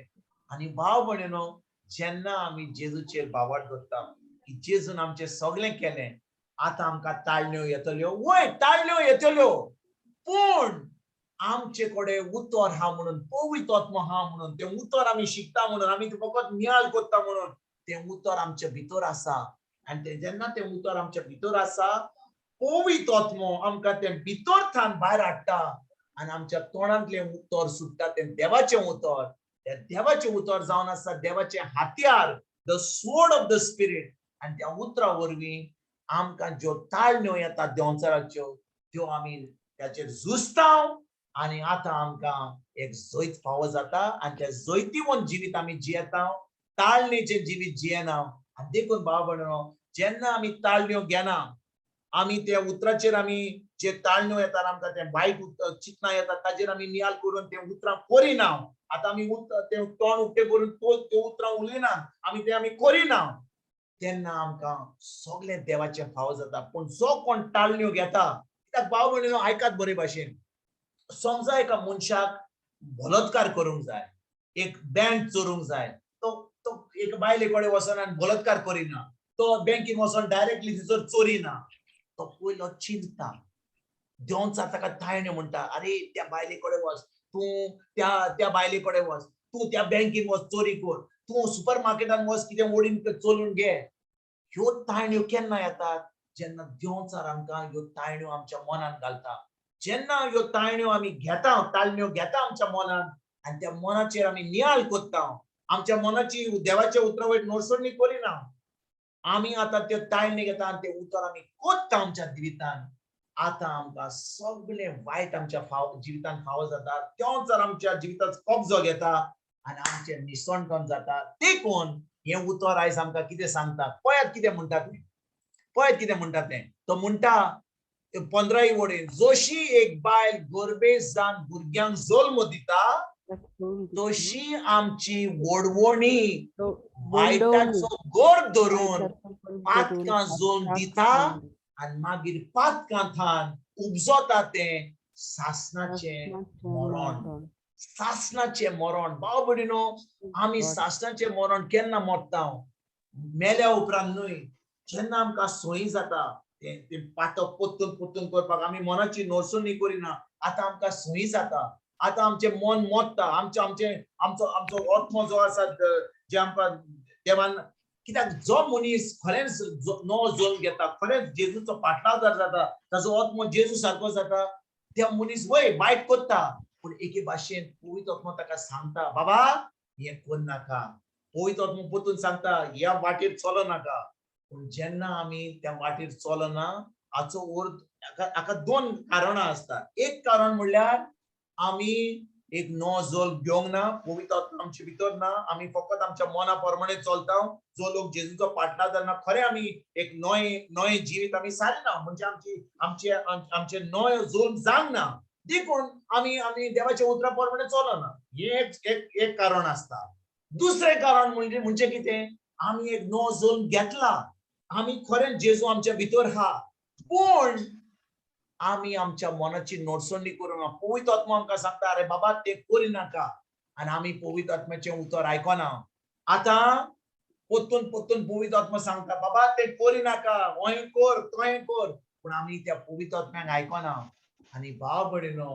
आनी भाव भयणीनो, जेन्ना आमी जेजूचेर भावार्थ दवरता की जेजून आमचें सगळें केलें, आतां आमकां ताळण्यो येतल्यो. वय, ताळण्यो येतल्यो, पूण आमचे कडेन उतर आहा म्हणून, पवित्र आत्मो आहा म्हणून, तें उतर आमी शिकता म्हणून, आमी तें फकत नियाळ करता म्हणून, तें उतर आमच्या भितर आसा. आनी तें जेन्ना तें उतर आमच्या भितर आसा, पवित्र आत्मो आमकां तें भितर थावन भायर हाडटा आनी आमच्या तोंडांतलें उतर सुट्टा तें देवाचें उतर. त्या देवाचें उतर जावन आसा देवाचें हातयार, the sword of the spirit. आनी त्या उतरा वरवीं आमकां ज्यो ताळण्यो येतात देंवचाराच्यो त्यो आमी त्याचेर झुजता आनी आतां आमकां एक जैत फावो जाता आनी त्या जैतिवंत जिवीत आमी जियेता, ताळणेचें जिवीत जियेना. आनी देखून भाव भयणो, जेन्ना आमी ताळण्यो घेना, आमी त्या उतराचेर आमी जे ताळण्यो येतात आमकां ते वायट चिंतना येतात ताजेर आमी नियाल करून ते उतरां करिना. आतां आमी ते तोंड उक्तें करून त्यो उतरां उलयना, आमी ते आमी करिना, तेन्ना आमकां सगळें देवाचें फावो जाता. पूण जो कोण ताळण्यो घेता, कित्याक भाव भयणीनो आयकात बरे भाशेन, समजा एका मनशाक बलात्कार करूंक जाय, एक बँक चोरूंक जाय, तो तो एक बायले कडेन वचोन आनी बलात्कार करिना, तो बँकेन वचोन डायरेक्टली थंयसर चोरिना, तो पयलो चिंता देंवचार ताका ताळण्यो म्हणटा, अरे त्या बायले कडेन वच, तूं त्या त्या बायले कडेन वच, तूं त्या बँकेन वच चोरी कर, तूं सुपर मार्केटान वच कितें ओडीन चोरून घे. ह्यो ताळण्यो केन्ना येतात? जेन्ना देंवचार आमकां ह्यो ताळण्यो आमच्या मनान घालता. जेन्ना ह्यो ताळण्यो आमी घेता, ताळण्यो घेता आमच्या मनान आनी त्या मनाचेर आमी नियाळ करता, आमच्या मनाची देवाच्या उतरा वयर नोरसणी करिना, आमी आतां त्यो ताळणी घेता आनी ते उतर आमी कोत्ता आमच्या जिवितान. आतां आमकां सगळें वायट आमच्या फाव जिवितान फावो जाता, देंवचार आमच्या जिविताचो कब्जो घेता आनी आमचें निसणटण जाता. देखून हें उतर आयज आमकां कितें सांगता, पळयात कितें म्हणटा तें, पळयात कितें म्हणटा तें. तो म्हणटा 15 वडीन, जशी एक बायल गर्भेस्त जावन भुरग्यांक जल्म दिता तशी आमची वडवणी वायटाचो गर्भ धरून पातकां जल्म दिता आनी मागीर पातकां उपजता तें सासणाचें मरण. सासणाचें मरण. भाव भयणीनो, आमी सासणाचें मरण केन्ना मरता? मेल्या उपरांत न्हय, जेन्ना आमकां सोयी जाता तें पातक पोत्तून पोत्तून करपाक, आमी मनाची नोरसणी करिना, आतां आमकां सोयी जाता, आतां आमचें मन मोडटा, आमचें आमचें आमचो आमचो आत्मो जो आसा जे आमकां देवान, कित्याक जो मनीस खरेंच नवो जल्म घेता, खरेंच जेजूचो पाटलावदार जाता, ताजो आत्मो जेजू सारको जाता, त्या मनीस वय वायट करता, पूण एके भाशेन पवित्र आत्मो ताका सांगता, बाबा हें करनाका. पवित्र आत्मो परतून सांगता, ह्या वाटेर चलो नाका. पूण जेन्ना आमी त्या वाटेर चलना, हाचो अर्थ हाका दोन कारणां आसता. एक कारण म्हणल्यार आमी एक नवो जल्म घेवंक ना, पवित्र आत्मा आमचे भितर ना, आमी फकत आमच्या मना प्रमाणे चलता. जो लोक जेजूचो पाटलावदार ना, खरें आमी एक नवें नवें जिवीत आमी सारिना, म्हणजे आमची आमचे आमचें नवें जल्म जावंक ना, देखून आमी आमी देवाच्या उतरा प्रमाणे चलना. हें एक एक कारण आसता. दुसरें कारण म्हणजे म्हणजे कितें, आमी एक नवो जल्म घेतला, आमी खरें जेजू आमच्या भितर आहा, पूण आमी आमच्या मनाची नोटसणी करूं. पवित्र आत्मा आमकां सांगता, अरे बाबा तें करिनाका, आनी आमी पवित्र आत्म्याचें उतर आयकना. आतां पोत्तून पोत्तून पवित्र आत्मा सांगता, बाबा तें करिनाका, हें कर तोहें कर, पूण आमी त्या पवित्र आत्म्याक आयकना. आनी भाव भयणीनो,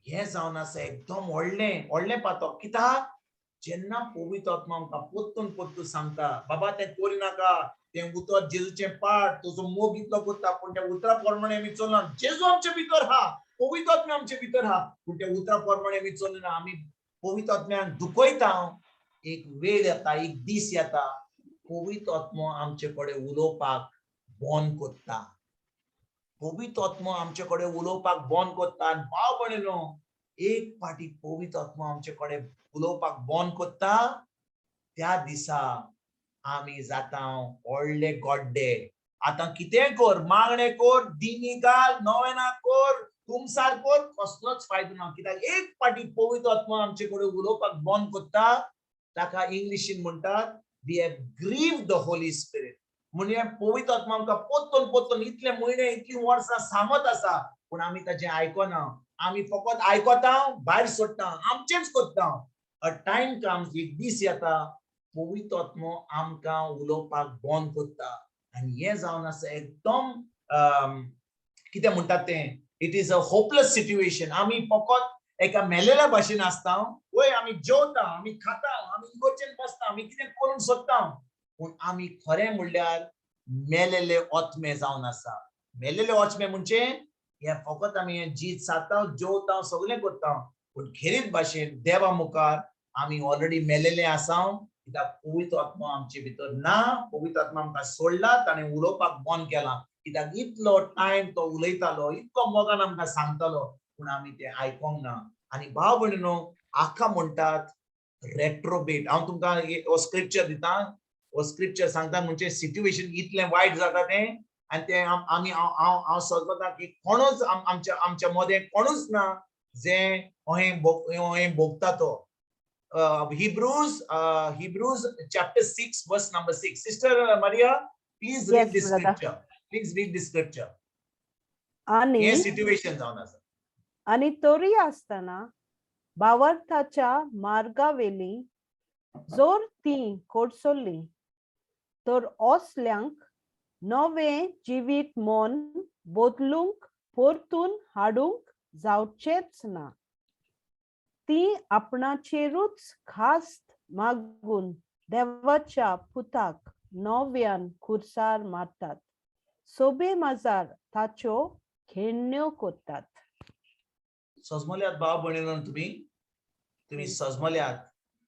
हें जावन आसा एकदम व्हडलें व्हडलें पातक. कित्याक जेन्ना पवित्र आत्मा आमकां पोत्तून पोत्तून सांगता, बाबा तें करिनाका, तें उतर जेजूचें पाठ, तुजो मोग इतलो करता, पूण त्या उतरा प्रमाणे आमी चलना. जेजू आमचे भितर आहा, पवित्र आत्मा आमचे भितर आहा, पूण त्या उतरा प्रमाणे आमी चलना, आमी पवित्र आत्म्याक दुखयता. एक वेळ येता, एक दीस येता, पवित्र आत्मो आमचे कडेन उलोवपाक बंद करता. पवित्र आत्मो आमचे कडेन उलोवपाक बंद करता. आनी भाव भयणीनो, एक फावटी पवित्र आत्मो आमचे कडेन उलोवपाक बंद करता, त्या दिसा आमी जाता व्हडले गड्डे. आतां कितें कर, मागणें कर, दिमी घाल, नवेना कर, कुमसार कर, कसलोच फायदो ना. कित्याक एक फावटी पवित्र आत्मो आमचे कडेन उलोवपाक बंद करता, ताका इंग्लिशीन म्हणटात we have grieve the Holy Spirit. म्हणजे पवित्र आत्मा आमकां पोत्तून पोत्तून इतले म्हयने इतलीं वर्सां सांगत आसा, पूण आमी ताचें आयकना. आमी फकत आयकता, भायर सोडटा, आमचेंच करता. अ टायम कम्स, एक दीस येता, पवित्र आत्मो आमकां उलोवपाक बंद करता. आनी हें जावन आसा एकदम कितें म्हणटात तें, it is a hopeless situation. आमी फकत एका मेलेल्या भाशेन आसता. वय आमी जेवता, आमी खाता, आमी इगर्जेन बसता, आमी कितें करूंक सोदता, पूण आमी खरें म्हणल्यार मेलेले आत्मे जावन आसा. मेलेले आत्मे म्हणजे हे फकत आमी हें जीत साधता, जेवता, सगळें करता, पूण खेरीत भाशेन देवा मुखार आमी ऑलरेडी मेलेले आसाव, कित्याक पवित्र आत्मा आमचे भितर ना. पवित्र आत्मा आमकां सोडला, ताणें उलोवपाक बंद केलां, कित्याक इतलो टायम तो उलयतालो, इतको मोगान आमकां सांगतालो, पूण आमी तें आयकोंक ना. आनी भाव भयणीनो, आका म्हणटात रेट्रोबेट. हांव तुमकां हो स्क्रिप्चर दिता, हो स्क्रिप्चर सांगता म्हणजे सिट्युएशन इतलें वायट जाता तें, आनी तें आमी हांव हांव समजता की कोणूच आमच्या आमच्या मदें कोणूच ना जे अहें भोगता तो. Hebrews chapter 6 verse number 6. Sister Maria, please read Yes, this brother. scripture. Please read this scripture. आनी हे सिट्युएशन जावन आसा. आनी तरी आसतना भावार्थाच्या मार्गावेली जर ती कोडसरली तर असल्यांक नवें जिवीत मन बदलूंक परतून हाडूंक जावचेंच ना. ती आपणाचेरूच खास्त मागून देवाच्या पुताक नव्यान खुर्सार मारतात, सोबे माजार ताच्यो खेळण्यो करतात. सजमल्यात भाव भयणीनो, तुमी तुमी सजमल्यात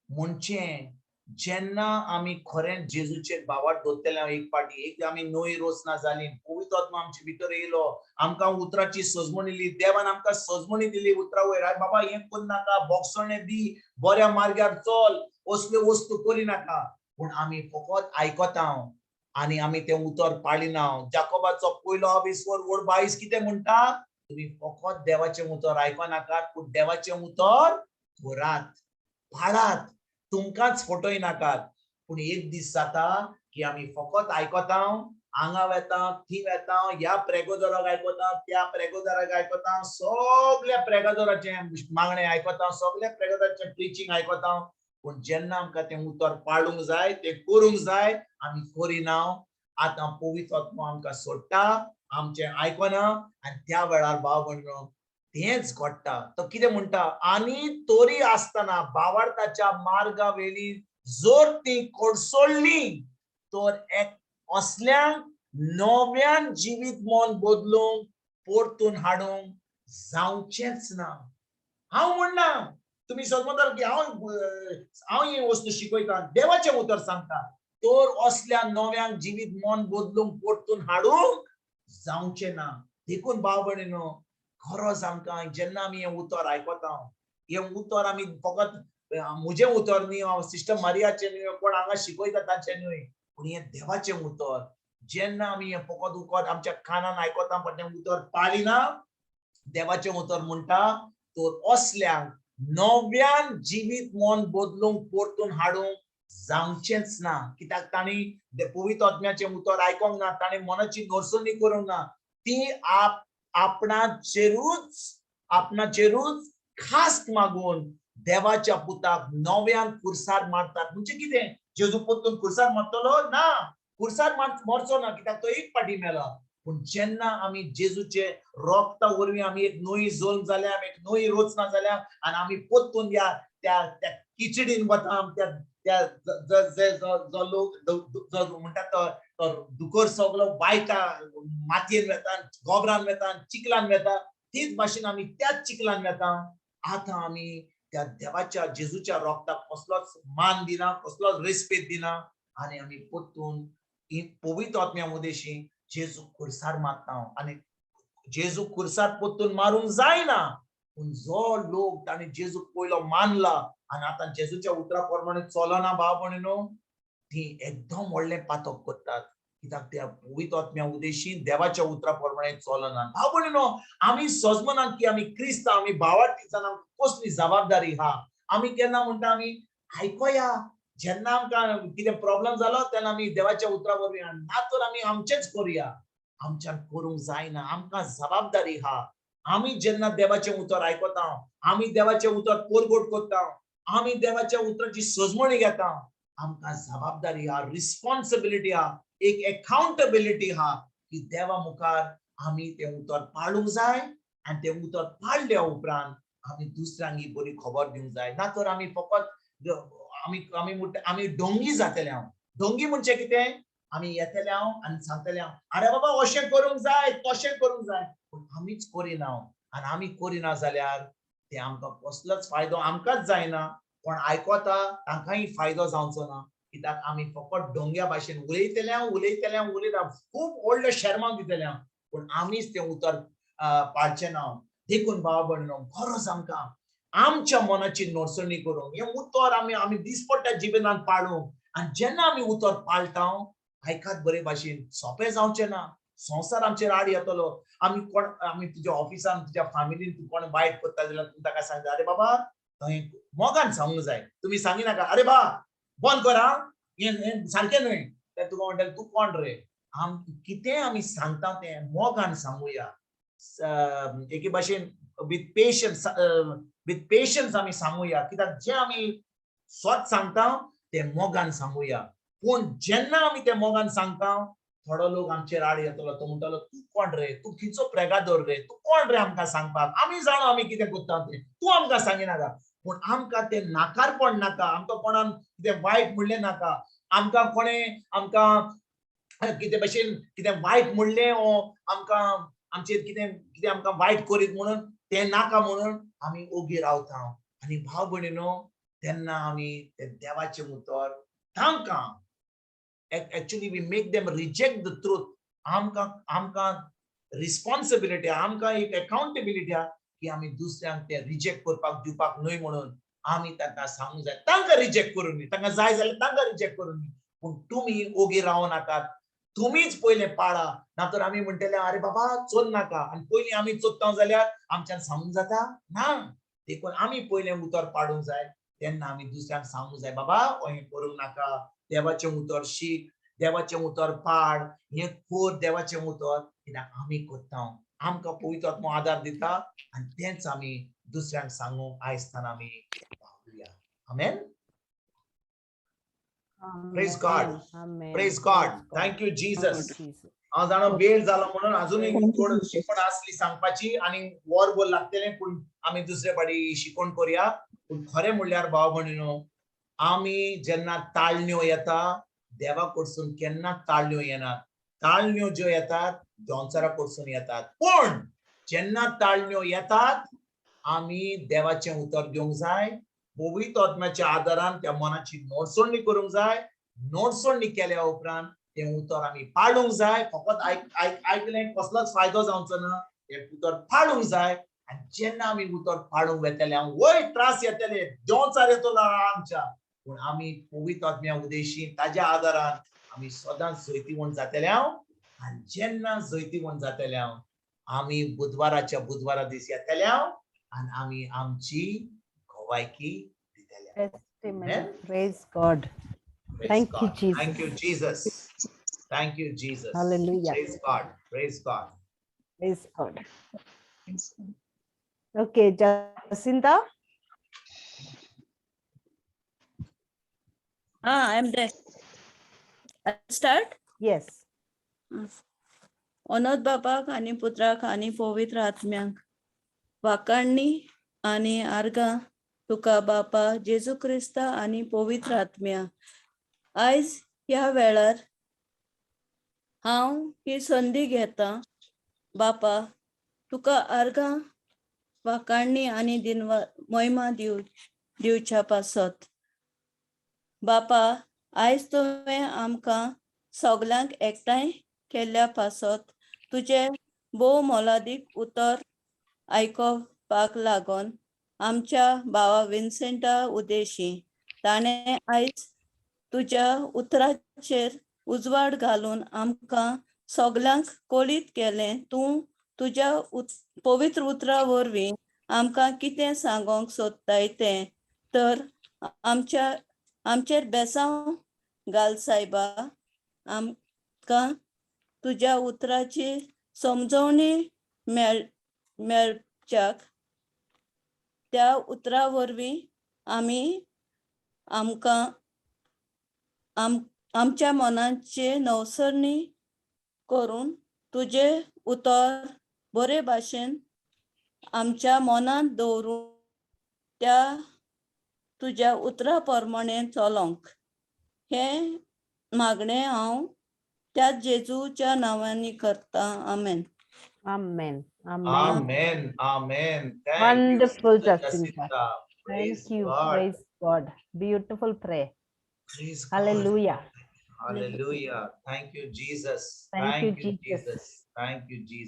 म्हणजे जेन्ना आमी खरें जेजूचेर भावार्थ दवरतले, एक पाटी एक आमी नवी रोचना जाली, पवित्र आत्मा आमचे भितर येयलो, आमकां उतराची सजमण दिली, देवान आमकां सजमणी दिली उतरा वयर, आरे बाबा हें करूं नाका, बोगसणें दी, बऱ्या मार्गार चल, असल्यो वस्तू करी नाका. पूण आमी फकत आयकता आनी आमी तें उतर पाळिना. जाकोबाचो पयलो आवीस वर 22 कितें म्हणटा? तुमी फकत देवाचें उतर आयकनाकात, पूण देवाचें उतर करात, पाळात, तुमकांच फटय नाकात. पूण एक दीस जाता की आमी फकत आयकता, हांगा वेता थंय वेता, ह्या प्रेगोदराक आयकता, त्या प्रेगोदराक आयकता, सगल्या प्रेगोदराचें मागणें आयकता, सगल्या प्रेगोदराचें प्रिचींग आयकता, पूण जेन्ना आमकां तें उतर पाळूंक जाय, तें करूंक जाय, आमी करिना. आतां पवित्र आत्मा आमकां सोडटा, आमचें आयकना, आनी त्या वेळार भाव भयणीनो तेंच घडटा. तो कितें म्हणटा? आनी तरी आसतना भावार्थाच्या मार्गा वेली जर ती कोडसोडली तर एक असल्यांक नव्यान जिवीत मन बदलूंक परतून हाडूंक जावचेंच ना. हांव म्हणना, तुमी समजता की हांव हांव ही वस्तू शिकयता, देवाचें उतर सांगता, तर असल्या नव्यांक जिवीत मन बदलूंक परतून हाडूंक जावचें ना. देखून भाव भयणीनो, खरोच आमकां जेन्ना आमी हें उतर आयकता, हें उतर आमी फकत म्हजें उतर न्ही, हांव सिस्टर मारियाचें न्हय, कोण हांगा शिकयता ताचें न्हय, पूण हें देवाचें उतर. जेन्ना आमी हें फकत उतर आमच्या कानान आयकता पण तें उतर पाळिना, देवाचें उतर म्हणटा तर असल्यांक नव्यान जिवीत मन बदलूंक परतून हाडूंक जावचेंच ना. कित्याक तांणी पवित्र आत्म्याचें उतर आयकोंक ना, तांणी मनाची नरसणी करूंक ना, ती आपणाचेरूच खास मागून देवाच्या पुताक नव्यान खुर्सार मारतात. म्हणजे कितें? जेजू परतून खुर्सार मारतलो ना, खुर्सार मरचो ना, कित्याक तो एक पाटी मेला. पूण जेन्ना आमी जेजूचे रोगता वरवीं आमी एक नवी जल्म जाल्या, आमी एक नवी रचना जाल्या, आनी आमी परतून ह्या त्या त्या किचडीन वता, त्या त्या जो लोक जो म्हणटा तो दुकर सगलो वायटा मातयेन वेता, गोबरान वेता, चिखलान वेता, तीच भाशेन आमी त्याच चिखलान वेता. आतां आमी त्या देवाच्या जेजूच्या रोगताक कसलोच मान दिना, कसलोच रेस्पेद दिना, आनी आमी परतून पवित्र आत्म्या उदेशी जेजू खुर्सार मारता. आनी जेजू खुर्सार परतून मारूंक जायना, पूण जो लोक ताणें जेजूक पयलो मानला आनी आतां जेजूच्या उतरा प्रमाणे चलना भाव भयणीनो, ती एकदम व्हडलें पातक करतात, कित्याक त्या पवित्र आत्म्या उदेशी देवाच्या उतरा प्रमाणे चलना. भाव भयणीनो, आमी सजमनात की आमी क्रिस्तांव, आमी भावार्थी जाणां, कसली जबाबदारी हा. आमी केन्ना म्हणटा आमी आयकोया, जेन्ना आमकां कितें प्रॉब्लम जालो तेन्ना आमी देवाच्या उतरा वरवीं, ना तर आमी आमचेंच करुया. आमच्यान करूंक जायना, आमकां जबाबदारी हा. आमी जेन्ना देवाचें उतर आयकता, आमी देवाचें उतर परगट करता, आमी देवाच्या उतराची सजमणी घेता, आमकां जबाबदारी हा, रिस्पॉन्सिबिलिटी हा, एक एकाउंटेबिलिटी हा की देवा मुखार आमी तें उतर पाळूंक जाय, आनी तें उतर पाळल्या उपरांत आमी दुसऱ्यांक ही बरी खबर दिवंक जाय. ना तर आमी फकत आमी आमी म्हणटा आमी डोंगी जातले. हांव डोंगी म्हणजे कितें? आमी येतले हांव आनी सांगतले हांव, आरे बाबा अशें करूंक जाय, तशें करूंक जाय, पूण आमीच करिना. आनी आमी करिना जाल्यार ते आमकां कसलोच फायदो आमकांच जायना, कोण आयकता तांकांय फायदो जावचो ना, कित्याक आमी फकत डोंग्या भाशेन उलयतले उलयतले उलयता, खूब व्हडले शेरमांव दितले, पूण आमीच तें उतर पाळचें ना. देखून भाव भयणीनो, गरज आमकां आमच्या मनाची नडसणी करूंक हें उतर आमी आमी दिसपट्ट्या जिवितांत पाळूंक. आनी जेन्ना आमी उतर पाळटा, आयकात बरे भाशेन, सोंपें जावचें ना. संवसार आमचेर आड येतलो. आमी कोण, आमी तुज्या ऑफिसान, तुज्या फॅमिलीन तूं कोण वायट करता जाल्यार तूं ताका सांगता, अरे बाबा थंय मोगान सांगूंक जाय. तुमी सांगिनाका, अरे बा बंद कर आं, हें सारकें न्हय. ते तुका म्हणटले तूं कोण रे. आम कितें आमी सांगता तें मोगान सांगुया, एके भाशेन विथ पेशन्स आमी सांगुया, कित्याक जें आमी स्वत सांगता तें मोगान सांगुया. पूण जेन्ना आमी तें मोगान सांगता, थोडो लोक आमचेर आड येतलो. तो म्हणटलो, तूं कोण रे, तूं खंयचो प्रेगादोर रे, तूं कोण रे आमकां सांगपाक, आमी जाणो आमी कितें करता तें, तूं आमकां सांगिनाका. पूण आमकां तें नाकारपण नाका, आमकां कोणान कितें वायट म्हणलें नाका, आमकां कोणें आमकां कितें भशेन कितें वायट म्हणलें वो आमकां आमचेर कितें कितें आमकां वायट करीत म्हणून तें नाका म्हणून आमी ओगी रावता. आनी भाव भयणीनो, तेन्ना आमी ते देवाचें उतर तांकां actually we make them reject the truth. आमकां आमकां रिस्पॉन्सिबिलिटी, आमकां एक अकाउंटेबिलिटी आहा की आमी दुसऱ्यांक ते रिजेक्ट करपाक दिवपाक न्हय म्हणून आमी तांकां सांगूंक जाय. तांकां रिजेक्ट करूं न्ही, तांकां जाय जाल्यार तांकां रिजेक्ट करूं न्ही, पूण तुमी ओगी रावं नाकात, तुमीच पयलें पाळा. ना तर आमी म्हणटले, अरे बाबा चोर नाका, आनी पयलीं आमी चोरता जाल्यार आमच्यान सांगूंक जाता ना. देखून आमी पयलें उतर पाडूंक जाय, तेन्ना आमी दुसऱ्यांक सांगूंक जाय, बाबा हें करूंक नाका, देवाचें उतर शीक, देवाचें उतर पाड, हें कोर देवाचें उतर, कित्याक आमी करता, आमकां पवित्र आत्मो आदार दिता आनी तेंच आमी दुसऱ्यांक सांगूंक आयज आमी पावया. आमेन. Praise God. Amen. Praise God. Thank you, Jesus. Jesus. हांव जाणा वेळ जालो म्हणून अजूनय थोड शिकवण आसली सांगपाची आनी वरभर लागतलें, पूण आमी दुसरे फाटी शिकवण करुया. पूण खरें म्हणल्यार भाव भयणीनो, आमी जेन्ना ताळण्यो येता, देवा कडसून केन्ना ताळण्यो येनात. ताळण्यो ज्यो येतात दोनचारा कडसून येतात. पूण जेन्ना ताळण्यो येतात, आमी देवाचें उतर घेवंक जाय, पवित्र आत्म्याच्या आदारान त्या मनाची नोडसणी करूंक जाय. नोडसणी केल्या उपरांत तें उतर आमी पाळूंक जाय. फकत आयक आयक आयकलें कसलोच फायदो जावचो ना. तें उतर पाळूंक जाय. आनी जेन्ना आमी उतर पाळूंक वेतले, वय त्रास येतले, देंवचार येतलो आमच्या, पूण आमी पवित्र आत्म्या उदेशी ताज्या आदारान आमी सदांच जैतिवंत जातले. आनी जेन्ना जैतिवंत जातले, आमी बुधवाराच्या बुधवारा दीस येतले आनी आमी आमची गवायकी दितले. Testimony. Amen. Praise God. Praise Thank you, God. Jesus. Thank you, Jesus. Thank you, Jesus. Hallelujah. Praise God. Praise God. Praise God. Okay, Jacinta. Ah, I'm there. Start? Yes. अनोद बापाक आनी पुत्राक आनी पवित्र आत्म्यांक वाकाणणी आनी आर्गां तुका बापा जेजू क्रिस्ता आनी पवित्र आत्म्या. आयज ह्या वेळार हांव ही संदी घेता बापा, तुका आर्गां वाकाणणी आनी दिनवा मोहिमा दिवच्या पासत. बापा, आयज तुवें आमकां सगल्यांक एकठांय केल्ल्या पासत, तुजें भोव मोलादीक उतर आयकोपाक लागून, आमच्या भावा विन्सेंटा उदेशी ताणें आयज तुज्या उतराचेर उजवाड घालून आमकां सगल्यांक कळीत केलें, तूं तुज्या पवित्र उतरा वरवीं आमकां कितें सांगोंक सोदताय तें. तर आमच्या आमचेर बेसांव घाल सायबा, आमकां तुज्या उतराची समजवणी मेळच्याक, त्या उतरा वरवीं आमी आमकां आमच्या मनाचे नवसरणी करून तुजें उतर बरे भाशेन आमच्या मनांत दवरून त्या तुज्या उतरा प्रमाणे चलोंक, हें मागणें हांव त्या जेजूच्या नांवांनी करता. आमेन. Amen. Amen. Amen. Amen. Thank you, Wonderful, Sister Jacinta. Jacinta. Praise Thank you. God. Praise God. Beautiful prayer. Praise God. Hallelujah. Hallelujah. Thank you, Jesus. Thank you, Jesus. Jesus. Thank you, Jesus.